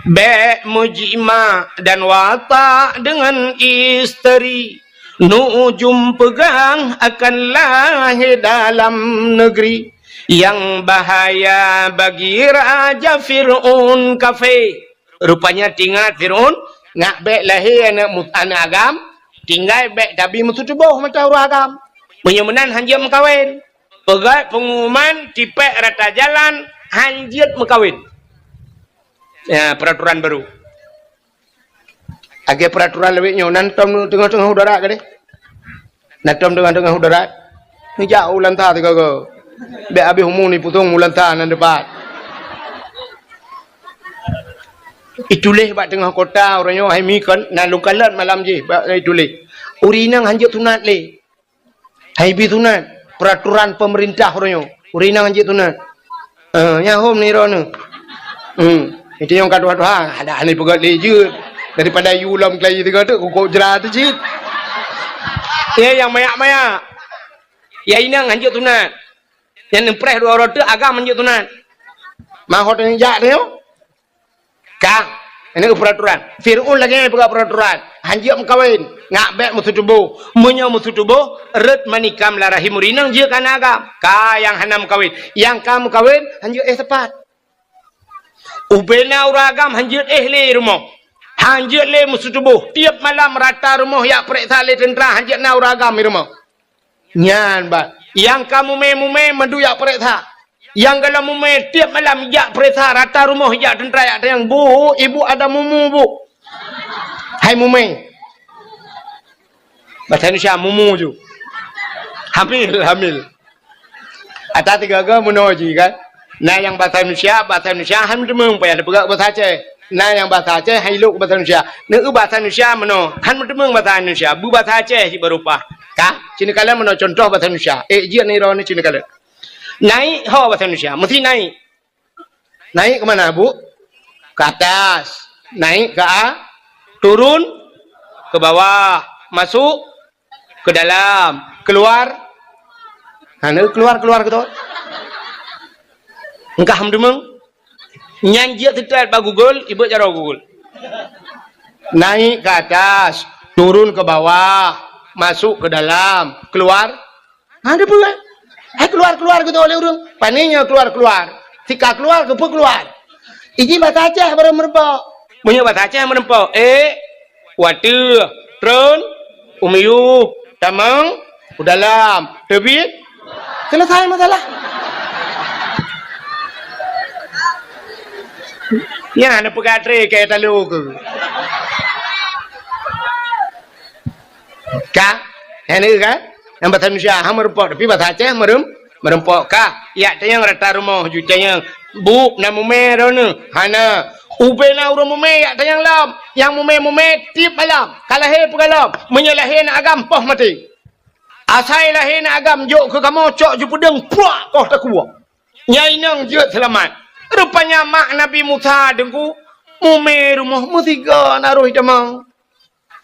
Bék meujimak dan watak deungon isteri. Nujum peugah akan lahé dalam neugri. Nyang bahaya bagi Raja Fir'aun kafé." Rupanya teuingat Fir'aun, ngak bék lahé aneuk mu-, aneuk agam, tinggai bék tabi meututoboh mata ureueng agam. Meunyoe meunan hanjeuet meukawen. Peugah peunguman tipék rata jalan hanjeuet meukawen. Ya, peraturan baru. Lagèe peraturan lawét nyoe, nan tom teungoh-teungoh udara gadeh. Nan tom teungoh-teungoh udara. Neujak u Lanta sigoe-goe. Bék habéh umu ni Pusong u Lanta nan dipat. Ituléh bak teungoh kota uroe nyoe hai mi kon, na lôn kalon malam jih bak ituléh. Ureueng inong hanjeuet sunat lé. Hai bi sunat, peraturan pemerintah uroe nyoe. Ureueng inong hanjeuet sunat. Eh, nyan hom ni droeneuh. Hmm. Itu nyang ka tuha-tuha, ada ni peugah lé jeuet. Daripada yue lom kelai tiga tu, kukok jera tu cit. Ya, nyang mayak-mayak. Ya, inong hanjeuet sunat. Nyang neupreh dua uroe teuk agam hanjeuet sunat. Mahot nyang jak tu. Ka, ini peraturan. Fir'aun lagèe nyan peugah peraturan. Hanjeuet meukawen, ngak bék meututoboh. Meunyoe meututoboh, rot manikam lam rahim ureueng inong jeuet keu aneuk agam. Ka nyang hana meukawen. Nyang ka meukawen, hanjeuet éh sapat. Ubena ureueng agam hanjeuet éh lé rumoh. Hanjeuet lé meututoboh. Tiep malam rata rumoh jak peuriksa lé teuntra hanjeuet na ureueng agam di rumoh. Nyan bah, nyang ka mumè-mumè mandum jak peuriksa. Nyang galom mumè tiep malam jak peuriksa, rata rumoh jak teuntra jak tanyong, "Bu, ibu ada mumu, Bu?" Hai mumè. Bahasa Indonesia, mumu ju. Hamil, hamil. Ata tiga-tiga meunoe ji kan. Na nyang bahasa Indonesia, bahasa Indonesia han meuteumèe payah neupeugah bahasa Aceh. Na nyang bahasa Aceh han ilok bahasa Indonesia. Neu bahasa Indonesia meunoe, han meuteumèe bahasa Indonesia. Beubahasa Aceh cit baru paih. Ka, ci neukalon meunoe contoh bahasa Indonesia. Eh, jeuet ni droeneuh ci neukalon. Naik ho bahasa Indonesia, mesti naik. Naik ke mana, Bu? Ke atas. Naik ke a-, turun ke bawah. Masuk ke dalam, keluar. Ha, na keluar, keluar gitu. Engkah meudeungoe. Nyan jeuet seutôt bak Google, ibeuet jaroe Google. Naik ke atas, turun ke bawah, masuk ke dalam, keluar. Ha, ada peue? Hai keluar-keluar gitu oleh ureueng. Pane nyoe keluar-keluar. Sika keluar, keupeue keluar? Iji bahasa Aceh baru meureumpok. Meunyoe bahasa Aceh meureumpok, eh, wateueh, trön, u miyueb, tamong, u dalam, teubiet, selesai masalah. Nyan na peugah tré keu talo keu. Ka? Nyan ka? Nyang bahasa Indonesia ha meureumpok, tapi bahasa Aceh meureumpok. Meureumpok ka? Jak tanyong rata rumoh ju tanyong, "Bu, na mumè droeneuh?" Hana. Ubena ureueng mumè jak tanyong lom. Nyang mumè-mumè tiep malam. Ka lahé peugah lom. Meunyoe lahé na agam, poh maté. Asai lahé na agam, jok keu kamoe cok ju peudeueng, puak koh takue. Nyan inong jeuet seulamat. Rupanya mak Nabi Musa deungku, mumè rumoh meusigoe na roh tamong.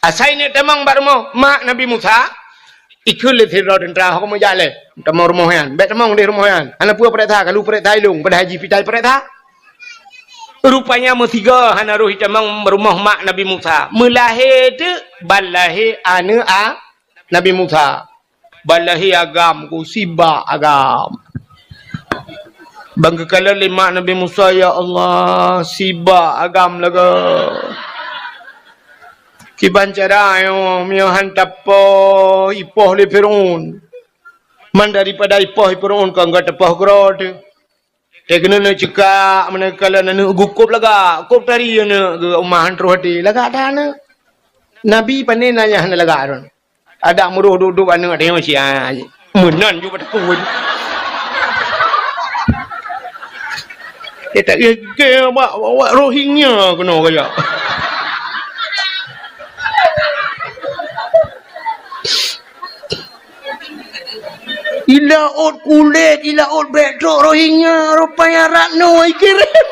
Asai neuk tamong bak rumoh mak Nabi Musa, ikheun lé sidroe teuntra, "Ho kamoe jak lé, tamong rumoh nyan. Bèk tamong deh rumoh nyan. Hana peue pareksa, ka lheueh pareksa ilong, padahai jih pitai pareksa." Rupanya meusigoe hana roh jitamong rumoh mak Nabi Musa. Meulahé teuk ban lahé aneuk a Nabi Musa. Ban lahé agam ku sibak agam. Ban geukalon lé mak Nabi Musa, "Ya Allah, sibak agam lagèe. Kiban cara nyoe, meunyoe han tapoh, ipoh lé Fir'aun. Man daripada ipoh Fir'aun, kon geuteupôh keudroe teuh." Teuh keunoe neucekak, meunan geukalon aneuk geuh kôb lagak, kôb tari aneuk geuh, uma han troh até, lagak that aneuk. Nabi pané na nyang hana lagak droe. Adak meuroh duek-duek aneuk teuh nyoe sia. Meunan ju bak takue. Eh, tak gègèe bak, bak Rohingya keunoe kajak. Ilaôt kulét, ilaôt bèk trok Rohingya, rupanya Ratno ikirém.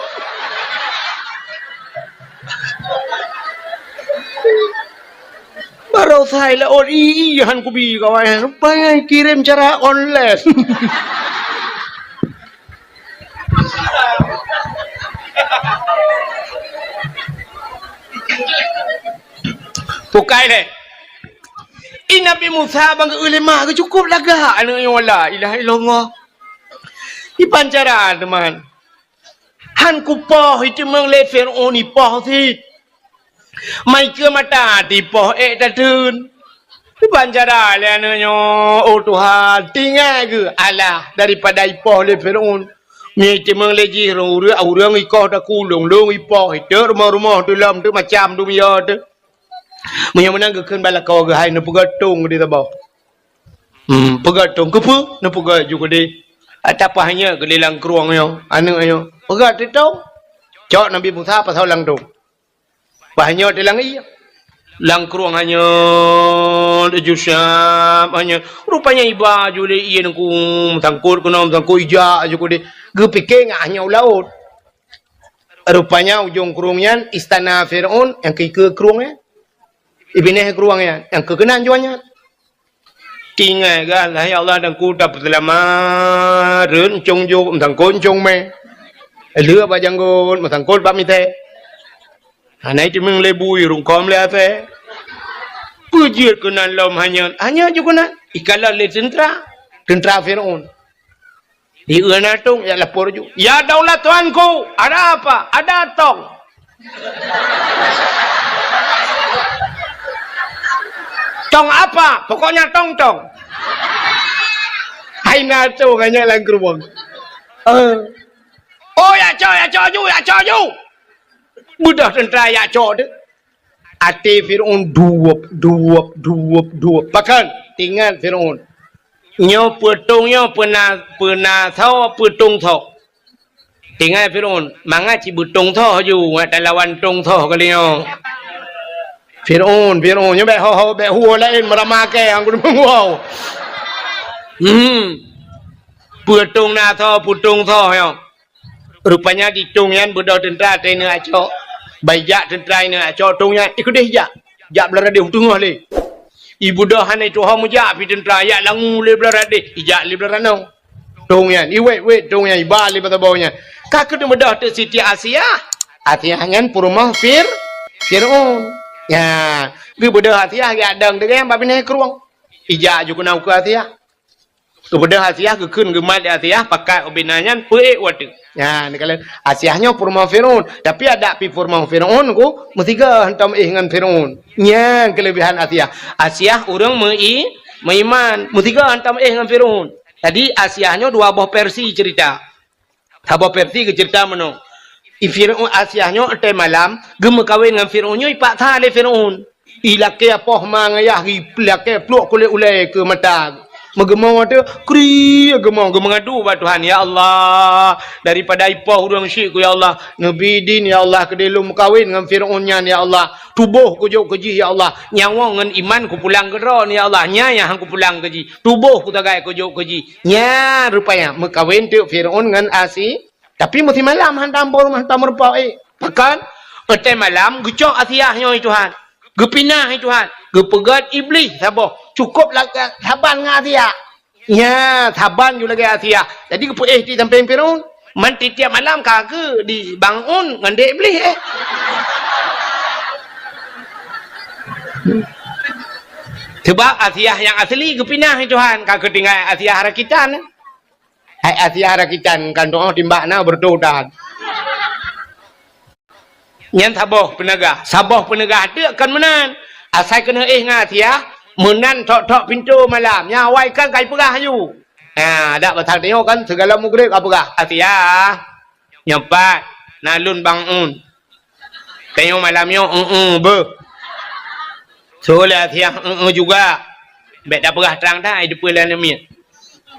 Baroesa ilaôt i, i han kubi kawan, rupanya ikirém cara online. Bukai lé. I Nabi Musa ban geuéh lé mak geuh cukôp lagak aneuk nyoe, la ilaha illallah. Iban cara teuma. Han kupoh, iteumeung lé Fir'aun ipoh cit. Mai keu mata tipoh ék tateun. Iban cara lé aneuk nyoe, oh Tuhan, tinggai geuh alah daripada ipoh lé Fir'aun. Meunyoe iteumeung lé jih ureueng, ureueng ikoh takulông, lông ipoh, iteuek rumoh-rumoh teuh lom teuh macam dum yo teuh. Meunyoe meunan geukheun bak lakoe geuh, hai neupeugöt tông di saboh. Hmm, peugöt tông. Keupeue? Neupeugöt ju keudeh. Ata paih nyoe keudeh lam krueng nyoe, aneuk nyoe. Peugöt teuh tông. Cok Nabi Musa pasoe lam tông. Paih nyoe teuh lam ié. Lam krueng hanyeut, laju siap hanyeut. Rupanya iba ju lé ié nangku meusangkot keunoe, meusangkot ijak ju keudeh. Geupike ngat hanyeut u laôt. Rupanya ujong krueng nyan istana Fir'aun nyang keu ikeue krueng nyan. Ibinéh krueng nyan nyang keu keunan juan nyan. Tinggai gah, "Hai Allah, dan ku tapeuseulamat, rhot ncong jok, meusangkot ncong mé. Lheueh bak janggot, meusangkot bak mitée. Hana iteumeung lé bui, rungkôm lé asée." Peue jeuet keunan lom hanyeut, hanyeut ju keunan. Ikalon lé teuntra, teuntra Fir'aun. Di eu na tông, jak lapor ju. "Ya daulat tuanku, ada apa?" "Ada tong." "Tong apa?" "Pokoknya tong-tong." Hai na tông, hanyeut lam krueng. Eh. "Oh, jak cok, jak cok ju, jak cok ju." Beudôh teuntra jak cok teuh. Até Fir'aun duweup, duweup, duweup, duweup. Pakon? Teuingat Fir'aun. Nyoe peue tông nyoe, peue na, peue na soe, peue tông soe. Teuingat Fir'aun, mangat cit beutông soe ju, ngat talawan tông soe kali nyoe. Fir'aun, Fir'aun, nyoe bèk ho-ho, bèk huwoe laén meuramah kèe, anggô deungon wow. Hmm. Peue tông na soe, peue tông soe nyoe. Rupanya di tông nyan beudôh teuntra teuh ineuk jak cok. Ban ijak teuntra ineuk jak cok tông nyan, ikeudeh ijak. Jak Beuladeh u teungoh lé. Ibeudôh hana ituho meujak pih teuntra, ijak langue lé Beuladeh, ijak lé Beularano. Tông nyan, iwét-wét tông nyan, iba lé bak saboh nyan. Ka keuneuk beudôh teuk Siti Asiah. Asiah nyan peurumoh Fir-, Fir'aun. Nya, geubeudôh Asiah geujak dong teuk nyan bak binéh krueng. Ijak ju keunan ukeue Asiah. Geubeudôh Asiah, geukheun geumat lé Asiah, pakat ubena nyan peuék watèe. Nya, neukalon Asiah nyoe peurumoh Fir'aun, tapi adak pih peurumoh Fir'aun ku meusigoe hantom éh ngon Fir'aun. Nyan keuleubehan Asiah. Asiah ureueng meu-i-, meuiman, meusigoe hantom éh ngon Fir'aun. Jadi Asiah nyoe dua boh versi cerita. Saboh versi geuceurita meunoe. I Fir'aun, Asiah nyoe watèe malam geumeukawen ngon Fir'aun nyoe ipaksa lé Fir'aun. Ilakèe poh ma ngon yah, ilakèe pluek kulét ulèe keu mata. Meugeumoe teuh, kri geumoe, geumeungadu bak Tuhan, "Ya Allah, daripada ipoh ureueng syik ku, ya Allah, neubi idin, ya Allah, keudeh lôn meukawen ngon Fir'aun nyan, ya Allah. Tuboh kujok keu jih, ya Allah. Nyawoe ngon iman kupulang keu Droe, ya Allah. Nyan nyang han kupulang keu jih. Tuboh kusagai kujok keu jih." Nyan rupanya meukawen teuk Fir'aun ngon Asi-, tapi meusimalam hantom peurumoh, hantom meurumpok, eh. Pakon? Watèe malam geucok Asiah nyoe, "Hai Tuhan, geupinah, hai Tuhan." Geupeugöt Iblih saboh. Cukôp lagèe saban ngon Asiah. Nya, saban ju lagèe Asiah. Jadi geupeuéh di sampéng Fir'aun. Man tiep-tiep malam ka geu di bangun ngon dek Iblih, eh. Sebab Asiah nyang asli geupinah, hai Tuhan, ka geutinggai Asiah rakitan. Hai Asiah rakitan, kan doh timbak na beureutoh tan. Nyan saboh peuneugah. Saboh peuneugah teuk kon meunan. Asai keuneuk éh ngon Asiah, meunan thok-thok pintoe malam. Nyan awai kan ka jipeugah laju. Ha, dak, bak tanyoe kan sigohlom mugreb ka peugah, "Asiah, nyoe pat na lôn bang un." Tanyoe malam nyoe, eu-eu beuh. Soe lé Asiah, eu-eu juga. Bèk tapeugah trang that, ai teupeue lé aneuk miet.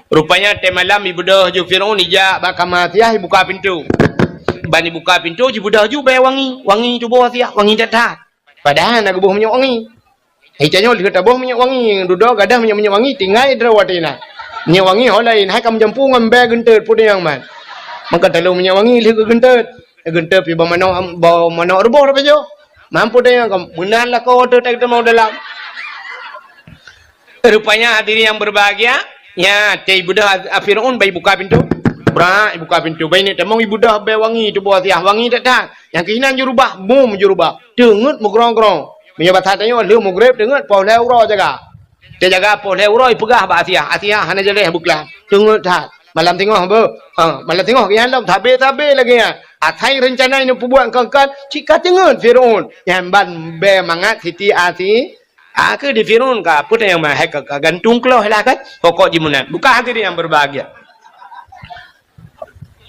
Rupanya, watèe malam jibeudôh ju Fir'aun, jijak bak kama Asiah, jibuka pintoe. Ban jibuka pintoe, jibeudôh ju bèe wangi. Wangi tuboh Asiah, wangi that-that. Padahai na geuboh minyeuk wangi. Hai tanyoe lheueh taboh minyeuk wangi, dudoe gadoh minyeuk-minyeuk wangi, tinggai droe watèe na. Minyeuk wangi ho laén, hai ka meujampu ngon bèe geunteut, peue nyang man. Maka talôn minyeuk wangi lheueh geugeunteut. Geunteut pih bak manok, bak manok ruboh tapajoh. Mampu tanyoe ka meunan lakoe teuh, tai tamong dalam. Rupanya hadirin yang berbahagia, nyan, watèe jibeudôh a-, a Fir'aun, ban jibuka pintoe. Brak, jibuka pintoe. Ban jineuk tamong, jibeudôh bèe wangi tuboh Asiah, wangi that-that. Nyang keuh inan jurubah, bum jurubah. Teungeut meugrong-grong. Meunyoe basa tanyoe, lheueh mugreb teungeut poh lhèe uroe jaga. Teujaga poh lhèe uroe, jipeugah bak Asiah, "Asiah, hana jaleh beuklam. Teungeut that. Malam singoh beuh." Ha, malam singoh geuh nyan lom, sabe-sabe lagèe nyan. Asai reuncana neupeubuet kon-kon, cit ka teungeut Fir'aun. Nyan ban bèe mangat Siti Asi-, a, keu di Fir'aun ka, peue nyang ma-, hai ka, ka gantung kloh lah kan. Pokok jih meunan. Bukan hadirin yang berbahagia.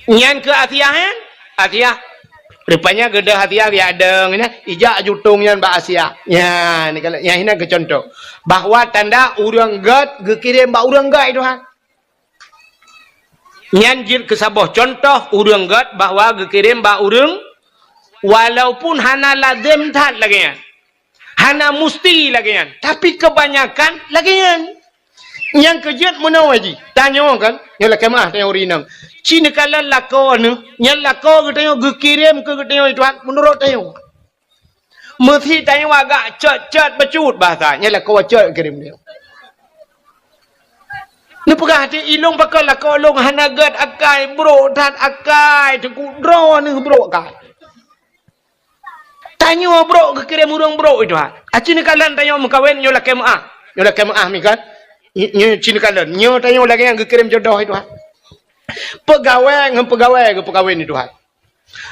Nyan keu Asiah, eh? Asiah. Rupanya geudoh Asiah geujak dong nyan, ijak jutong nyan bak Asiah. Nyan, ni kalau, nyan inan keu contoh. Bahwa tanda ureueng gèt geukirém bak ureueng gèt, Tuhan. Nyan jeuet keu saboh contoh ureueng gèt bahwa geukirém bak ureueng, walaupun hana lazem that lagèe nyan. Hana musti lagèe nyan, tapi keubanyakan lagèe nyan. Nyang keu jeuet meunoe jih, tanyoe kan, nyoe lakèe meu'ah tanyoe ureueng inong. Ci neukalon lakoe neuh, nyan lakoe geutanyoe geukirém keu geutanyoe Tuhan meunurot tanyoe. Meusé tanyoe agak cot-cot bacut bahasa, nyan lakoe cot kirém tanyoe. Neupeugah até ilong pakon lakoe lôn hana gèt akai, brok that akai, teungku droeneuh brok akai. Tanyoe brok geukirém ureueng brok itu ha. Aci neukalon tanyoe meukawen nyoe lakèe meu'ah. Nyoe lakèe meu'ah mi kan. Nyoe ci neukalon. Nyoe tanyoe lagèe nyang geukirém jodoh itu ha. Peugawée ngon peugawée geupeukawen itu ha.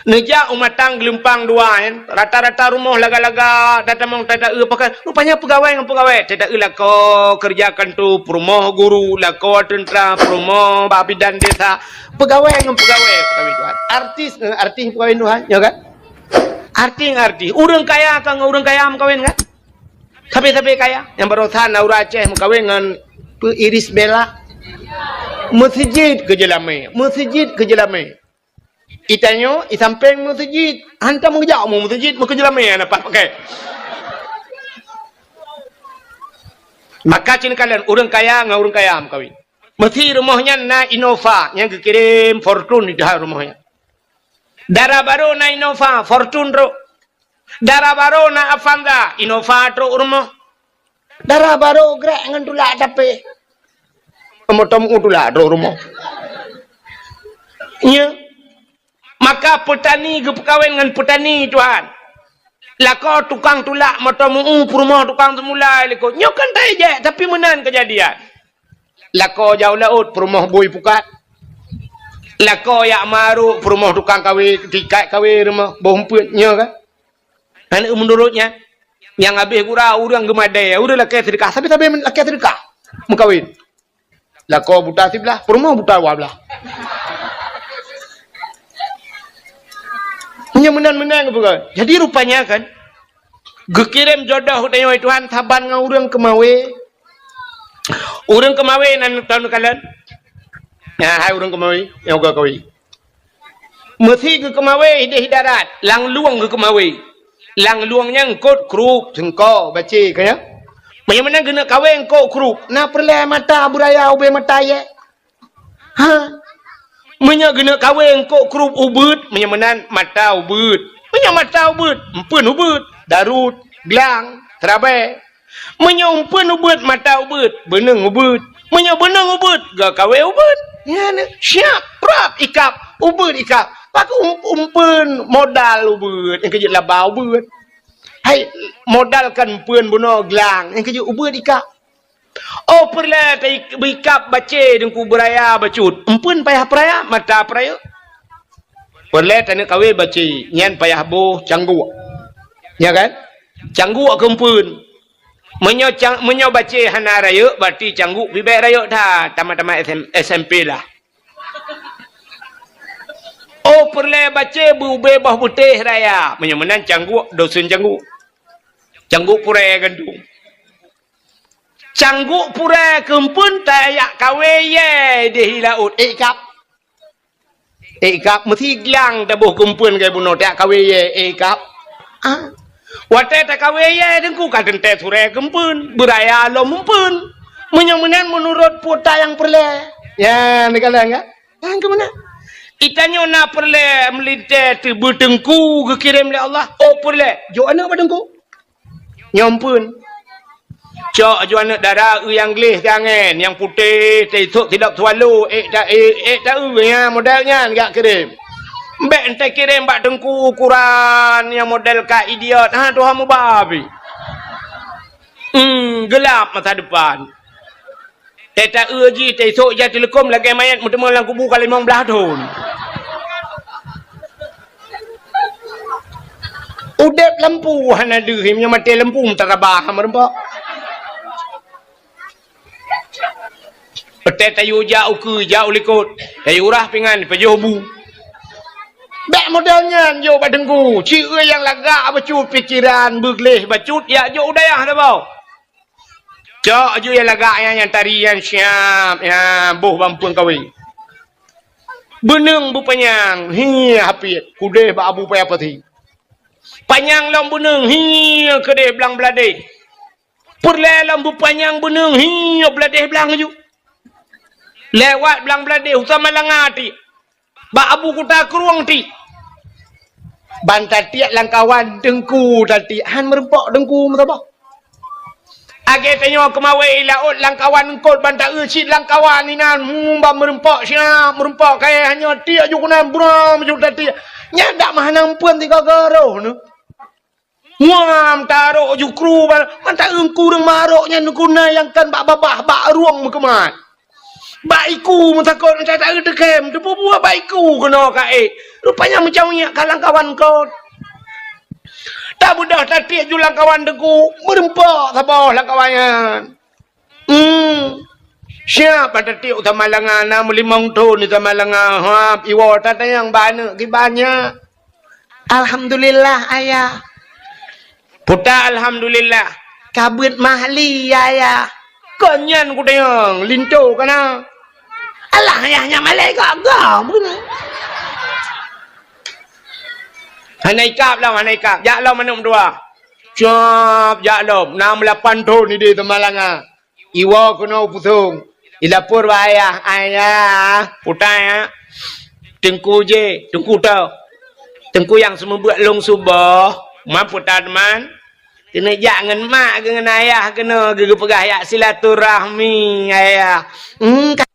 Neujak u Matang Geulumpang dua nyan, rata-rata rumoh laga-laga, tatamong tataeu pakon. Rupanya peugawée ngon peugawée, tataeu lakoe keureuja kanto, peurumoh guru, lakoe teuntra, peurumoh bak bidan desa. Peugawée ngon peugawée, peugawée Tuhan. Artis ngon artis peugawée Tuhan, nyo kan? Artis ngon artis. Ureueng kaya ka ngon ureueng kaya meukawen kan? Sabe-sabe kaya. Nyang barosan na ureueng Aceh meukawen ngon peu Iris Bella. Meuseujid keu jeulamé. Meuseujid keu jeulamé. Itanyoe, isampéng meuseujid. Hantom geujak u meuseujid, meukeujeulamé na pat pakai. Maka cit neukalon ureueng kaya ngon ureueng kaya meukawen. Meusi rumoh nyan na Innova nyang geukirém Fortuner di dalam rumoh nyan. Dara barô na Innova, Fortuner trok. Dara barô na Avanza, Innova trok u rumoh. Dara barô grek ngon tulak tapé. Moto meu tulak trok u rumoh. Nya. Maka peutani geupeukawen ngon peutani Tuhan. Lakoe tukang tulak moto meu peurumoh tukang seumulai lakoe. Nyoe kan tajak, tapi meunan keujadian. Lakoe jak u laôt, peurumoh bui pukat. Lakoe jak marok, peurumoh tukang kawé, tikat kawé rumoh, boh umpeuet nyoe kan. Aneuk meunurot nyan, nyang habéh gura ureueng geumadé, ureueng lakée seudeukah, sabe-sabe lakée seudeukah meukawen. Lakoe buta siblah, peurumoh buta dua blah. Nyan meunan-meunan geupeugah. Jadi rupanya kan, geukirém jodoh tanyoe Tuhan saban ngon ureueng keumawé. Ureueng keumawé nan tahu neukalon. Nah, hai ureueng keumawé nyang ka kawé. Meusi geukeumawé idéh darat, lam lueng geukeumawé. Lam lueng nyan eungkôt krup, seungko, bacé, ka nyan. Meunyoe meunan geuneuk kawé eungkôt krup, na peureulée mata beuraya ubé mata yé. Ha? Meunyoe geuneuk kawé eungkôt krup ubeuet, meunyoe meunan mata ubeuet. Meunyoe mata ubeuet, eumpeuen ubeuet, darut, glang, seurabée. Meunyoe eumpeuen ubeuet, mata ubeuet, beuneueng ubeuet. Meunyoe beuneueng ubeuet, geukawé ubeuet. Nyan, siap, prap, ikab, ubeuet ikab. Pakon um-, eumpeuen modal ubeuet, nyang keujeuet laba ubeuet. Hai, modal kan eumpeuen bunoe glang, nyang keujeuet ubeuet ikab. Oh, peureulée ta-, beuikab bacé Teungku beuraya bacut. Empeuen payah peuraya, mata peurayeuk. Peureulée taneuk kawé bacé, nyan payah boh cangguk. Ya kan? Cangguk keu empeuen. Meunyoe cang-, meunyoe bacé hana rayeuk, berarti cangguk pih bék rayeuk that, tamat-tamat S M, S M P lah. Oh, peureulée bacé beu-ubé boh beutéh raya. Meunyoe meunan cangguk, dosen cangguk. Cangguk purée gandong. Cangguk purée keu empeuen tajak kawé yé di laôt, ék kab. Ék kab meusiglang taboh keu empeuen keu bunoe tajak kawé yé, ék kab. Ah. Watée takawé yé Teungku ka teuntée surée keu empeuen, beuraya lom empeuen. Meunyoe meunan meunurot peue ta nyang peureulée. Ya, neukalon ka? Nyang keu meunan. Itanyoe na peureulée meulintée teubeu Teungku geukirém lé Allah. Oh, peureulée. Jok aneuëk bak Teungku. Nyoe empeuen. Cok aju aneuëk dara eu nyang gleh teuangén, nyang putéh, teusok sidop swallow, ék ta-, ék, ék ta-eu, nyan model nyan jak kirém. Bék enté kirém bak Teungku ukuran nyang model ka idiot. Ha, tuha mubabi. Hmm, gelap masa depan. Teuta-eu jih, teusok jak teuleukom lagée manyét meuteumé lam kubu ka limong blaih thon. Udeb lampu hana deuh, meunyoe maté lampu meutarabah meureumpok. Peutét tayue jak ukeue, jak u likot, tayue rah pingan, pajoh bu. Bék model nyan jok bak Teungku, ci nyang lagak bacut pikeran, beugleh bacut, jak jok u dayah saboh. Cok aju nyang lagak nyan, nyang tari nyan siab, nyan boh bak empeuen kawé. Beuneueng beupanyang, hi hapiet, keudeh bak Abu Paya Pati. Panyang lom beuneueng, hi keudeh blang bladeh. Peureulée lom beupanyang beuneueng, hi bladeh blang aju. Lewat blang bladeh, u Samalanga tiek. Bak Abu Kuta Krueng tiek. Ban tatiek lamkawan Teungku tatiek, han meureumpok Teungku meusaboh. Lagée tanyoe keumawé i laôt lamkawan eungkot ban ta-eu cit lamkawan inan, hmm, ban meureumpok siab, meureumpok kayée hanyoe tiek ju keunan buram ju tatiek. Nyan dak meuhana empeuen tiga garoh neuh. Muam tarok jukru ban, ban ta-eu kureueng marok nyan guna nyang kan bak babah, bak rueng meukeumat. Bak iku meutakot, ta-eu teukem, teupeue-peue bak iku keunoe ka ék. Rupanya meucaweuek ka lamkawan kot. Tabeudôh tatiek ju lamkawan Teungku, meureumpok saboh lamkawan nyan. Hmm. Siap pada tiek u Samalanga, na meulimong thon di Samalanga. Hap, iwoe tatanyong bak aneuëk kiban nyan. Alhamdulillah, Ayah. Puta alhamdulillah. Ka beuet mahli, Ayah. Kon nyan kutanyong, linto kana. Alah, Ayah, nyan malée gak-gak. Hana ikab lom, hana ikab. Jak lom aneuëk meutuah. Cap, jak lom. Na meulapan thon ideh Samalanga. Iwoe keunoe u Pusong. Ilapor bak ayah, "Ayah, putai, ya. Teungku jih, Teungku toh. Teungku nyang seumeubeuet lôn suboh, man putai teuma. Keuneuk jak ngon mak keuh ngon ayah keunoe, geupeugah jak silaturahmi, ayah." Hmm, ka-,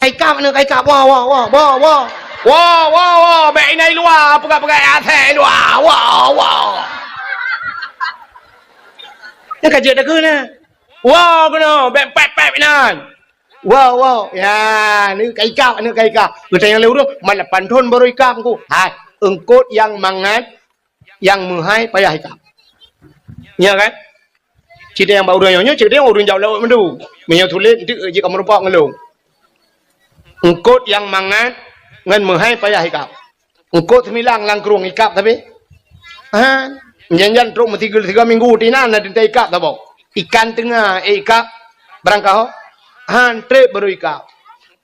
ka ikab, aneuk ka ikab. Woe, woe, woe, woe, woe. Woe, woe, woe. Bék inan i luwa, peugah-peugah asai i luwa. Woe, woe. Nyan ka jeuet takheun na. Woe keunoe, bék pép-pép inan. Woe, woe. Ya, aneuk ka ikab, aneuk ka ikab. Geutanyong lé ureueng, "Man lapan thon baru ikab, Teungku?" Hai, eungkot nyang mangat, nyang meuhai payah ikab. Nyo kan? Cit nyang bak ureueng nyoe, cit nyang ureueng jak laôt meundu. Meunyoe sulet, eunteuk jih ka meurumpok ngon lôn. Eungkot nyang mangat ngon meuhai payah ikab. Eungkot seumilang lam krueng ikab tapi. Ha, jan-jan trok meusigoe-sigoe minggu tinan na teuntée ikab saboh. Ikan teunga, eh, ikab barangkaho. Han treb baru ikab.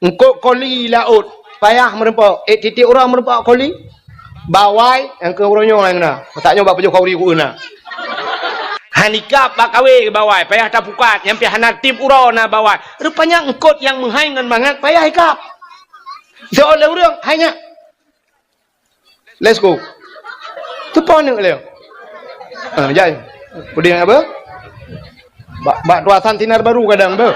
Eungkot koli laôt, payah meurumpok. Eh, tieb-tieb uroe meurumpok koli. Bawai, nyang keu uroe nyoe nyang na. Masa nyoe bak pajoh khauri ku na. Han ikab bak kawé bawai, payah tapukat, nyang pih hana tieb uroe na bawai. Rupanya eungkot nyang meuhai ngon mangat payah ikab. Soe lé ureueng, hai nyak. Let's go. Teupo aneuk lé. Ah, jai. Udeh apa? Bak, bak tuasan sinar baru kadang tu.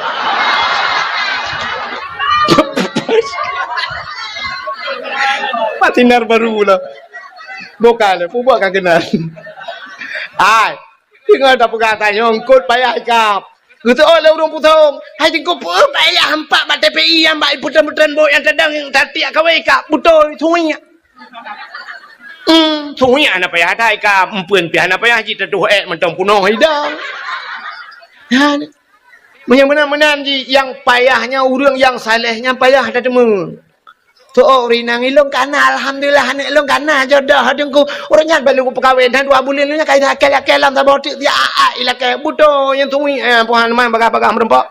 Bak sinar baru lah. Bukan, pubak ka kenal. Ai, tinggal dah pegang tanya, eungkot payah ikab. Geuteu'oh lé ureuëng pusong, "Hai Teungku, peue payah hampak bak T P I nyang bak putreun-putreun bot nyang tadong nyang tatiek kawé ka beutôi suiek." Hmm, suiek hana payah that ka, empeuen pih hana payah jih tatuh ék mantong punoh idang. Ha, meunyoe meunan-meunan jih, nyang payah nyan ureuëng nyang saleh nyan payah tateumé. Teu'oh ureuëng inong, "Ilôn kana, alhamdulillah, aneuëk lôn kana jodoh Teungku. Ureuëng nyan baru peukawen, hana dua buleuen nyan ka ilakée-lakée lam saboh teuk, dia a-a ilakée. Beutôi nyang tui, eh, puhan man bagah-bagah meurumpok."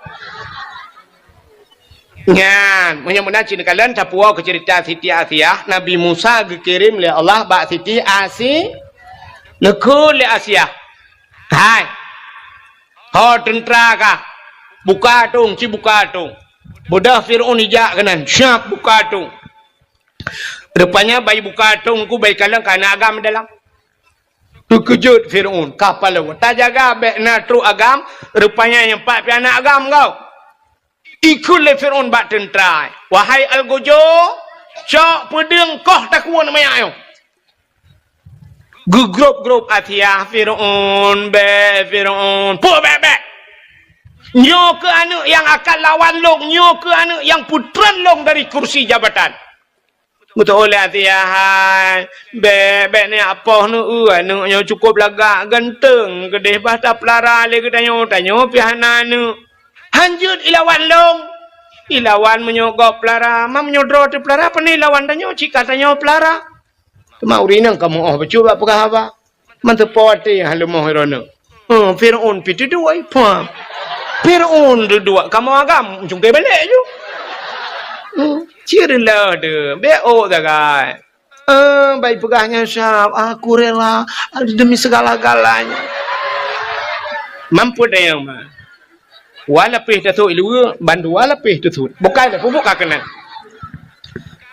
Nyan, meunyoe meunan cit neukalon tapuwoe keu ceurita Siti Asiah, Nabi Musa geukirém lé Allah bak Siti Asi-, neukheun lé Asiah. Hai, ho teuntra kah, buka atong, ci buka atong. Beudôh Fir'aun ijak keunan, siap buka atong. Rupanya bai buka atong ku bai kalon ka na agam dalam. Teukeujot Fir'aun, ka paloe. Tajaga bék na trok agam, rupanya nyang pat pih na agam gob. Ikheun lé Fir'aun bak teuntra, "Wahai algojo, cok peudeueng koh takue manyak nyoe." Geugrôb-grôb Asiah, "Fir'aun, bék, Fir'aun, peue bék-bék? Nyoe keuh aneuëk nyang akan lawan lôn, nyoe keuh aneuëk nyang peutreun lôn dari kursi jabatan." Geuteu'oh lé Asiah, "Hai, bék, bék neupoh neueu, aneuëk nyoe cukôp lagak ganteng, keudeh bah tapeulara lé geutanyoe, tanyoe pih hana aneuëk. Han jeuet ilawan lôn. Ilawan meunyoe gob peulara, ma meunyoe droe teupeulara, pane ilawan tanyoe, cit ka tanyoe peulara." Teuma ureuëng inong ka meu'oh bacut bak peugah haba. Manteupo até nyang leumoh droeneuh. Huh, Fir'aun pih teuduek, pah. Fir'aun teuduek kamoe agam, cungké balek ju. Huh, cit reuloh deuh, bék ôk sagai. Eh, bai peugah nyan siab, "Aku rela demi segala-galanya." Mampu dayang mah. Wa lapéh tasut iluwa, bandua lapéh tasut. Bukai dah pupuk ka keunan.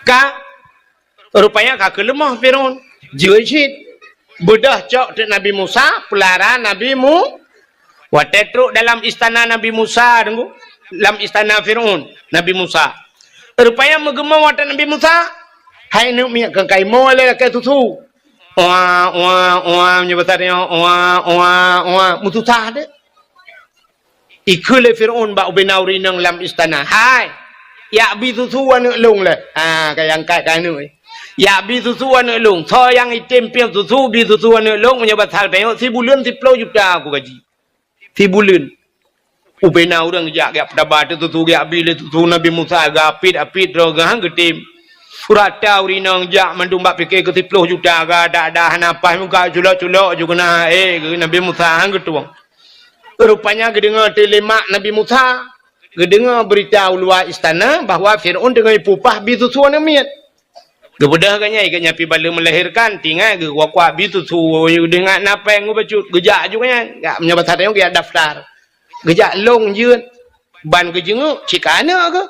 Ka Rupanya ka keuleumoh Fir'aun. Jeuet cit. Beudôh cok teuk Nabi Musa, peulara Nabi Mu-, watée trok dalam istana Nabi Musa, deungoe, lam istana Fir'aun, Nabi Musa. Rupanya meugeumong watée Nabi Musa, hai neuk miet keu kaimoe lé lakée susu. Oa, oa, oa, meunyoe basa tanyoe, oa, oa, oa, meususah deh. Ikheun lé Fir'aun bak ubena ureuëng inong lam istana, "Hai, yak bi susu aneuëk lôn lé." Ha, ka nyang kat ka aneuëk. "Yak bi susu aneuëk lôn. Soe nyang item piep susu bi susu aneuëk lôn, meunyoe basa tanyoe sibuleuen siploh juta aku gaji." Sibuleuen. Ubena ureuëng jak, jak peutaba teuh susu, jak bi lé susu Nabi Musa, geuapit-apit droe geuh han geutem. Rata ureuëng inong jak mandum bak pike keu siploh juta, geudak-dak hana paih muka culok-culok ju keuna, eh, Nabi Musa han geutueng. Rupanya geudeungoe teuh lé mak Nabi Musa, geudeungoe beurita u luwa istana bahwa Fir'aun teungoh ipeupah bi susu aneuëk miet. Geubeudôh geuh nyan, geuh nyan pih baleue meulahirkan, tinggai geuh kuak-kuak bi susu, geudeungoe na péng geuh bacut, geujak ju geuh nyan. Gak meunyoe basa tanyoe geujak daftar. Geujak lôn jeuet, ban geujeungeuk cit ka aneuëk geuh.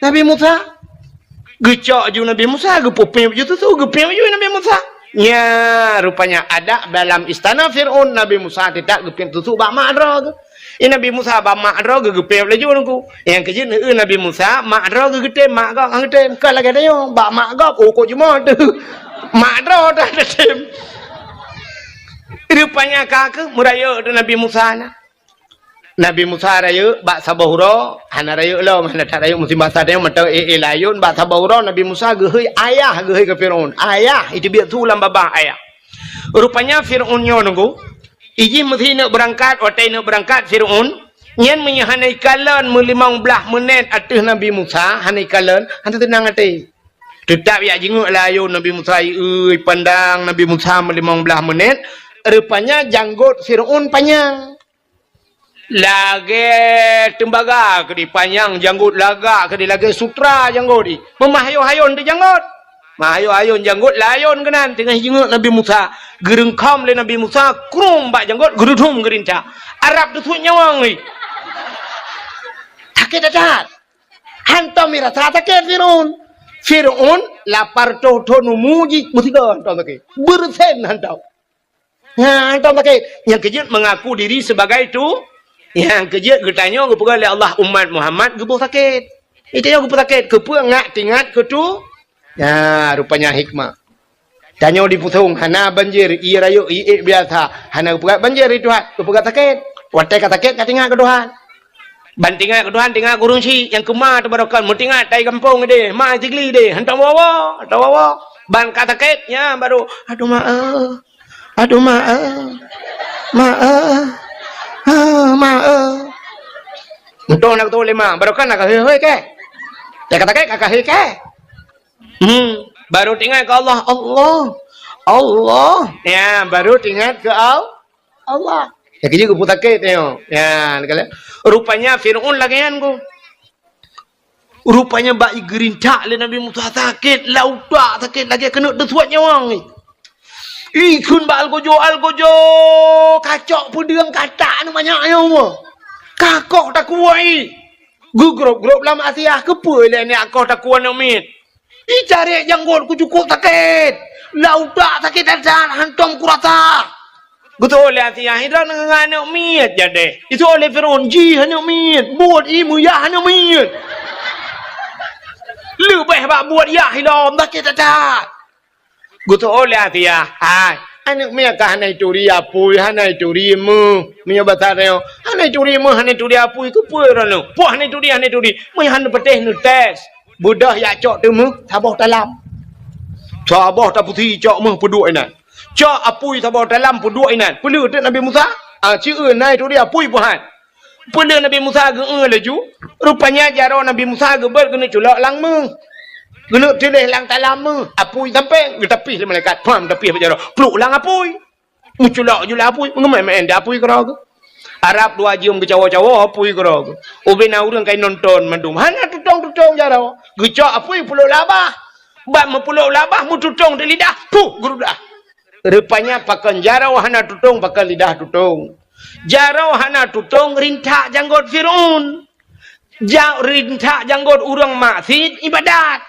Nabi Musa. Geucok ju Nabi Musa, geupeupéb ju susu, geupiep ju Nabi Musa. Nya, rupanya adat dalam istana Fir'aun, Nabi Musa teutab geupiep susu bak mak droe geuh. I Nabi Musa bak mak droe geuh geupiep laju nungku. Nyang keujeuet neueu Nabi Musa, mak droe geuh geutem, mak gob han geutem. Ka lagée tanyoe, bak mak gob, oh, kok jumoe teuh. Mak droe dah geutem. Rupanya ka keuh meurayeuk teuh Nabi Musa na. Nabi Musa rayeuk bak saboh uroe, hana rayeuk lom, hana that rayeuk musim basa tanyoe mantong éh-éh layôn, bak saboh uroe Nabi Musa geuhôi ayah, geuhôi keu Fir'aun. Ayah, iteubiet su lam babah ayah. Rupanya Fir'aun nyoe nunggu, ijih meusi neuk beurangkat, watée neuk beurangkat Fir'aun, nyan meunyoe hana ikalon meulimong blaih meunét ateueh Nabi Musa, hana ikalon, hana teunang até. Teutab jak jingeuk layôn Nabi Musa, ieu ipandang Nabi Musa meulimong blaih meunét, rupanya janggot Fir'aun panyang. Lagée teumbaga keudeh panyang janggot, lagak keudeh lagée sutra janggot jih. Meumah hayôn-hayôn teuh janggot. Mah hayôn-hayôn janggot layôn keunan teungoh jingeuk Nabi Musa. Geureungkam lé Nabi Musa, krum bak janggot, geurudum geurinca. Arab teusuet nyawöng jih. Sakét that-that. Hantom mirasa sakét Fir'aun. Fir'aun lapar toh thon umu jih, meusigoe hantom sakét. Beureusen hantom. Nyan hantom sakét. Nyang keujeuet mengaku diri sebagai tu. Nyang keujeuet geutanyoe geupeugah lé Allah umat Muhammad geuboh sakét. Geutanyoe geuboh sakét. Keupeue ngat teuingat keu tu? Nya, rupanya hikmah. Tanyoe di pusong hana banjir, ié rayeuk, ié biasa. Hana geupeugah banjir di Tuhan, geupeugah sakét. Watée ka sakét ka teuingat keu Tuhan. Ban teuingat keu Tuhan, teuingat keu ureueng chik nyang keuma teubarokan, meutingat tai gampông deh, ma Sigli deh, hantom woe-woe, hantom woe-woe. Ban ka sakét, nyan baru, "Aduh ma eh, aduh ma eh, ma eh, ah, ma eh." Untung na geutôh lé ma, barokan na ka hôi-hôi keh. Nyang ka sakét ka hôi keh. Hmm, baru teuingat keu Allah, Allah, Allah. Ya, baru teuingat keu Al-, Allah. Ya, keu jih geupeu sakét nyoe. Ya, rupanya Fir'aun lagèe nyan ku. Rupanya bak geurintak lé Nabi Musa sakét, lam utak sakét lagèe keuneuk teusuet nyawöng. Ikheun bak algojo, algojo, kacok peudeueng katak aneuk manyak nyoe. Ka koh takue. Geugrôp-grôp lam asiah, keupeue lé nyak koh takue aneuk miet. Icarek janggot ku cukôp sakét. Lam utak sakét that-that, hantom kurasa. Geutôh lé asiah, "Droeneuh ngon aneuk miet jadeh." Geutôh lé Fir'aun, "Jih aneuk miet, buet ie meuyah aneuk miet." Leubeh bak buet yah ilom, sakét that-that. Geutôh lé asiah, "Hai, aneuk miet ka hana ituri apui, hana ituri meuh." Meunyoe basa tanyoe, "Hana ituri meuh, hana ituri apui, keupeue droeneuh?" "Poh hana ituri, hana ituri, meuh hana patéh neutés." Beudôh jak cok teumeuh saboh talam. Saboh tapusi cok meuh peuduek inan. Cok apui saboh talam peuduek inan. Peuleueh teuk Nabi Musa? Ah, ci eu na ituri apui peuhan. Peuleueh Nabi Musa geu-eu laju, rupanya jaroe Nabi Musa geubeuet keuneuk culok lam meuh. Keuneuk tuléh lam talam meuh, apui sampéng, geutapih lé malaikat. Pham, tapih bak jaroe. Pluek lam apui. Meuculok ju lam apui, meungeumai-mai di apui keudroe geuh. Arab dua jeuem geucawoe-cawoe apui keudroe geuh. Ubé na ureueng ka inonton mandum. Hana tutong-tutong jaroe. Geucok apui pluek lam babah. Bak meupluek lam babah, meututong di lidah. Puh, geurudah. Rupanya pakon jaroe hana tutong, pakon lidah tutong. Jaroe hana tutong rintak janggot Fir'aun. Ja-, rintak janggot ureueng maksiet ibadat.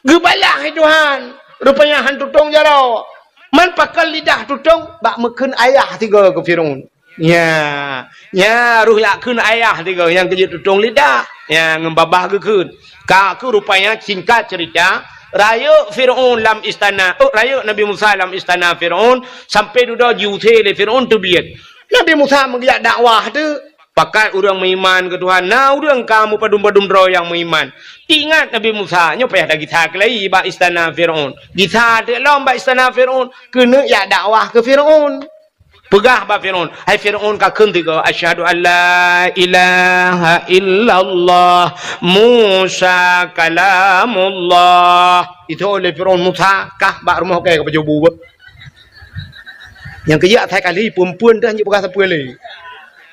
Geubalah lé Tuhan. Rupanya han tutong jaroe. Man pakon lidah tutong bak meukheun ayah sigoe keu Fir'aun. Nya, nya roh jak kheun ayah sigoe nyang keu jeuet tutong lidah. Nya ngon babah geukheun. Ka keuh rupanya singkat cerita, rayeuk Fir'aun lam istana, oh, rayeuk Nabi Musa lam istana Fir'aun, sampai dudoe jiusé lé Fir'aun teubiet. Nabi Musa meugeujak dakwah teuk. Pakat ureueng meuiman keu Tuhan, na ureueng ka meupadum-padum droe nyang meuiman. Teuingat Nabi Musa, nyoe payah tagisa keulai bak istana Fir'aun. Gisa teuk lom bak istana Fir'aun, keuneuk jak dakwah keu Fir'aun. Peugah bak Fir'aun, "Hai Fir'aun, kakheun sigoe, 'Asyhadu an la ilaha illallah, Musa kalamullah.'" Itu oleh Fir'aun, "Musa, kah bak rumoh kèe ka pajoh bu beuh." Nyang keujak asai kali, phon-phon dah jeuet peugah sapeue lé.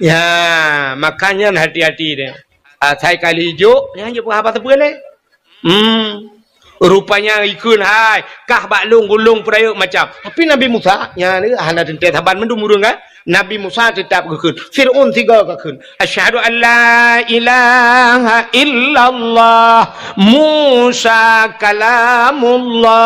Ya, makanya hati-hati deh. Asai kali jok, nyan jeuet peugah haba sapeue lé. Hmm. Rupanya ikheun hai, kah bak lôn gulong peurayeuk macam. Tapi Nabi Musa, nyan lé hana teuntèe saban mandum ureueng kan. Nabi Musa teutap geukheun. Fir'aun sigoe geukheun. "Asyhadu an la ilaha illallah, Musa kalamullah."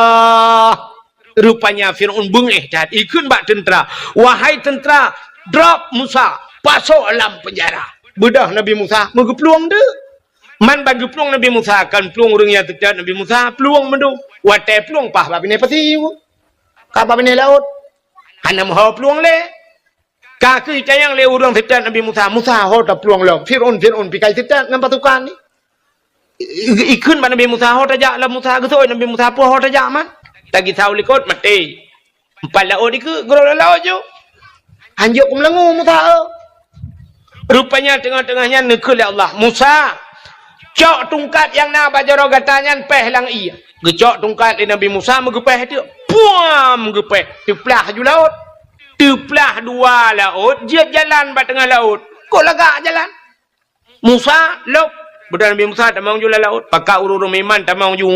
Rupanya Fir'aun beungéh that, ikheun bak teuntra, "Wahai teuntra, drop Musa, pasoe lam peunjara." Beudôh Nabi Musa meugeuplueng deuk. Man ban geuplueng Nabi Musa, kon plueng ureueng nyang teutab Nabi Musa, plueng mandum. Watèe plueng paih bak binéh pasi, ka bak binéh laôt. Hana meuho plueng lé. Ka keuh itanyong lé ureueng teutab Nabi Musa, "Musa, ho taplueng lom? Fir'aun, Fir'aun pih ka teutab ngon pasukan nyan." I-, i-, ikheun bak Nabi Musa, "Ho tajak lom Musa." Geuseuôt Nabi Musa, "Peue ho tajak man?" Tagisa u likot, maté. Empat laôt dikeue, geurôk lam laôt ju. Hanjeuet keu meulangô Musa, eh. Rupanya teungoh-teungoh nyan neukheun lé Allah, "Musa, cok tungkat nyang na bak jaroe gata nyan péh lam ié." Geucok tungkat lé Nabi Musa, meugeupéh teuk. Puam! Geupéh. Teuplah ju laôt. Teuplah dua laôt, jeuet jalan bak teungoh laôt. Kok lagak jalan? Musa, lôb. Beudôh Nabi Musa tamong ju lam laôt. Pakat ureueng-ureueng meuiman tamong ju,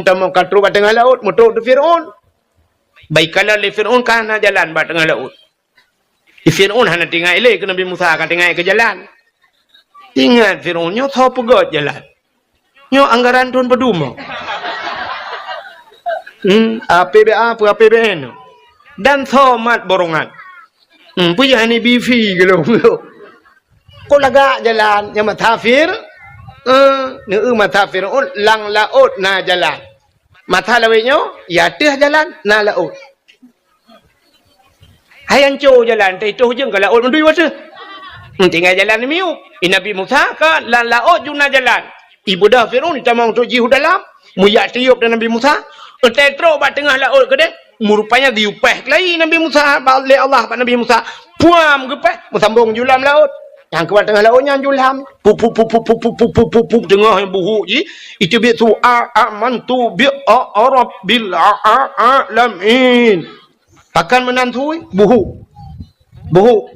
tamong ka trôk bak teungoh laôt, meutrôk di Fir'aun. Bak ikalon lé Fir'aun ka hana jalan bak teungoh laôt. Di Fir'aun hana teuingat lé keu Nabi Musa, ka teuingat keu jalan. Ingat Fir'aun, nyoe soe peugöt jalan? Nyoe anggaran thôn padum? Hmm, A P B A peue A P B N? Dan soe mat borongan? Hmm, peue jih hana bi fi geulong? Kok lagak jalan nyang meutasafir? Eh, neu meutasafir, oh, lam laôt na jalan. Masa lawét nyoe, ya ateueh jalan na laôt. Hai anco jalan, teuh itoh jeueng ka laôt meudui watèe. Tinggai jalan miyueb. I Nabi Musa ka lam laôt juna jalan. Ibeudôh Fir'aun itamong trok jih u dalam. Meuyak tiôb dan Nabi Musa. Entée trok bak teungoh laôt keudeh. Meurupanya diupéh keulayi Nabi Musa, ba-, lé Allah bak Nabi Musa. Puam geupéh, meusambong julam laôt. Nyang keubat teungoh laôt nyan julam. Pup, pup, pup, teungoh buhuk jih. Iteubiet su a, amantu bi a, a rabbil a, a, alamin. Pakon meunan sui? Buhuk. Buhuk.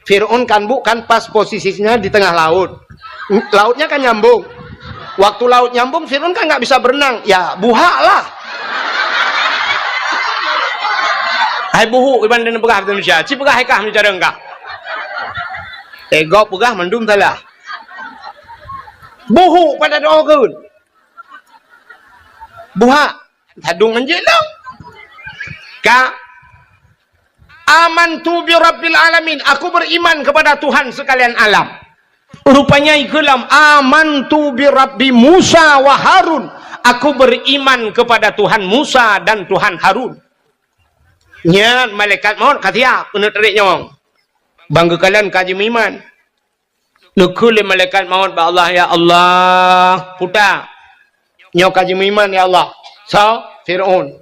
Fir'aun kan bu-, kan pas posisinya di tengah laut. Lautnya kan nyambung. Waktu laut nyambung, Fir'aun kan nggak bisa berenang. Ya, buhak lah. Hai buhuk iban dan peugah bahasa Indonesia. Ci peugah hai kah bicara engkah. Eh, gob peugah mandum salah. Buhuk pada doa keun. Buhak. Sadung manjék lom. Ka. Amantu bi rabbil alamin. Aku beriman kepada Tuhan sekalian alam. Rupanya ikeulam, "Amantu bi Rabbi Musa wa Harun." Aku beriman kepada Tuhan Musa dan Tuhan Harun. Nyan malaikat maut ka siap keuneuk tarék nyawöng. Bang geukalon ka jimeuiman. Neukheun lé malaikat maut bak Allah, "Ya Allah, puta, nyoe ka jimeuiman, ya Allah." Soe? Fir'aun.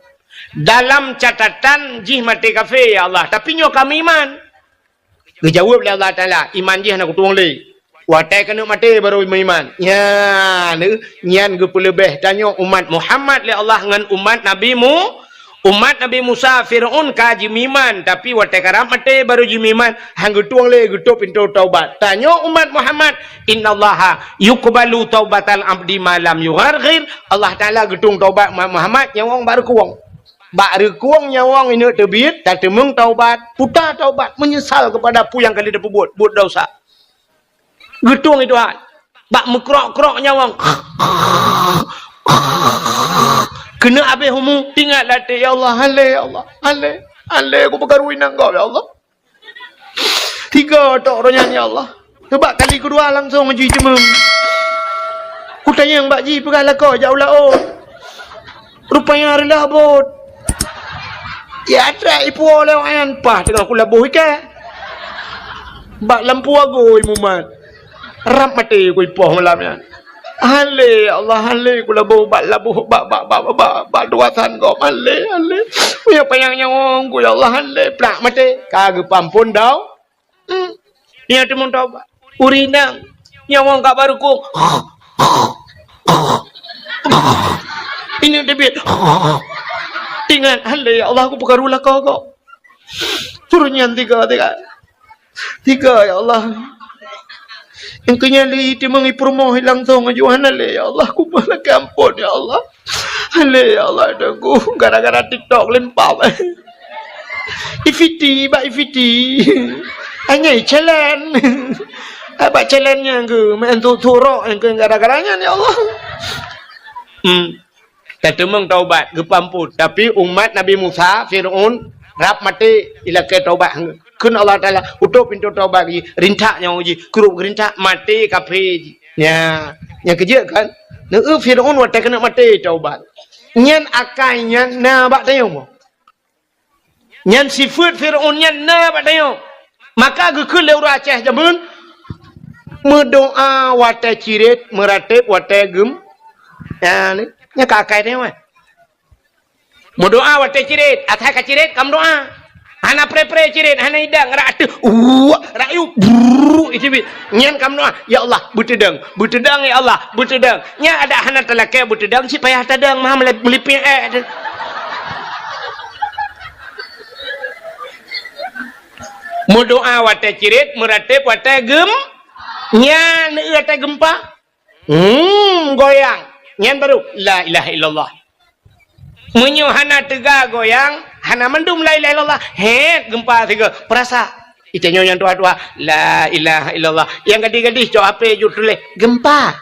"Dalam catatan jih maté kafé, ya Allah, tapi nyoe ka meuiman." Geujaweueb lé Allah Taala, "Iman jih hana kutueng lé. Watée keuneuk maté barô meuiman." Nyan, nyan geupeuleubeh tanyoe umat Muhammad lé Allah ngon umat Nabi Mu-, umat Nabi Musa, Fir'aun ka jimeuiman, tapi watée karab maté barô jimeuiman, han geutueng lé geutôp pintoe taubat. Tanyoe umat Muhammad, "Innallaha yuqbalu taubatal abdi ma lam yugharghir." Allah Taala geutueng taubat umat Muhammad nyawöng bak reukueng. Bak reukueng nyawöng ineuk teubiet, tateumeung taubat, puta taubat, meunyeusal keupada peue nyang ka lheueh tapeubuet, buet desya. Geutueng i Tuhan. Bak meukrok-krok nyawöng. Keuneuk abéh umu, ingat latée, "Ya Allah, han lé, ya Allah, han lé, han lé, kupeukaru inong gob, ya Allah." Tiga tok roh nyan, ya Allah. Teubak kali keudua langsong jih jimeuem. Kutanyong bak jih peugah lakoe jak u laôt. Rupanya reulah bot. Ya, trek ipuwoe lé awak nyan, paih teungoh kulaboh ikat. Bak lampu agui mumat. Rab maté kuipoh malam nyan. "Han lé, ya Allah, han lé kulaboh bak laboh, bak, bak, bak dua san gob. Han lé, han lé. Meunyoe panyang nyawöng ku, ya Allah, han lé." Plak maté. Ka geupeuamphon dau. Hmm. Nyan teumeung taubat. Ureueng inong nyawöng ka bak reukueng. Ineuk teubiet. Ingat, "Han lé, ya Allah, kupeukaru lakoe gob." Turun nyan tiga, tiga. Tiga, ya Allah. Nyang keu nyan lé teumeung ipeurumoh langsong aju, "Han lé, ya Allah, kumoh lakée amphon, ya Allah. Han lé, ya Allah, Teungku, gara-gara TikTok lempap." Ifiti, bak ifiti. Hanya challenge. Bak challenge nyang keu main tu turok nyang keu gara-gara nyan, ya Allah. Hmm. Tateumeung taubat, geupeuamphon. Tapi umat Nabi Musa, Fir'aun, rab maté, ilakée taubat. Kheun Allah Taala, "Utôp pintoe taubat jih, rintak nyawöng jih, krup geurintak, maté kafé jih." Nya, nyang keujeuet kan? Neu Fir'aun watée keuneuk maté taubat. Nyan akai nyan na bak tanyoe. Nyan sifeuet Fir'aun nyan na bak tanyoe. Maka geukheun lé ureueng Aceh jameun, meudoá watée cirét, meuratéb watée geum-, nyan, nyan ka akai tanyoe. Meudoá watée cirét, asai ka cirét ka meudoá. Hana pré-pré cirét, hana idang, rak ateueh, uwak, rak yub, brrrr, iteubiet. Nyan ka meudoá, "Ya Allah, beuteudong, beuteudong, ya Allah, beuteudong." Nyan adak hana talakée beuteudong, cit payah tadong, meuhan meuli-, meulipéng ék teuh. Meudoá watée cirét, meuratéb watée geum-, nyan, watée geumpa. Hmm, goyang. Nyan baru, "La ilaha illallah." Meunyoe hana teuga goyang, hana mandum la ilaha illallah, hét geumpa sigoe. Peurasa. Itanyoe nyang tuha-tuha, "La ilaha illallah." Nyang gadih-gadih cok H P jeuet tuléh, "Geumpa."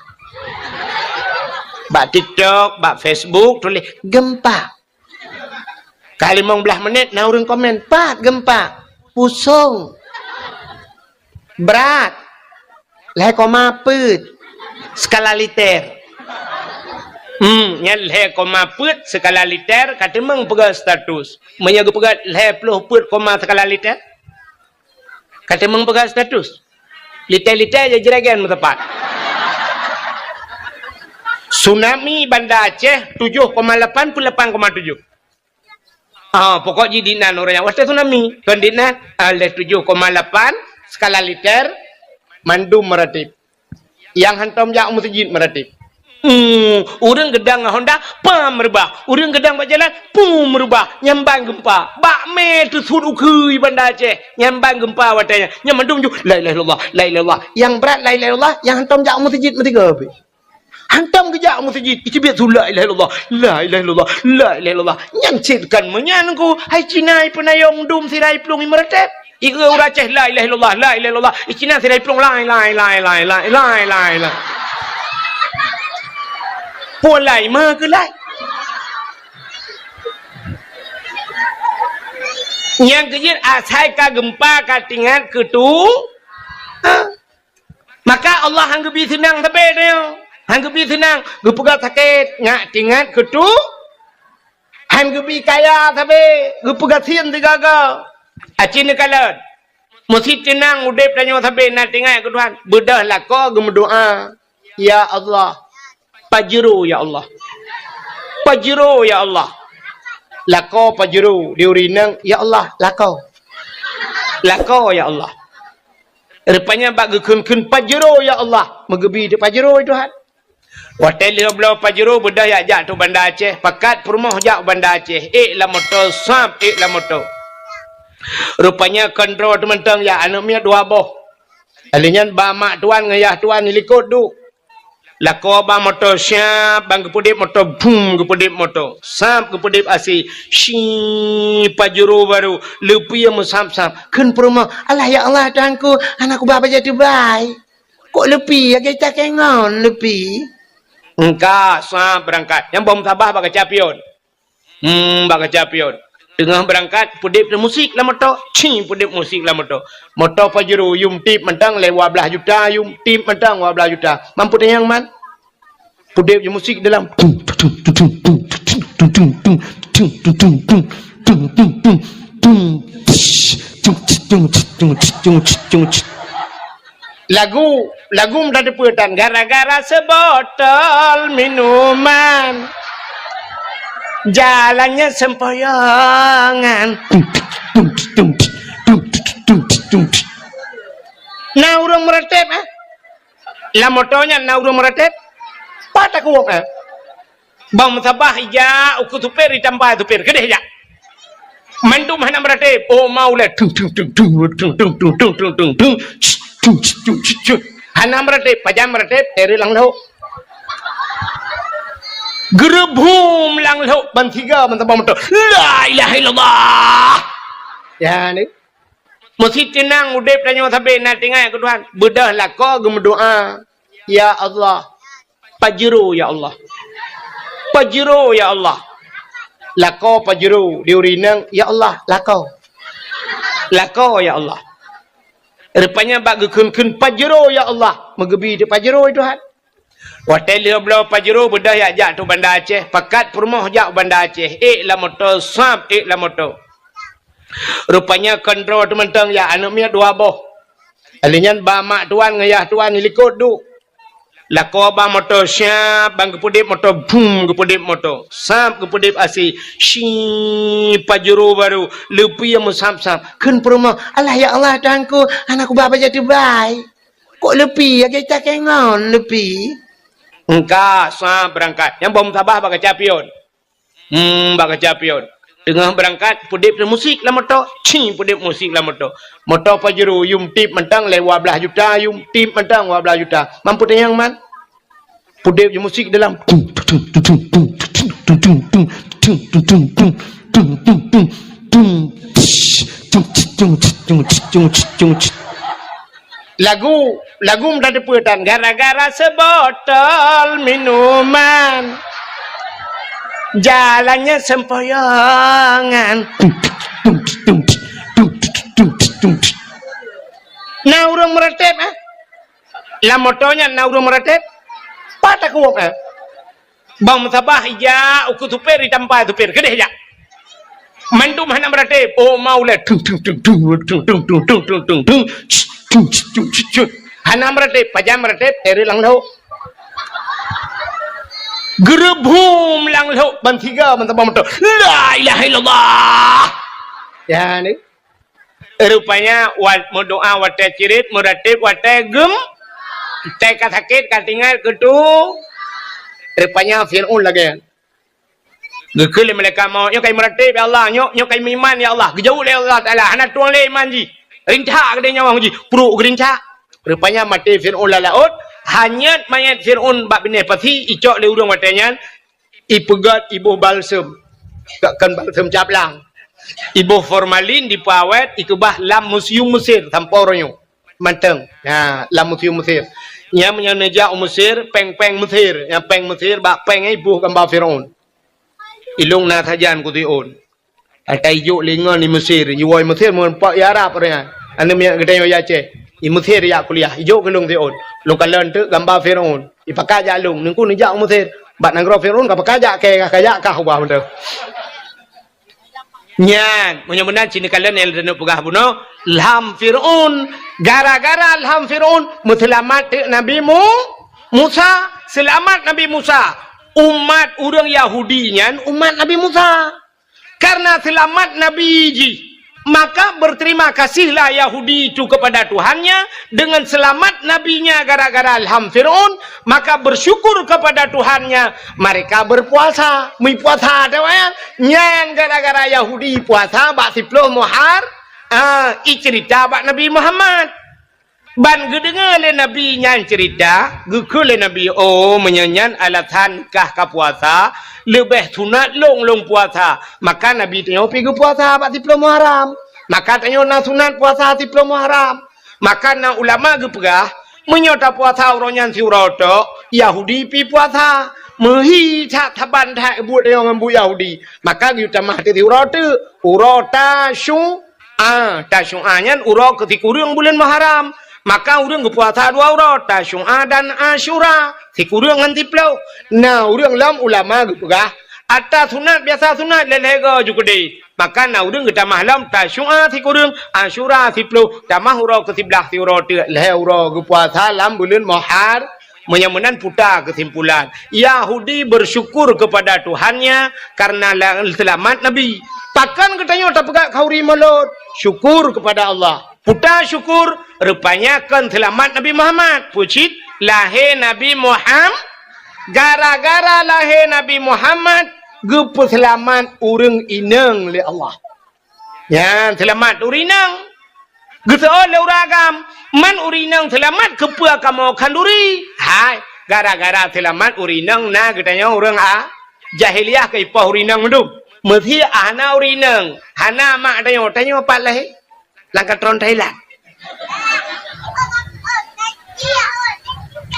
Bak TikTok, bak Facebook tuléh, "Geumpa." Ka limong blaih menit na ureueng komen, "Pat geumpa?" "Pusong." "Brat." "Lhée koma peuet skala liter." Hmm, nyan lhée koma peuet skala liter ka teumeung peugah status. Meunyoe geupeugah lhée ploh peuet koma skala liter? Ka teumeung peugah status. Litée-litée jai juragan meusapat. Tsunami Banda Aceh tujoh koma lapan peuet lapan koma tujoh. Ah, pokok jih dinan ureuëng nyang watée tsunami. Kon dinan, ah, lhée tujoh koma lapan skala Richter, mandum meuratéb. Nyang hantom jak u meuseujid meuratéb. Hmm, ureuëng geudang ngon honda, pam reubah. Ureuëng geudang bak jalan, pum reubah. Nyan ban geumpa. Bak mé teusut ukeue Banda Aceh. Nyan ban geumpa watée nyan. Nyan mandum ju, la ilaha illallah, la ilaha illallah. Nyang brat la ilaha illallah, nyang hantom jak u meuseujid meusigoe pih. Hantom geujak u meuseujid, icubit su la ilaha illallah, la ilaha illallah, la ilaha illallah. Nyan cit kon meunyan ku, hai Cina ipeunayong dum sira iplueng imeuratéb. Ieu ureuëng Aceh la ilaha illallah, la ilaha illallah. I Cina sira iplueng lai, lai, lai. Pulan lai ma keu lai. Nyang keujeuet asai ka geumpa ka tingat keu tu. Ha? Maka Allah han geubi seunang sabe nyoe. Han geubi seunang, geupeugah sakét, ngat tingat keu tu. Han geubi kaya sabe, geupeugah sien sigaga. Aci neukalon. Meusi teunang udeb tanyoe sabe na tingat keu Tuhan. Beudôh lakoe geumeudoá, "Ya Allah, Pajero, ya Allah. Pajero, ya Allah." Lakoe pajero, di ureuëng inong, "Ya Allah, lakoe. Lakoe, ya Allah." Rupanya bak geukheun-kheun pajero, "Ya Allah," meugeubi di pajero, "Ya Tuhan." Watée lheueh bloe pajero beudôh jak, jak tu Banda Aceh, pakat peurumoh jak u Banda Aceh, ék lam moto, sab ék lam moto. Rupanya kon droe teumantong jak, aneuëk miet dua boh. Alheuh nyan ba mak tuan ngon yah tuan di likot duek. Lakoe ba moto siab, ban geupeudeb moto, bum, geupeudeb moto. Sab geupeudeb asai, shi, pajero barô, leupie meusab-sab. Kheun peurumoh, "Alah ya Allah, Tuhanku, hana kuba bajée tubai. Kok leupie, lagée cakée ngon leupie?" Engka, sab beurangkat. Nyang boh meusabah bak kaca pion. Hmm, bak kaca pion. Teungoh beurangkat, peudeb musik lam moto. Ci, peudeb musik lam moto. Moto pajero, yum tip mantong lé dua blaih juta, yum tip mantong dua blaih juta. Mampu tanyong man? Peudeb musik dalam. Lagu, lagu mudah dipeutan, gara-gara sebotol minuman, jalannya sempoyongan. Na ureuëng meuratéb, eh? Lam moto nyan na ureuëng meuratéb? Pat takuwok, eh? Bang meusabah ija uku supir, itambai supir. Keudeh jak. Mandum hana meuratéb. Oh, mau lé. Tung, tung, tung, tung. Hana meuratéb. Pajan meuratéb, teri lam lhok. Geureubuem lam lhok, ban siga, ban sabah moto. La ilaha illallah. Ya, ni. Meusi teunang udeb tanyoe sabe na tingat keu Tuhan. Beudôh lakoe geumeudoá, "Ya Allah, pajero ya Allah. Pajero ya Allah." Lakoe pajero, di ureuëng inong, "Ya Allah, lakoe. Lakoe ya Allah." Rupanya bak geukheun-kheun, "Pajero ya Allah," meugeubi di pajero, "Ya Tuhan." Watée lheueh bloe pajero beudôh jak, jak tu Banda Aceh, pakat peurumoh jak u Banda Aceh, ék lam moto, sab ék lam moto. Rupanya kon droe teumantong jak, aneuëk miet dua boh. Alheuh nyan ba mak tuan ngon yah tuan di likot duek. Lakoe ba moto siab, ban geupeudeb moto, bum, geupeudeb moto. Sab geupeudeb asai, shi, pajero barô, leupie meusab-sab. Kheun peurumoh, "Alah ya Allah, Tuhanku, hana kuba bajée tubai. Kok leupie, lagée cakée ngon leupie?" Engka, sab beurangkat. Nyang boh meusabah bak kaca pion. Hmm, bak kaca pion. Teungoh beurangkat, peudeb musik lam moto. Ci, peudeb musik lam moto. Moto pajero, yum tip mantong lé dua blaih juta, yum tip mantong dua blaih juta. Mampu tanyong man? Peudeb musik dalam. Lagu, lagu mudah dipeutan, gara-gara sebotol minuman, jalannya sempoyongan. Na ureuëng meuratéb, eh? Lam moto nyan na ureuëng meuratéb? Pat takuwok, eh? Bang meusabah ija uku supir, itambai supir. Keudeh jak. Mandum hana meuratéb. Oh, maulai. Tung, tung, tung, tung. Hana meuratéb. Pajan meuratéb, teureuk lam lhok. Geureubhum lam lhok ban tiga ban saboh moto. La ilaha illallah. Ya, ni. Rupanya, wat-, meudoa watée cirit, meuratéb watée gem-, watée ka sakét, ka tinggai, keutu. Rupanya, Fir'aun lagée nyan. Geukheun lé malaikat maut, "Nyoe kai meuratéb, ya Allah. Nyoe, nyoe kai meuiman, ya Allah." Geujaweueb lé Allah Taala, "Hana tueng lé iman jih. Rincak keudeh nyawöng jih." Pruet geurincak. Rupanya maté Fir'aun lam laôt, hanyet manyét Fir'aun bak binéh pasi, icok lé ureuëng watée nyan, ipeugét iboh balsem. Kon balsem cablang. Iboh formalin dipeuawét, ikeubah lam museum Mesir sampoe uroe nyoe. Mantong. Ha, lam museum Mesir. Nyan meunyoe neujak u Mesir, péng-péng Mesir. Nyang péng Mesir, bak péng nyan iboh gamba Fir'aun. Ilong na sajan keu Fir'aun. Ata ijok lé ngon di Mesir, iwoe Mesir meureumpok i Arab ureuëng nyan. Aneuk miet geutanyoe i Aceh. I Mesir jak kuliah, ijok keu lôn Fir'aun. Lôn kalon teuk gamba Fir'aun. Ipakat jak lôn, neungku neujak u Mesir. Bak nanggroe Fir'aun ka pakat jak kée, ka jak kah ubah mantong. Nyan, meunyoe meunan cit neukalon nyang leuneuk peugah bunoe, lam Fir'aun, gara-gara lam Fir'aun, meuseulamat teuk Nabi Mu-, Musa, seulamat Nabi Musa. Umat ureuëng Yahudi nyan umat Nabi Musa. Karena seulamat Nabi jih, maka berterima kasihlah Yahudi itu kepada Tuhannya dengan selamat nabinya gara-gara lam Fir'aun, maka bersyukur kepada Tuhannya, mereka berpuasa. Meupuasa, tahu ya? Nyan gara-gara Yahudi puasa bak siploh Muhar-, ah, icerita bak Nabi Muhammad. Ban geudeungoe lé Nabi nyan ceurita, geukheun lé Nabi, "Oh, meunyoe nyan alasan kah ka puasa, leubeh sunat lôn lôn puasa." Maka Nabi tanyoe pi geupuasa bak siploh Muharram. Maka tanyoe na sunat puasa siploh Muharram. Maka na ulama geupeugah, meunyoe tapuasa uroe nyan siuroe tok, Yahudi pi puasa. Meuhi that saban that buet tanyoe ngon buet Yahudi. Maka geuyue tamah teuk siuroe teuk, uroe Tasyu-, A, Tasyu'a nyan uroe keu sikureueng buleuen Muharram. Maka ureuëng geupuasa dua uroe, Tasyu'a dan Asyura, sikureueng ngon siploh. Na ureuëng lom ulama geupeugah, ata sunat biasa sunat lhée-lhée goe ju keudeh. Maka na ureuëng geutamah lom Tasyu'a sikureueng, Asyura siploh, tamah uroe keu siblaih siuroe teuk lhée uroe geupuasa lam buleuen Muhar-, Meunyoe meunan puta keusimpulan, Yahudi bersyukur kepada Tuhannya karena la-, seulamat Nabi. Pakon geutanyoe tapeugah khanduri mulod? Syukur kepada Allah. Puta syukur, rupanya kon seulamat Nabi Muhammad. Peue cit? Lahé Nabi Muham-, gara-gara lahé Nabi Muhammad, geupeuseulamat ureuëng inong lé Allah. Nyan seulamat ureuëng inong. Geuseuôt lé ureuëng agam, man ureuëng inong seulamat keupeue kamoe khanduri? Hai, gara-gara seulamat ureuëng inong na geutanyoe ureuëng a-, jahiliyah keu ipoh ureuëng inong mandum. Meusé hana ureuëng inong, hana mak tanyoe, tanyoe pat lahé? Lam katron Thailand.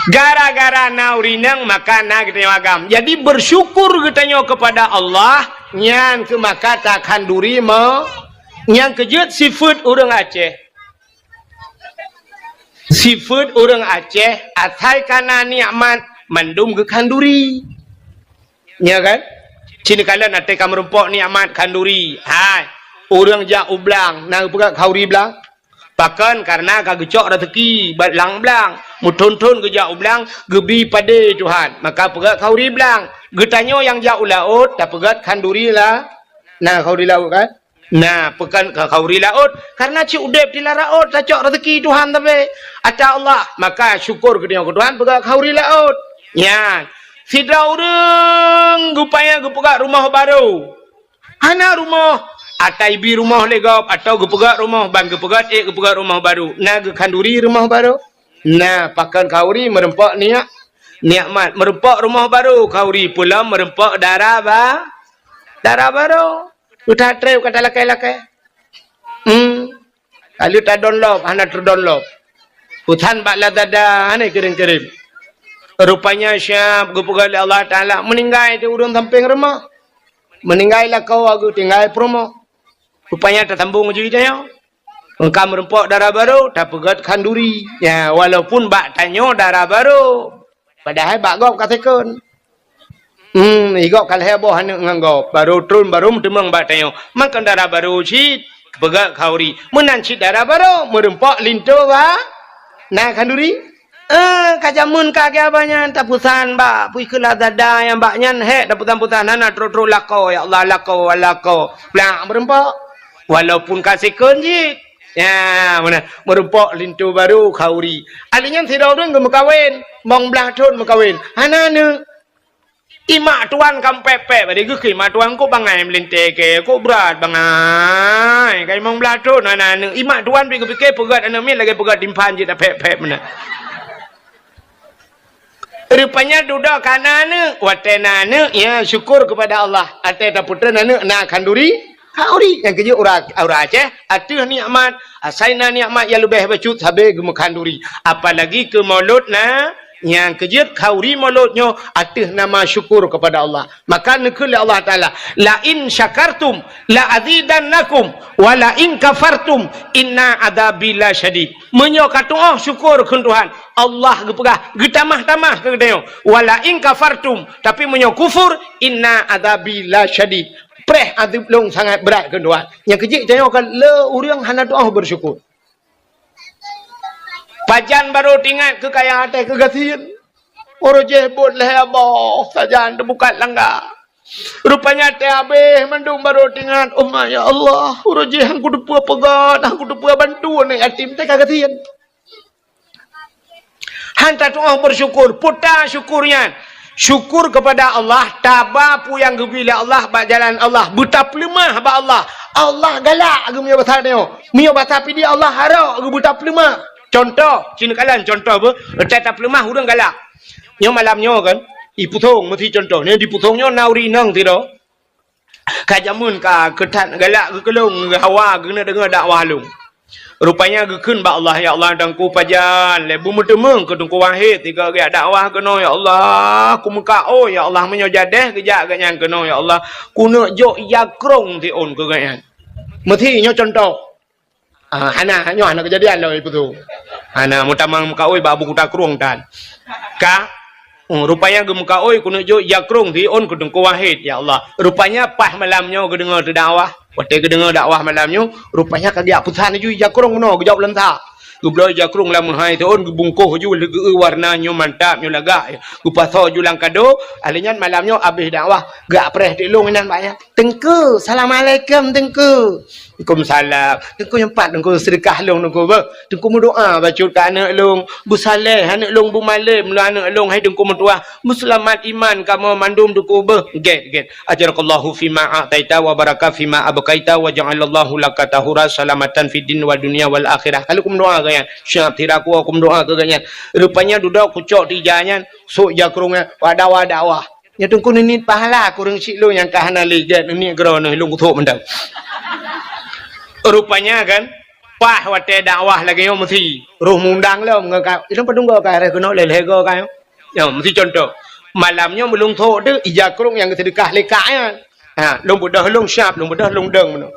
Gara-gara na ureuëng inong maka na geutanyoe agam. Jadi bersyukur geutanyoe kepada Allah, nyan keuh maka takhanduri me-, nyang keujeuet sifeuet ureuëng Aceh. Sifeuet ureuëng Aceh asai ka na nikmat mandum geukhanduri. Nya kan? Cit neukalon até ka meurumpok nikmat khanduri. Hai, ureuëng jak u blang, na geupeugah khanduri blang? Pakon? Karena ka geucok raseuki bak lam blang. Meuthon-thon geujak u blang, geubi padé Tuhan. Maka peugét khanduri blang. Geutanyoe nyang jak u laôt, tapeugét khanduri la-, na khanduri laôt kan? Na, peugét khanduri laôt. Karena cit udeb di lam laôt, tacok raseuki Tuhan tapi ata Allah. Maka syukur geutanyoe keu Tuhan, peugét khanduri laôt. Nyan. Sidroe ureuëng geupaya geupeugét rumoh barô. Hana rumoh, ata ibi rumoh lé gob, atawa geupeugét rumoh, ban geupeugét ék geupeugét rumoh barô. Na geukhanduri rumoh barô? Na, pakon khanduri meurumpok niyak, nikmat. Meurumpok rumoh barô, khanduri peulom meurumpok dara ba-, dara barô. Utak treb kata lakée-lakée. Hmm. Lalu tadonlop, hana teudonlop. Utan bak Lazada, hana kirém-kirém. Rupanya siab geupeugah lé Allah Taala, meuninggai di ureuëng sampéng rumoh. Meuninggai lakoe geutinggai peurumoh. Rupanya tasambong jih tanyoe. Engka meurumpok dara barô, tapeugét khanduri. Ya, walaupun bak tanyoe dara barô. Padahai bak gob ka second. Hmm, igok ka lhèe boh aneuk ngon gob. Barô trôn, barô meuteumong bak tanyoe. Makon dara barô cit, peugah khanduri. Meunan cit dara barô, meurumpok linto ba na khanduri. Eh, ka jameun ka geuh abah nyan tapeusan bak, pui keu Lazada nyang bak nyan hék tapeusan-peusan hana trok-trok lakoe, ya Allah, lakoe, lakoe. Plak meurumpok. Walaupun ka sikon cit. Ya, meunan. Meurumpok linto barô khanduri. Ahli nyan sidroe ureueng geumeukawen, limong blaih thon meukawen. Hana aneuk. Imak tuan ka pèp-pèp, bari geukheun imak tuan, "Kok bangai meulintèe kèe, kok brat bangai, ka limong blaih thon hana aneuk." Imak tuan pih geupike peugöt aneuk miet lagèe peugöt timphan jeuet tapèp-pèp meunan. Rupanya dudoe ka na aneuk, watèe na aneuk, ya syukur kepada Allah. Watèe tapeutreun aneuk na khanduri, khanduri. Nyang keujeuet ureueng, ureueng Aceh, ateueh nikmat, asai na nikmat nyang leubeh bacut sabe geumeukhanduri. Apalagi keu mulod na, nyang keujeuet khanduri mulod nyoe ateueh nama syukur kepada Allah. Maka neukheun lé Allah Taala, "La in syakartum la azidannakum, wa la in kafartum inna adzabi lasyadid." Meunyoe katu'oh syukur kheun Tuhan, Allah geupeugah, geutamah-tamah keu geutanyoe, "Wa la in kafartum," tapi meunyoe kufur, "inna adzabi lasyadid." Preh azeub lôn sangat brat kheun Tuhan. Nyang keujeuet tanyoe ka le ureueng hana tu'oh beusyukur. Pajan barô teuingat keu kaya até keugasien. Uroe jéh bot lhèe boh sajan teubukat langga. Rupanya até abéh mandum barô teuingat, "Oh ma, ya Allah, uroe jéh han kuteupeu peugöt, han kuteupeu bantu aneuk yatim, teuka gasien." Han tatu'oh beusyukur, peue ta syukur nyan? Syukur kepada Allah, taba peue nyang geubri lé Allah bak jalan Allah, beutapeuleumah bak Allah. Allah galak geumeunyoe basa nyoe. Meunyoe basa pih di Allah harok geubeutapeuleumah. Contoh, ci neukalon contoh beuh, teuka tapeuleumah ureueng galak. Nyoe malam nyoe kan, i Pusong meusi contoh. Nyoe di Pusong nyoe na ureueng inong sidroe. Ka jameun ka keu that galak geukeulong, geuhawa geuneuk deungoe dakwah lôn. Rupanya geukheun bak Allah, "Ya Allah, Teungku pajan lé beumeuteumeung keu Teungku Wahid sigoe geujak dakwah keunoe, ya Allah. Kumeukaôi, ya Allah, meunyoe jadeh geujak gobnyan keunoe, ya Allah, kuneuk jok ija krông siôn keu gobnyan." Meusi nyoe contoh. Ah, hana, nyoe hana keujadian lom ipeue tu. Hana, meutamang meukaôi bak Abu Kuta Krueng tan. Ka, hmm, rupanya geumeukaôi keuneuk jok ija krông siôn keu Teungku Wahid, ya Allah. Rupanya paih malam nyoe geudeungoe teudakwah. Watèe geudeungoe dakwah malam nyoe, rupanya ka geujak peusan laju ija krông bunoe, geujok lam sa. Geubloe ija krông lam meuhai siôn, geubungkoh laju lé geu warna nyoe mantap, nyoe lagak. Geupasoe laju lam kado, ahli nyan malam nyoe abéh dakwah, geupreh teuk lôn inan bak nyan. "Teungku, assalamualaikum, Teungku." "Waalaikumsalam." "Teungku, nyoe pat Teungku seudeukah lôn, Teungku, beuh. Teungku meudoa bacut keu aneuk lôn. Beusaleh aneuk lôn, beumalém lôn aneuk lôn, hai Teungku meutuah. Beuseulamat iman kamoe mandum, Teungku, beuh." "Gèt, gèt. Ajarakallahu fima a'taita wa baraka fima abqaita wa ja'alallahu laka tahura salamatan fid din wa dunya wal akhirah." Ka lheueh kumeudoa keu nyan. Siap, sira kuwoe kumeudoa keu nyan. Rupanya dudoe kucok ija nyan, sôk ija krông nyan, wada-wada wah. Nyoe Teungku neuniet pahala kureueng syiek lôn nyang ka hana lé gèt neuniet keudroe neuh lôn kuthok mantong. Rupanya kan, paih watèe dakwah lagèe nyoe meusi roh mundang lom ngon ka, ilôn padum goe ka rhah keunoe lhèe-lhèe goe ka nyoe. Nyoe meusi contoh. Malam nyoe meulôn thok deuh ija krông nyang geuseudeukah lé kak nyan. Ha, lôn beudôh lôn siap, lôn beudôh lôn dong meunoe.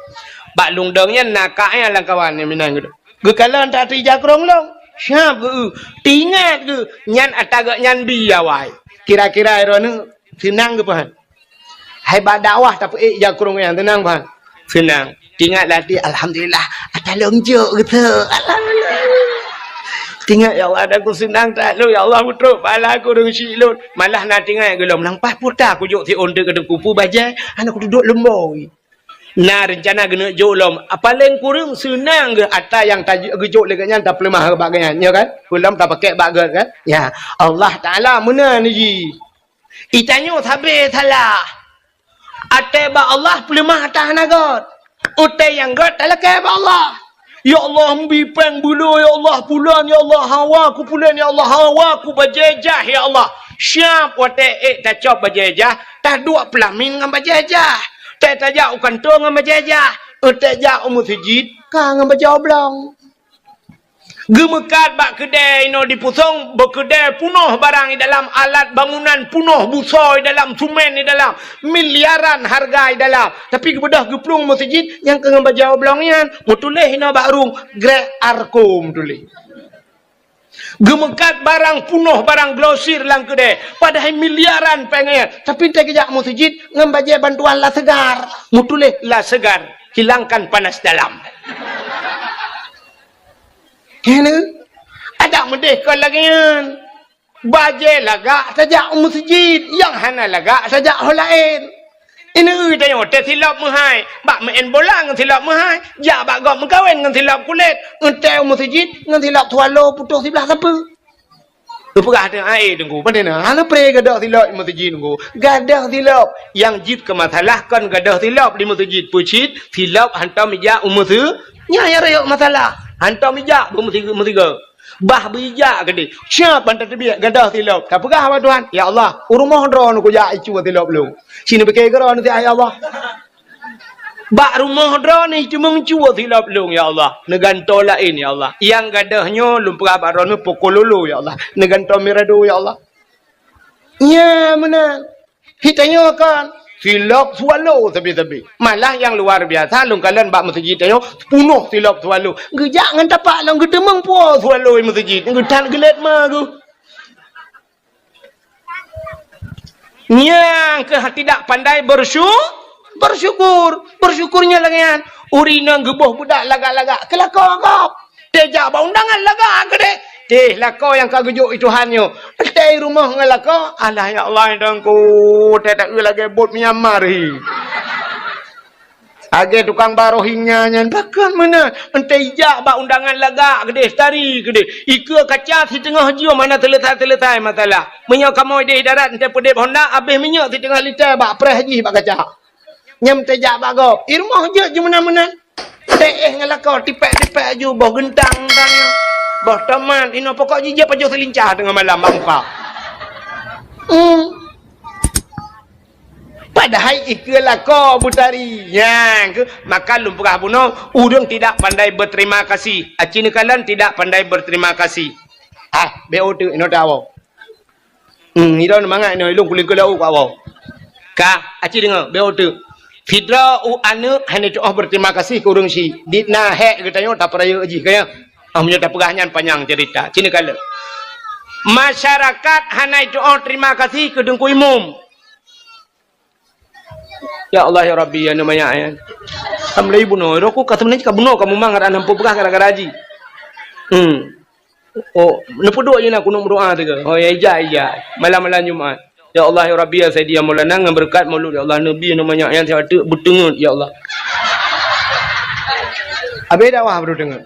Bak lôn dong nyan na kak nyan lam kawan nyang meunan geuh. Geukalon that ija krông lôn. Siap geu, teuingat geu, nyan ata geuh nyan bi awai. Kira-kira droeneuh seunang geuh peuhan. Hai bak dakwah tapeuék ija krông nyan seunang peuhan. Seunang. Teuingat lam até, "Alhamdulillah, ata lôn jok geuh." Alhamdulillah. Teuingat, "Ya Allah, ata ku seunang that lôn, ya Allah, meutrok pahala kureueng syiek lôn." Malah na teuingat geuh lom, "Nang paih peue ta kujok siôn teuk keu Teungku, peue bajèe, hana kuduek lom boi." Na reuncana geuneuk jok lom. Paléng kureueng seunang geuh ata nyang ta-, geujok lé gobnyan tapeuleumah bak gobnyan, nyo kan? Peulom tapakèk bak gèt kan? Ya, Allah Taala meunan jih. Geutanyoe sabe salah. Até bak Allah peuleumah ata hana gèt. Até nyang gèt talakèe bak Allah. Ya Allah, meubi péng beuloe, ya Allah, pulan, ya Allah, hawa ku pulan, ya Allah, hawa ku bajèe jah, ya Allah. Siap watèe ék tacok bajèe jah, taduek peulamin ngon bajèe jah. Tée tajak u kantô ngon bajèe jah, tée jak u meuseujid ka ngon bajèe oblong. Geumeukat bak keudè inoe di Pusong, bak keudè punoh barang di dalam, alat bangunan punoh, busoe di dalam, sumen di dalam, miliaran hareuga di dalam. Tapi geubeudôh geuplueng meuseujid nyang keu ngon bajèe oblong nyan, meutuléh inoe bak rueng, Grek Arko meutuléh. Geumeukat barang punoh, barang grosir lam keudè, padahai miliaran péng nyan. Tapi teugeujak meuseujid ngon bajèe bantuan La Segar. Meutuléh La Segar, hilangkan panas dalam. Kena. Adak meudeh kon lagèe nyan. Bajèe lagak tajak u meuseujid, nyang hana lagak tajak ho laén. Ineuk tanyoe teusilop meuhai, bak meu'en bola ngon silop meuhai, jak bak gob meukawen ngon silop kulét, eutée u meuseujid ngon silop swallow putôh siblah sapeue. Teupeugah teuh, "Ai, Teungku, pane na? Hana pré gadôh silop di meuseujid, Teungku." Gadôh silop. Nyang jeuet keu masalah kon gadôh silop di meuseujid. Peue cit? Silop hantom ijak u meuseu-, nyan nyang rayeuk masalah. Hantom ijak u meusi-, meusigoe. Bah beuijak keudeh. Siap ban tateubiet gadôh silop. Tapeugah bak Tuhan, "Ya Allah, u rumoh droeneuh kujak icue silop lôn." Sineupike keudroe neusiah, "Ya Allah." Bak rumoh droeneuh teumeung cue silop lôn, ya Allah. Neugantoe laén, ya Allah. Nyang gadôh nyoe lôn peugah bak droeneuh poko lolo, ya Allah. Neugantoe mirado, ya Allah. Nya meunan. Hitanyoe kan silop swallow sabe-sabe. Malah nyang luar biasa lôn kalon bak meuseujid tanyoe punoh silop swallow. Geujak ngon tapak lôn geuteumeung po swallow meuseujid. Geutan geulet ma geuh. Nyang keuh tidak pandai bersyu-, bersyukur. Bersyukur nyan lagèe nyan. Ureueng inong geuboh budak lagak-lagak, keu lakoe gob. Teuh jak bak undangan lagak keudeh. Teuh lakoe nyang ka geujok i Tuhan nyoe. Teuh i rumoh ngon lakoe, alah ya Allah, Teungku, teuh taeu lagèe bot Myanmar hi. Lagèe tukang ba Rohingya nyan, pakon meunan. Eunteuk ijak bak undangan lagak keudeh, tari keudeh. Ikeue kaca siteungoh jeuem hana seuleusai-seuleusai masalah. Meunyoe kamoe deh darat eunteuk peudeb honda, abéh minyeuk siteungoh lita bak preh jih bak kaca. Nyan eunteuk jak bak gob. I rumoh jeuet jimeunan-meunan. Teuh ngon lakoe, tipék-tipék aju, boh geuntang-geuntang. Boh tomat, inoe pokok jih jeuet pajoh seulincah teungoh malam bak muka. Hmm. Padahai ikeue lakoe beutari. Nyan keuh, maka lôn peugah bunoe, ureueng tidak pandai berterima kasih. Aci neukalon tidak pandai berterima kasih. Ah, bék uteuk inoe tawoe. Hmm, idong mangat inoe, ilong kuling keulau keu awoe. Ka, aci deungoe, bék uteuk. Sidroe u aneuk hana tuoh berterima kasih keu ureueng syiek. Dit na hék geutanyoe tapeurayeuk jih, ka nyan. Ah, meunyoe tapeugah nyan panyang cerita. Ci neukalon. Masyarakat hana tuoh terima kasih keu Teungku Imum. Ya Allah, ya Rabbi, ya Neumaya, ya. Alhamdulillah, bunoe. Roh ku ka sebenarnya ka bunoe, ka mumang, ada enam puluh peugah gara-gara haji. Hmm. Oh, neupeuduek je na kunut meudoa teuka. Oh, ya, ija, ija. Malam-malam Jumat. Ya Allah, ya Rabbi, ya Sayyidi, ya Maulana, ngon beureukat Maulud, ya Allah, Nabi, Neumaya, nyang siat teuk beuteungeut, ya Allah. Habéh dakwah baru teungeut.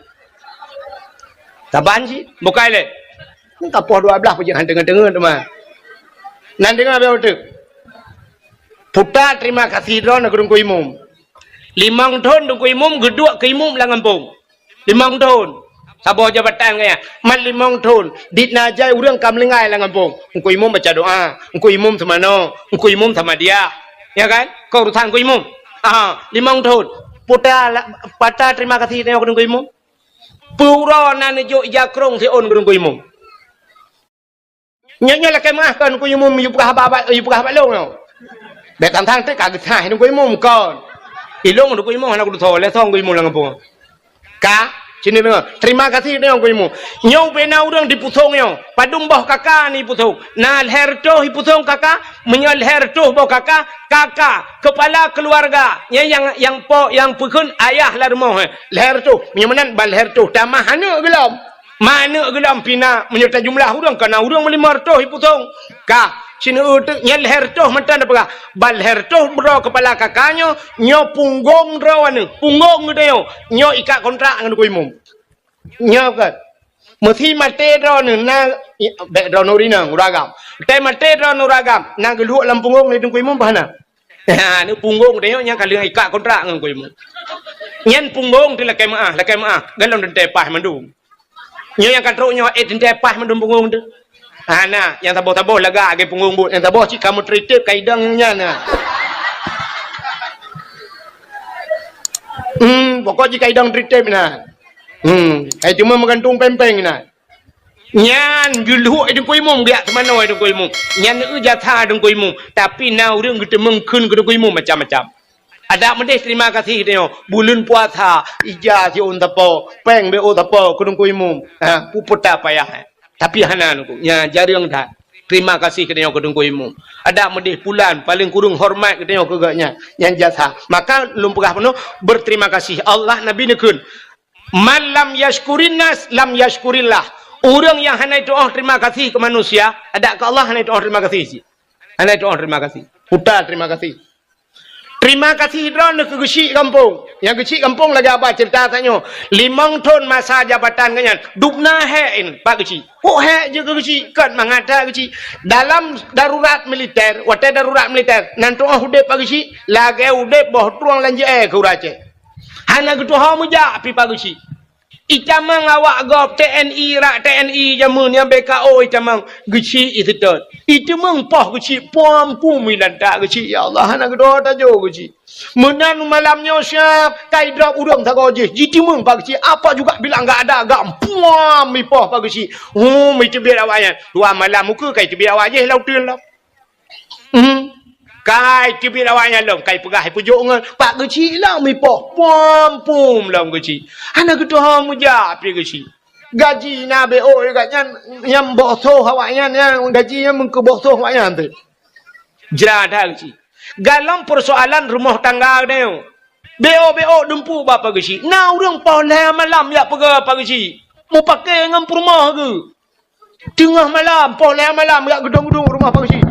Saban cit, bukai lé. Ka poh dua belas pajak han teungeut-teungeut teuma. Nan teungoh beu teuk. Puta terima kasih droe keu Teungku Imum. Limong thon Teungku Imum geuduek keu imum lam gampông. Limong thon. Saboh jabatan gaya. Man limong thon. Dit na jai ureueng ka meuninggai lam gampông. Teungku Imum baca doa. Teungku Imum seumanoe. Teungku Imum sama dia. Ya kan? Keu urusan Teungku Imum. Aha, limong thon. Puta la-, pata terima kasih tanyoe keu Teungku Imum. Peue uroe na neujok ija krông siôn keu Teungku Imum. Nyoe, nyoe lakèe meu'ah kon Teungku Imum, yue peugah bak, bak, yue peugah bak lôn nyoe. Bèk tang-tang teuk ka geusaih Teungku Imum kon. Ilôn Teungku Imum hana kutusoe, lé song Teungku Imum lam gampông. Ka, sini deungoe. Terima kasih Teungku Imum. Nyoe ubé na ureueng di Pusong nyoe. Padum boh kaka ni Pusong. Na lhèe reutôh di Pusong kaka, meunyoe lhèe reutôh boh kaka, kaka, kepala keluarga. Nyan nyang, nyang po, nyang peukheun ayah lam rumoh, eh. Lhèe reutôh. Meunyoe meunan ban lhèe reutôh. Tamah aneuk geulom. Ma aneuk geulom pina, meunyoe tajumlah ureueng, ka na ureueng meulimong reutôh di Pusong. Ka, sineuk teuk nyan lhèe reutôh mantong tapeugah. Ban lhèe reutôh droe kepala kaka nyoe, nyoe punggong droe nyoe, punggong geutanyoe, nyoe ikat kontrak ngon Teungku Imum. Nyoe kan. Meusi maté droe nyoe, na, i, bèk droe nyoe rinong, ureueng agam. Teuh maté droe nyoe ureueng agam, na geulhok lam punggong lé Teungku Imum bah na. Ha, nyoe punggong geutanyoe nyang ka lheueh ikat kontrak ngon Teungku Imum. Nyan punggong teuh lakèe meu'ah, lakèe meu'ah, golom teuntèe paih mandum. Nyoe nyang ka trok nyoe, eh, teuntèe paih mandum punggong teuh. Ha, na, nyang saboh-saboh lagak lagèe punggong bot, nyang saboh cit ka meutritép ka idong nyan na. Hmm, pokok jih ka idong tritép na. Hmm, ai cuma meugantung péng-péng na. Nyan geulhok Teungku Imum, geujak seumanoe Teungku Imum. Nyan eu jasa Teungku Imum. Tapi na ureueng geuteumeung kheun keu Teungku Imum macam-macam. Adak meudeh terima kasih tanyoe. Buleuen puasa, ija siôn sapo, péng beu sapo keu Teungku Imum. Ha, peue puta payah, eh. Tapi hana nuku. Nya jareueng that. Terima kasih keu tanyoe keu Teungku Imum. Adak meudeh pulan, paling kureueng hormat keu tanyoe keu gobnyan. Nyan jasa. Maka lôn peugah peunoh, berterima kasih. Allah, Nabi neukheun, "Man lam yashkurin nas, lam yashkurillah." Ureuëng nyang hana tuoh terima kasih keu manusia, adak keu Allah hana tuoh terima kasih cit. Hana tuoh terima kasih. Puta terima kasih. Terima kasih droeneuh keu geuchik gampông. Nyang geuchik gampông lagée haba ceurita tanyoe. Limong thon masa jabatan geuh nyan, dubna hék in Pak Geuchik. Kok hék jeuet keu geuchik? Kon mangat that geuchik. Dalam darurat militer, watée darurat militer, nan tuoh udeb Pak Geuchik, lagée udeb boh trueng lam jeuée keu ureuëng Aceh. Hana geutuho meujak pih Pak Geuchik. Itamong awak gob T N I, rak T N I jameun nyang B K O itamong geuchik iseutôt. Iteumeung poh geuchik pom pum ilantak geuchik, ya Allah, hana geudoe tajo geuchik. Meunan malam nyoe siap kai drop ureuëng sagoe jih, jiteumeung Pak Geuchik, apa juga bilang gak ada gak pom ipoh Pak Geuchik. Hum, iteubiet awak nyan. Dua malam muka kai teubiet awak jih lam uteuen lom. Hmm. Kai teubiet awak nyan lom, kai peugah ipeujok ngon Pak Geuchik lom ipoh. Pom pum lom geuchik. Hana geutuho meujak pih geuchik. Gaji na B O gobnyan, nyang boh soh awak nyan, nyang gaji nyan meukeu boh soh awak nyan teuh. Jra that geuchik. Galom peusoalan rumoh tangga geutanyoe. B O B O dumpeue bak Pak Geuchik. Na ureuëng poh lhée malam jak peugah Pak Geuchik. Mupakée ngon peurumoh geuh. Teungoh malam, poh lhée malam, jak geudong-geudong rumoh Pak Geuchik.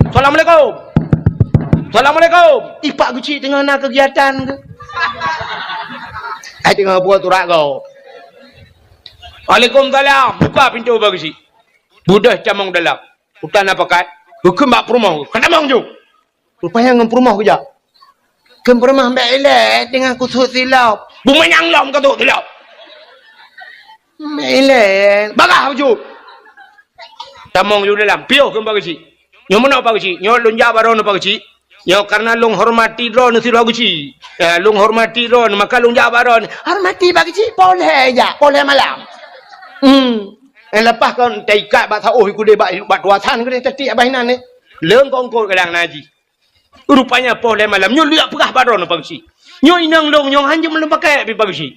"Assalamualaikum. Assalamualaikum." Ih, Pak Geuchik teungoh na keugiatan keuh? Ai teungoh buet urat gob. "Waalaikumsalam." Buka pintoe Pak Geuchik. Beudôh tamong dalam. Utan na pakat. Geukheun bak peurumoh. "Ka tamong ju." Rupanya ngon peurumoh geujak. Kheun peurumoh, "Mbek ilée teungoh kusut silop." "Beumanyang lom ka sut silop." "Mbek ilée." Bagah baju. Tamong ju dalam. Piôh kheun Pak Geuchik. "Nyoe meunoe Pak Geuchik. Nyoe lôn jak bak droeneuh Pak Geuchik. Nyoe karena lôn hormati droeneuh sidroe Geuchik. Ya, lôn hormati droeneuh, maka lôn jak bak droeneuh." "Hormati Pak Geuchik, poh lhée jak, poh lhée malam." Hmm. Eh, leupah kon taikat bak saôh kudeh bak, bak tuasan kudeh tatiek bak inan ni. Leung kongkot kadang na jih. Rupanya poh lhée malam nyoe lheueh peugah bak droeneuh Pak Geuchik. "Nyoe inong lôn nyoe hanjeuet lôn pakée pih Pak Geuchik."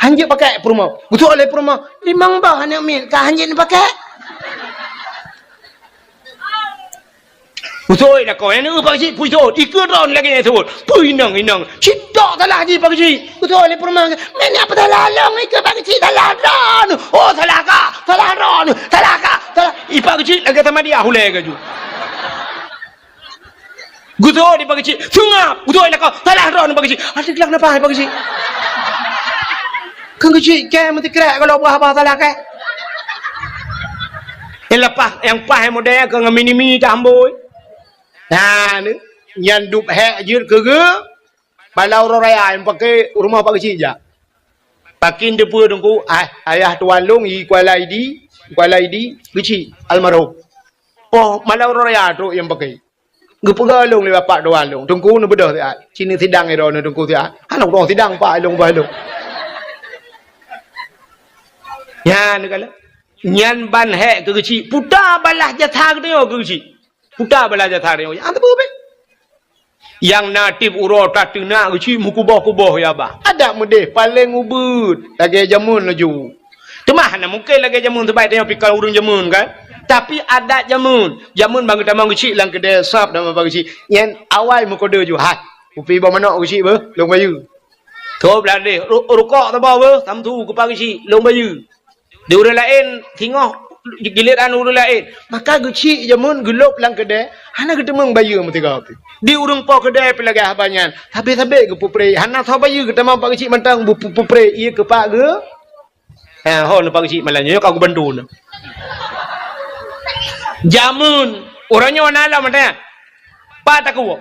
Hanjeuet pakée peurumoh. Geutuwoe lé peurumoh, "Limong boh aneuk miet ka hanjeuet neupakée." Geutuwoe lakoe, "Aneuk Pak Geuchik, peue jeuet? Ikeue droeneuh lagée nyan jeuet. Peue inong, inong? Cit tok salah jih Pak Geuchik." Geutuwoe lé peurumoh, "Meunyoe peue salah lôn, ikeue Pak Geuchik salah droeneuh." "Oh, salah kah? Salah droeneuh. Salah kah? Salah." Ih, Pak Geuchik lagée sama dia hulée gaju. Geutuwoe di Pak Geuchik, seungab. Geutuwoe lakoe, "Salah droeneuh Pak Geuchik." Adak glak napa Pak Geuchik? Keu Geuchik kée meusikrek kalau bah-bah salah kée. Nyang leupah, nyang paih model keu ngon mini-mini tambôi. Nah, ni, nyan dub hék jeuet keu geu. Bala uroe raya nyang paké rumoh Pak Geuchik jak. Pakin teupeue teungku, ah, ayah tuan lôn i Kuala Idi, Kuala Idi, Geuchik, almarhum. Poh malam uroe raya trok nyang paké. Geupeugah lôn lé bapak tuan lôn, "Teungku, neubeudôh siat. Ci neusidang droeneuh teungku siat." Hana udong sidang pak lôn bah lôn. Nyan kala. Nyan ban hék keu Geuchik. Puta balah jasa geutanyoe keu Geuchik. Puta balah jasa geutanyoe. Nyang teupeue beh. Nyang na tieb uroe tateunak Geuchik meukuboh-kuboh ya bah. Adat meudeh paleng ubeuet lagée jameun laju. Teuma hana mungken lagée jameun, sabab tanyoe pih kon ureuëng jameun kan. Tapi adat jameun, jameun ban geutamong Geuchik lam keudée sab dan Pak Geuchik. Nyan awai meukodeu ju, "Hai, kupi boh manok Geuchik beuh, lôn bayeue." Tôb ladeh, ru-, rukok saboh beuh, samsu kupa Geuchik, lôn bayeue. Di ureuëng laén singoh giliran ureuëng laén. Maka Geuchik jameun geulôb lam keudée, hana geuteumeung bayeue meusigoe pih. Di ureuëng po keudée pih lagée haba nyan, sabe-sabe geupeupreh, hana soe bayeue geutamong Pak Geuchik mantong beu-, beu-, beupreh, ié keu Pak geu-, ha, ho neu Pak Geuchik malam nyoe ka geubantu neu. Jameun, uroe nyoe na lom mantong. Pat takue.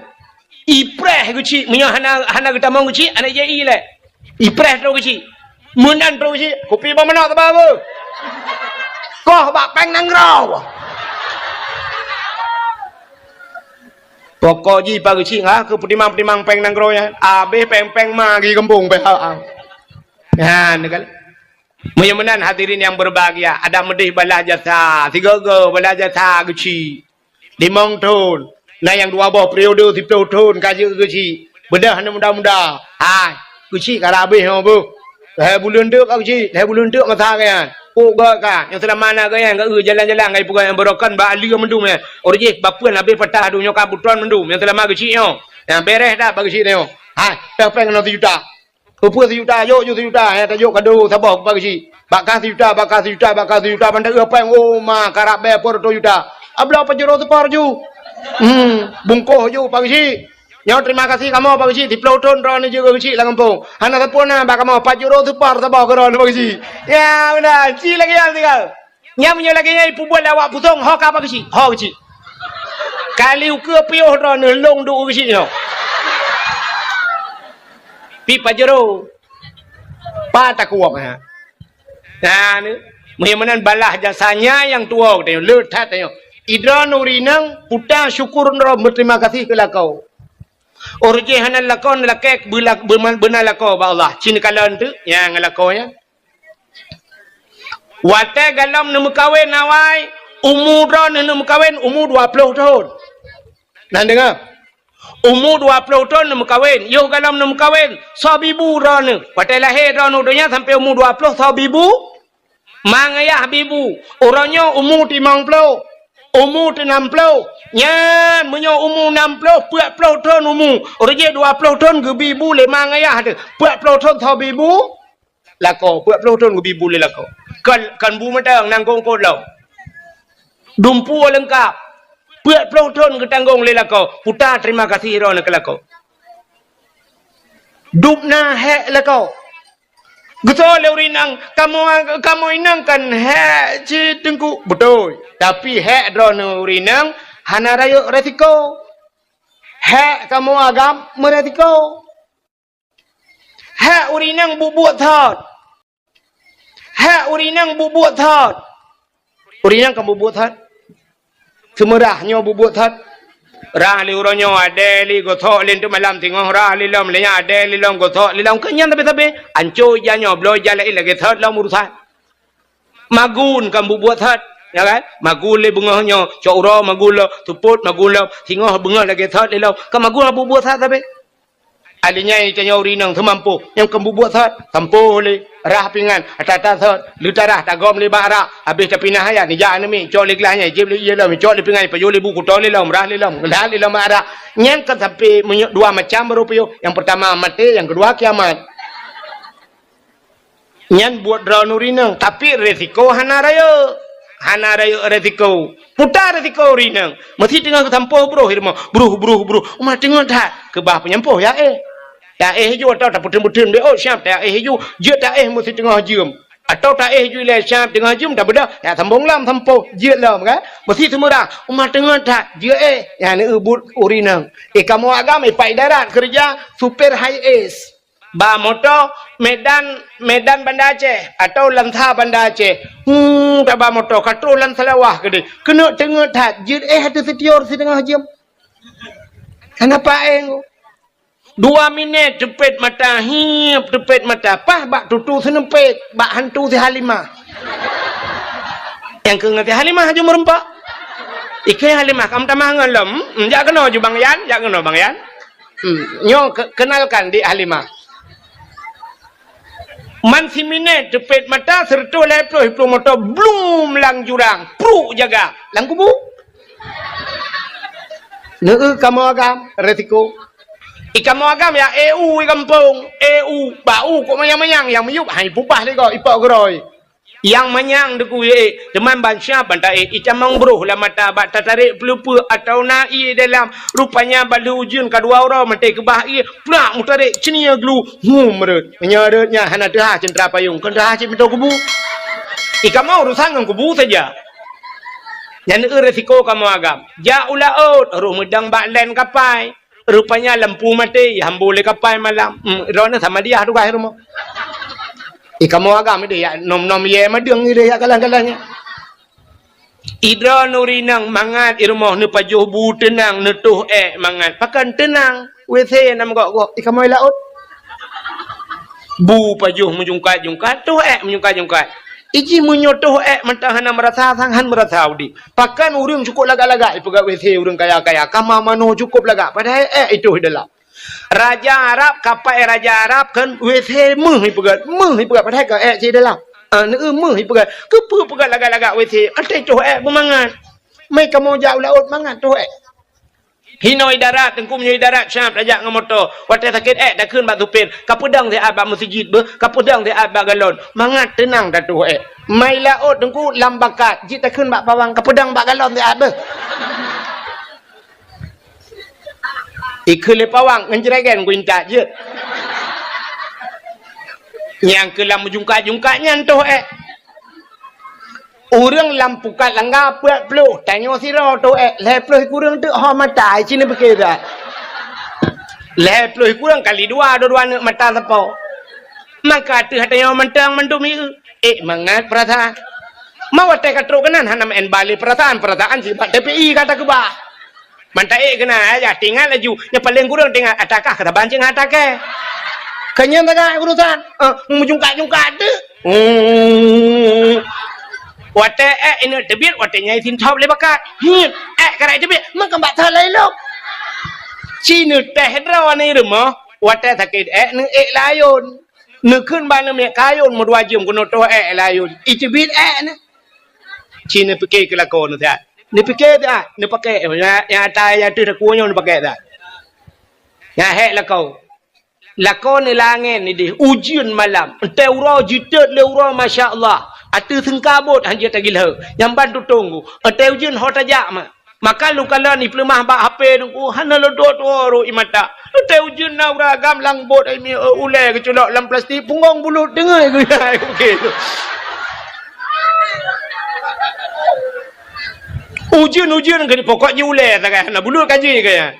Ipreh Geuchik, meunyoe hana, hana geutamong Geuchik, hana jai lé. Ipreh trok Geuchik. Meunan trok Geuchik, kupi boh manok teuba beuh. Koh bak péng nanggroe. Pokok jih Pak Geuchik, ha, keu peutimang-peutimang péng nanggroe nyan. Abéh péng-péng ma di gampông pih, ha, ha. Nyan kan. Meunyoe meunan hadirin nyang berbahagia, adak meudeh balah jasa, sigoe-goe balah jasa Geuchik. Limong thon. Na nyang dua boh periode siplôh thon ka jeuet Geuchik. Beudôh aneuk muda-muda. Hai, Geuchik ka abéh nyoe beuh. Lhée buleuen teuk ka Geuchik, lhée buleuen teuk masa nyan. Pok gét ka, nyang seulama na geuh nyan, geuh jalan-jalan ngon ipeugah nyang beurokon bak aleue mandum nyan. Ureueng jih bapeuen habéh patah adu nyoe ka butron mandum, nyang seulama geuchik nyoe. Nyang beres that bak geuchik nyoe. Hai, teuh péng keunoe sijuta. Peue-peue sijuta, jok ju sijuta, nyang tajok kado saboh bak geuchik. Bak kah sijuta, bak kah sijuta, bak kah sijuta, ban teuh péng, oh ma, karab bèe peuet reutôh juta. Abloe Pajero seupar ju. Hmm, bungkôh ju bak geuchik. Nyoe terima kasih kamoe Pak Geuchik, siplôh thon droeneuh jeuet keu Geuchik lam gampông. Hana sapeue na bak kamoe, Pajero seupar saboh keu droeneuh Pak Geuchik. Ya, meunan, ci lagèe nyan tinggai. Nyan meunyoe lagèe nyan ipeubuet lé awak Pusong, ho ka Pak Geuchik, ho Geuchik. Kali ukeue piôh droeneuh lôn duek Geuchik nyoe. Pi Pajero. Pat takuwöm, ha. Nah, ni. Meunyoe meunan balah jasanya nyang tuwoe tanyoe, le that tanyoe. Idroeneuh ureueng inong puta syukur droe, beuterima kasih keu lakoe. Ureueng jih hana lakoe, lakèe beula-, beuma-, beuna lakoe bak Allah. Ci neukalon teuk nyang lakoe nyan. Watèe galom neumeukawen awai, umu droeneuh neumeukawen umu dua ploh thon. Na deungö? Umu dua ploh thon neumeukawen, yoh galom neumeukawen, soe bibu droeneuh. Watèe lahé droeneuh donya sampoe umu dua ploh, soe bibu? Ma ngayah bibu. Uroe nyoe umu timong ploh, umu teunam ploh. Nyan meunyoe umu nam ploh, peuet ploh thon umu. Ureueng jih dua ploh thon geubi bu lé ma ngayah teuh. Peuet ploh thon soe bibu? Lakoe, peuet ploh thon geubi bu lé lakoe. Kon, kon bu mantong, nangkong kot lom. Dumpeue leungkap. Peuet ploh thon geutanggong lé lakoe. Puta terima kasih droeneuh keu lakoe. Dubna hék lakoe. Geusoe lé ureueng inong, kamoe, kamoe inong kan hék cit Teungku. Beutôi. Tapi hék droeneuh ureueng inong hana rayeuk resiko. Hék kamoe agam meuresiko. Hék ureueng inong buet-buet that. Hék ureueng inong buet-buet that. Ureueng inong kan buet-buet that. Seumeurah nyoe buet-buet that. Rah lé uroe nyoe, adèe lé gosok lé teuk malam singoh rah lé lom, lé nyan adèe lé lom gosok lé lom. Keu nyan sabe-sabe. Ancô ija nyoe, bloe ija laén lagèe that lom urusan. Magun kan buet-buet that, ya kan? Magun lé beungoh nyoe, cok uroe magun lom, seupôt magun lom, singoh beungoh lagèe that lé lom. Kan magun buet-buet that sabe. Alinyan tanyoe ureueng inong seumampôh, nyang keu buet-buet that, sampôh lé, rah pingan, ata-ata that, leutarah, tagom lé bak arak, habéh tapinah ayat, nijak aneuk miet, cok lé glah nyan, jieb lé ié lom, cok lé pingan, pajoh lé bu, kuto lé lom, rah lé lom, glah lé lom bak arak. Nyan kan sampé meunyoe dua macam baru piôh, nyang peurtama maté, nyang keudua kiamat. Nyan buet droeneuh ureueng inong, tapi resiko hana rayeuk. Hana rayeuk resiko. Puta resiko ureueng inong. Meusi teungoh geusampôh broh i rumoh. Broh, broh, broh. Uma teungoh that. Keubah peunyampôh ya éh. Ya éh ju atau tapeuteun-peuteun bé, oh, siap ya éh ju. Jeuet ta éh meusi teungoh jeuem. Atau ta éh ju ilèe siap teungoh jeuem, tabeudoh. Ya sambông lom sampôh. Jeuet lom kan. Meusi seumeurah. Uma teungoh that. Jeuet éh. Ya neueu buet ureueng inong. Eh, kamoe agam, eh, Pak Idarat keureuja supir Hiace. Ba moto Medan, Medan Banda Aceh atau Lansa Banda Aceh. Hmm, taba moto ka troh lam Seulawah keudéh. Keuneuk teungeut that, jeuet éh ateueh sitior siteungoh jeuem. Hana paéng. Dua minèt teupet mata, hiep teupet mata, paih bak tutoe seuneupet, bak hantu si Halimah. Nyang keu ngon si Halimah aju meureumpok. Ikeu Halimah, kam tamah ngon lom. Hmm, jak keunoe ju Bang Yan, jak keunoe Bang Yan. Hmm, nyoe ke-, kenalkan Dik Halimah. Man siminèt teupet mata, seureutôh lhèe ploh iplueng moto, blum lam jurang, pruk jaga, lam kubu. Neueu kamoe agam, resiko. I kamoe agam ya, eh, u i gampông, eh, u, bak u kok manyang-manyang, nyang miyueb hai pubah lé gob, ipok geurôi. Nyang manyang deukui ék, teuma ban siap ban taék, itamong broh lam mata bak tatarek peuleupeue atawa na ié dalam. Rupanya bak lheueh ujeuen ka dua uroe maté keubah ié, plak meutarek ceunie glu, hum rhot. Meunyoe rhot nyan hana teuhah ceuntra payong, kon teuhah cit meutoe kubu. I kamoe urusan ngon kubu saja. Nyan eu resiko kamoe agam. Jak u laôt, roh meudang bak len kapai. Rupanya lampu maté, ihambô lé kapai malam. Hmm, droeneuh sama dia tugaih rumoh. I kamoe agam idéh yak nom-nom yé madeueng idéh yak galah-galah nyan. I droeneuh rinang mangat i rumoh neupajoh bu teunang, neutoh ék mangat. Pakon teunang? W C nam gok-gok. I kamoe laôt. Bu pajoh meujungkat-jungkat, toh ék meujungkat-jungkat. Iji meunyoe toh ék mantong hana meurasa sang, han meurasa udép. Pakon ureueng cukôp lagak-lagak ipeugah W C ureueng kaya-kaya, kama manoe cukôp lagak, padahai ék itoh i dalam. Raja Arab, kapai raja Arab kan W C meuh ipeugah, meuh ipeugah, padahai ka ék cit i dalam. Ah, neueu meuh ipeugah. Keupeue peugah lagak-lagak W C? Até toh ék beumangat. Mai kamoe jak u laôt mangat toh ék. Hinoe i darat, Teungku, meunyoe i darat siap tajak ngon moto. Watée sakét ék takheun bak supir, "Kapeudong siat bak meuseujid beuh, kapeudong siat bak galon." Mangat teunang tatoh ék. Mai laôt, Teungku, lam bakat, jeuet takheun bak pawang, "Kapeudong bak galon siat beuh." Ikheun lé pawang ngon jregen ku intat jeuet. Nyang keu lam meujungkat-jungkat nyan toh ék. Ureuëng lam pukat langga peuet ploh, tanyoe sidroe toh ék, lhée ploh kureueng teuk ho mata, ci neupike that. Lhée ploh kureueng kali dua, dua-dua neuk mata sapo. Maka ateueh tanyoe mantong mandum ieu, ék mangat peurasaan. Ma watée ka trok keunan hana meu'en bale peurasaan, peurasaan sifat T P I ka takeubah. Mantong ék keunan, ya, tingat laju. Nyang paleng kureueng tingat, atakah keutaban cit ngon atakée. Keunyan tagak urusan, eh, meujungkat-jungkat teuk. Hmm. Watée ék ineuk teubiet, watée nyai sintop lé bakat. Hmm. Ék karai teubiet, meukeumbat that lé lom. Ci neutéh droe ni rumoh, watée sakét ék neuék layôn. Neukheun bak neumiet kayôn meudua jeuem keunoe toh ék layôn. Iteubiet ék neu. Ci neupike keu lakoe neu siat. Neupike siat, neupake, ya, ya, ata, ya, teuh takue nyoe neupake siat. Nyan hék lakoe. Lakoe ni langét ni deh, ujeuen malam. Entée uroe jiteuet lé uroe, masya Allah. Ateueh seungkabot han jeuet tagilheu. Nyang ban tutong ku. Entée ujeuen ho tajak ma. Maka lôn kalon ipeuleumah bak H P nungku, hana lôn tuwoe-tuwoe rot i mata. Entée ujeuen na ureuëng agam lam bot ai mi, ulée geuculok lam plastik, punggong bulut deungoe geuya. Ujeuen-ujeuen keu pokok jih ulée sagai hana bulut ka jih kaya.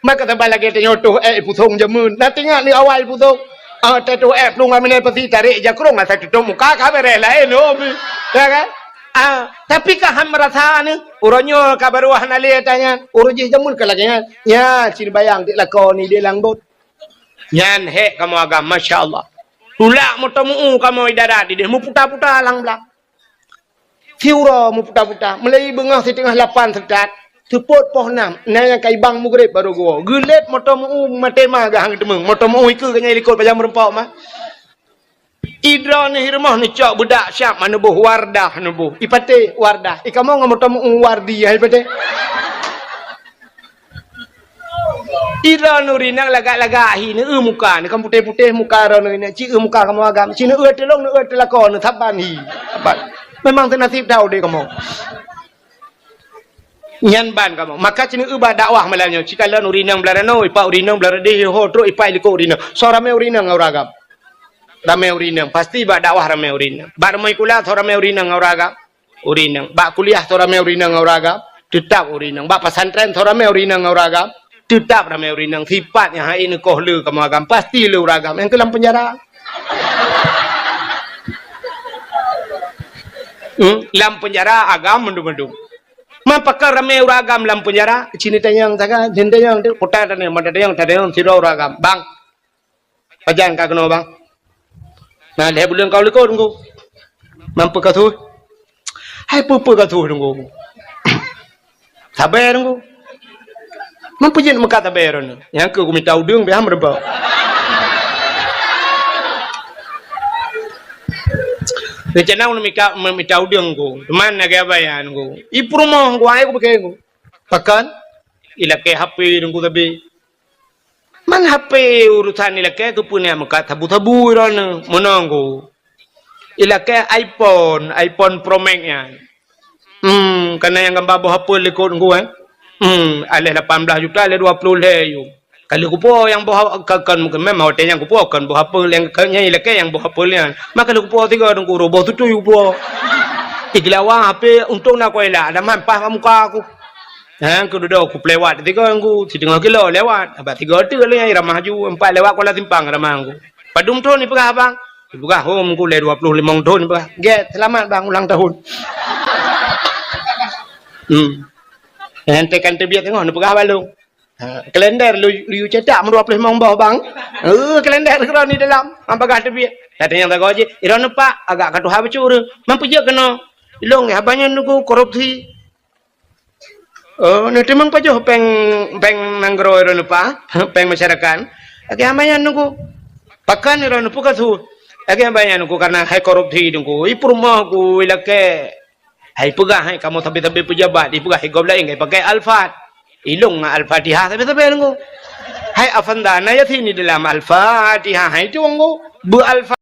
Maka saban lagée tanyoe toh ék pusong jameun. Na teuingat ni awai pusong. Ah, teuh toh ék plueng aminai pasi tarek jakrong asai tutup muka ka bereh laén, oh, mi. Ya kan? Ah, tapi ka han meurasa ni. Uroe nyoe ka baru hana lé tanyan. Uroe jih jameun ka lagée nyan. Nya, ci bayang dik lakoe ni di lam bot. Nyan hék kamoe agam, masya Allah. Tulak moto meu kamoe i darat ideh meuputa-puta lam blang. Siuroe meuputa-puta, meulai beungoh siteungoh lapan seutat, seupôt poh nam, na nyang ka ibang mugreb barô geuwoe. Geulét moto meu maté ma geuhang teumeung, moto meu ikeue geunyai likot bajang meurumpok ma. Idroe neuh i rumoh neucok beudak siab ma neuboh Wardah neuboh. Ipaté Wardah, ikamoe ngon moto meu Wardi hai paté. Idroe nuri nang lagak-lagak hi, neueu muka, neukan putéh-putéh muka droe nuri nang, ci eu muka kamoe agam, ci neueu tulông, neueu teulako, neusaban hi. Saban. Memang teunasib tau deh kamoe. Nyan ban kamoe. Maka ci neueu bak dakwah malam nyoe, ci kalon nuri nang Belarano, ipak nuri nang Belaradeh, ho trok ipak ilikot nuri nang. Soe ramé nuri nang ureuëng agam. Ramé nuri nang, pasti bak dakwah ramé nuri nang. Bak rumoh sikula soe ramé nuri nang ureuëng agam. Urineueng. Bak kuliah soe ramé urineueng ngon ureueng agam, teutab urineueng. Bak pesantren soe ramé urineueng ngon ureueng agam, teutab ramé urineueng. Sipat nyang hai neukoh le kamoe agam, pasti le ureueng agam nyang keu lam peunjara. Hmm, lam peunjara agam mandum-mandum. Man pakon ramé ureueng agam lam peunjara, sini tanyong saga, sini tanyong tu, kota tanyong, mata tanyong, tanyong sidroe ureueng agam. Bang, Pajan ka keunoe, Bang? Na lhée buleuen ka u likot, Teungku. Man peue ka su? Hai peue-peue ka su, Teungku? Sabe, Teungku. Man peue jeuet meukat sabe droeneuh? Nyang keu kumita udeueng pih han meureubah. Rencana ulôn mika, meumita udeueng, Teungku. Teuma na gaya bayan, Teungku. I peurumoh, Teungku, ai kupike, Teungku. Pakon? Ilakée H P, Teungku, sabe. Man H P urosan ilakée keupeue nyan meukat sabu-sabu droeneuh, meunoe, Teungku. Ilakée iPhone, iPhone Pro Max nyan. Hmm, kana nyang gamba boh apel likot, Teungku, eh. Hmm, aléh lapan blaih juta, aléh dua ploh lhée yum. Ka lheueh kupo nyang boh a-, ka, kon, memang watée nyang kupo kon boh apel nyang ka, nyang ilakée nyang boh apel nyan. Maka lheueh kupo tiga, Teungku, roh boh tutui kupo. Igeulawa H P untông na kuela, ada man paih bak muka aku. Nyang keududoe kupeuléwat tiga, Teungku, siteungoh kilo lewat. Abah tiga teuk lé nyang ramah ju, empat lewat Kuala Simpang ramah, Teungku. Padum thon ipeugah abang? Ipeugah, "Hom, Teungku, lé dua ploh limong thon," ipeugah. "Gét, seulamat, Bang, ulang tahun." Hmm. Nyang tekan teubiet teungoh neupeugah balong. Ha, kalender lu, lu cetak meudua ploh limong boh, Bang. Eh, kalender keudroe ni dalam, han bagah teubiet. Kata nyang sagoe jih, "Droeneuh, Pak, agak ka tuha bacut ureueng. Man peue jeuet keunoe?" "Ilong, haba nyan, Teungku, korupsi." Oh, neuteumeung pajoh péng, péng nanggroe droeneuh, Pak, péng masyarakat. Lagée hama nyan, Teungku. Pakon droeneuh, peue ka su? Lagèe bayan ku karena hai korupsi dengku. I peurumoh ku i lakèe. Hai peugah hai kamoe sabe-sabe pejabat, i peugah i gob laén kai pakai Al-Fat. I lôn ngon Al-Fatihah sabe-sabe dengku. Hai Afanda na Yasin di dalam Al-Fatihah hai tueng ku. Beu Al-Fat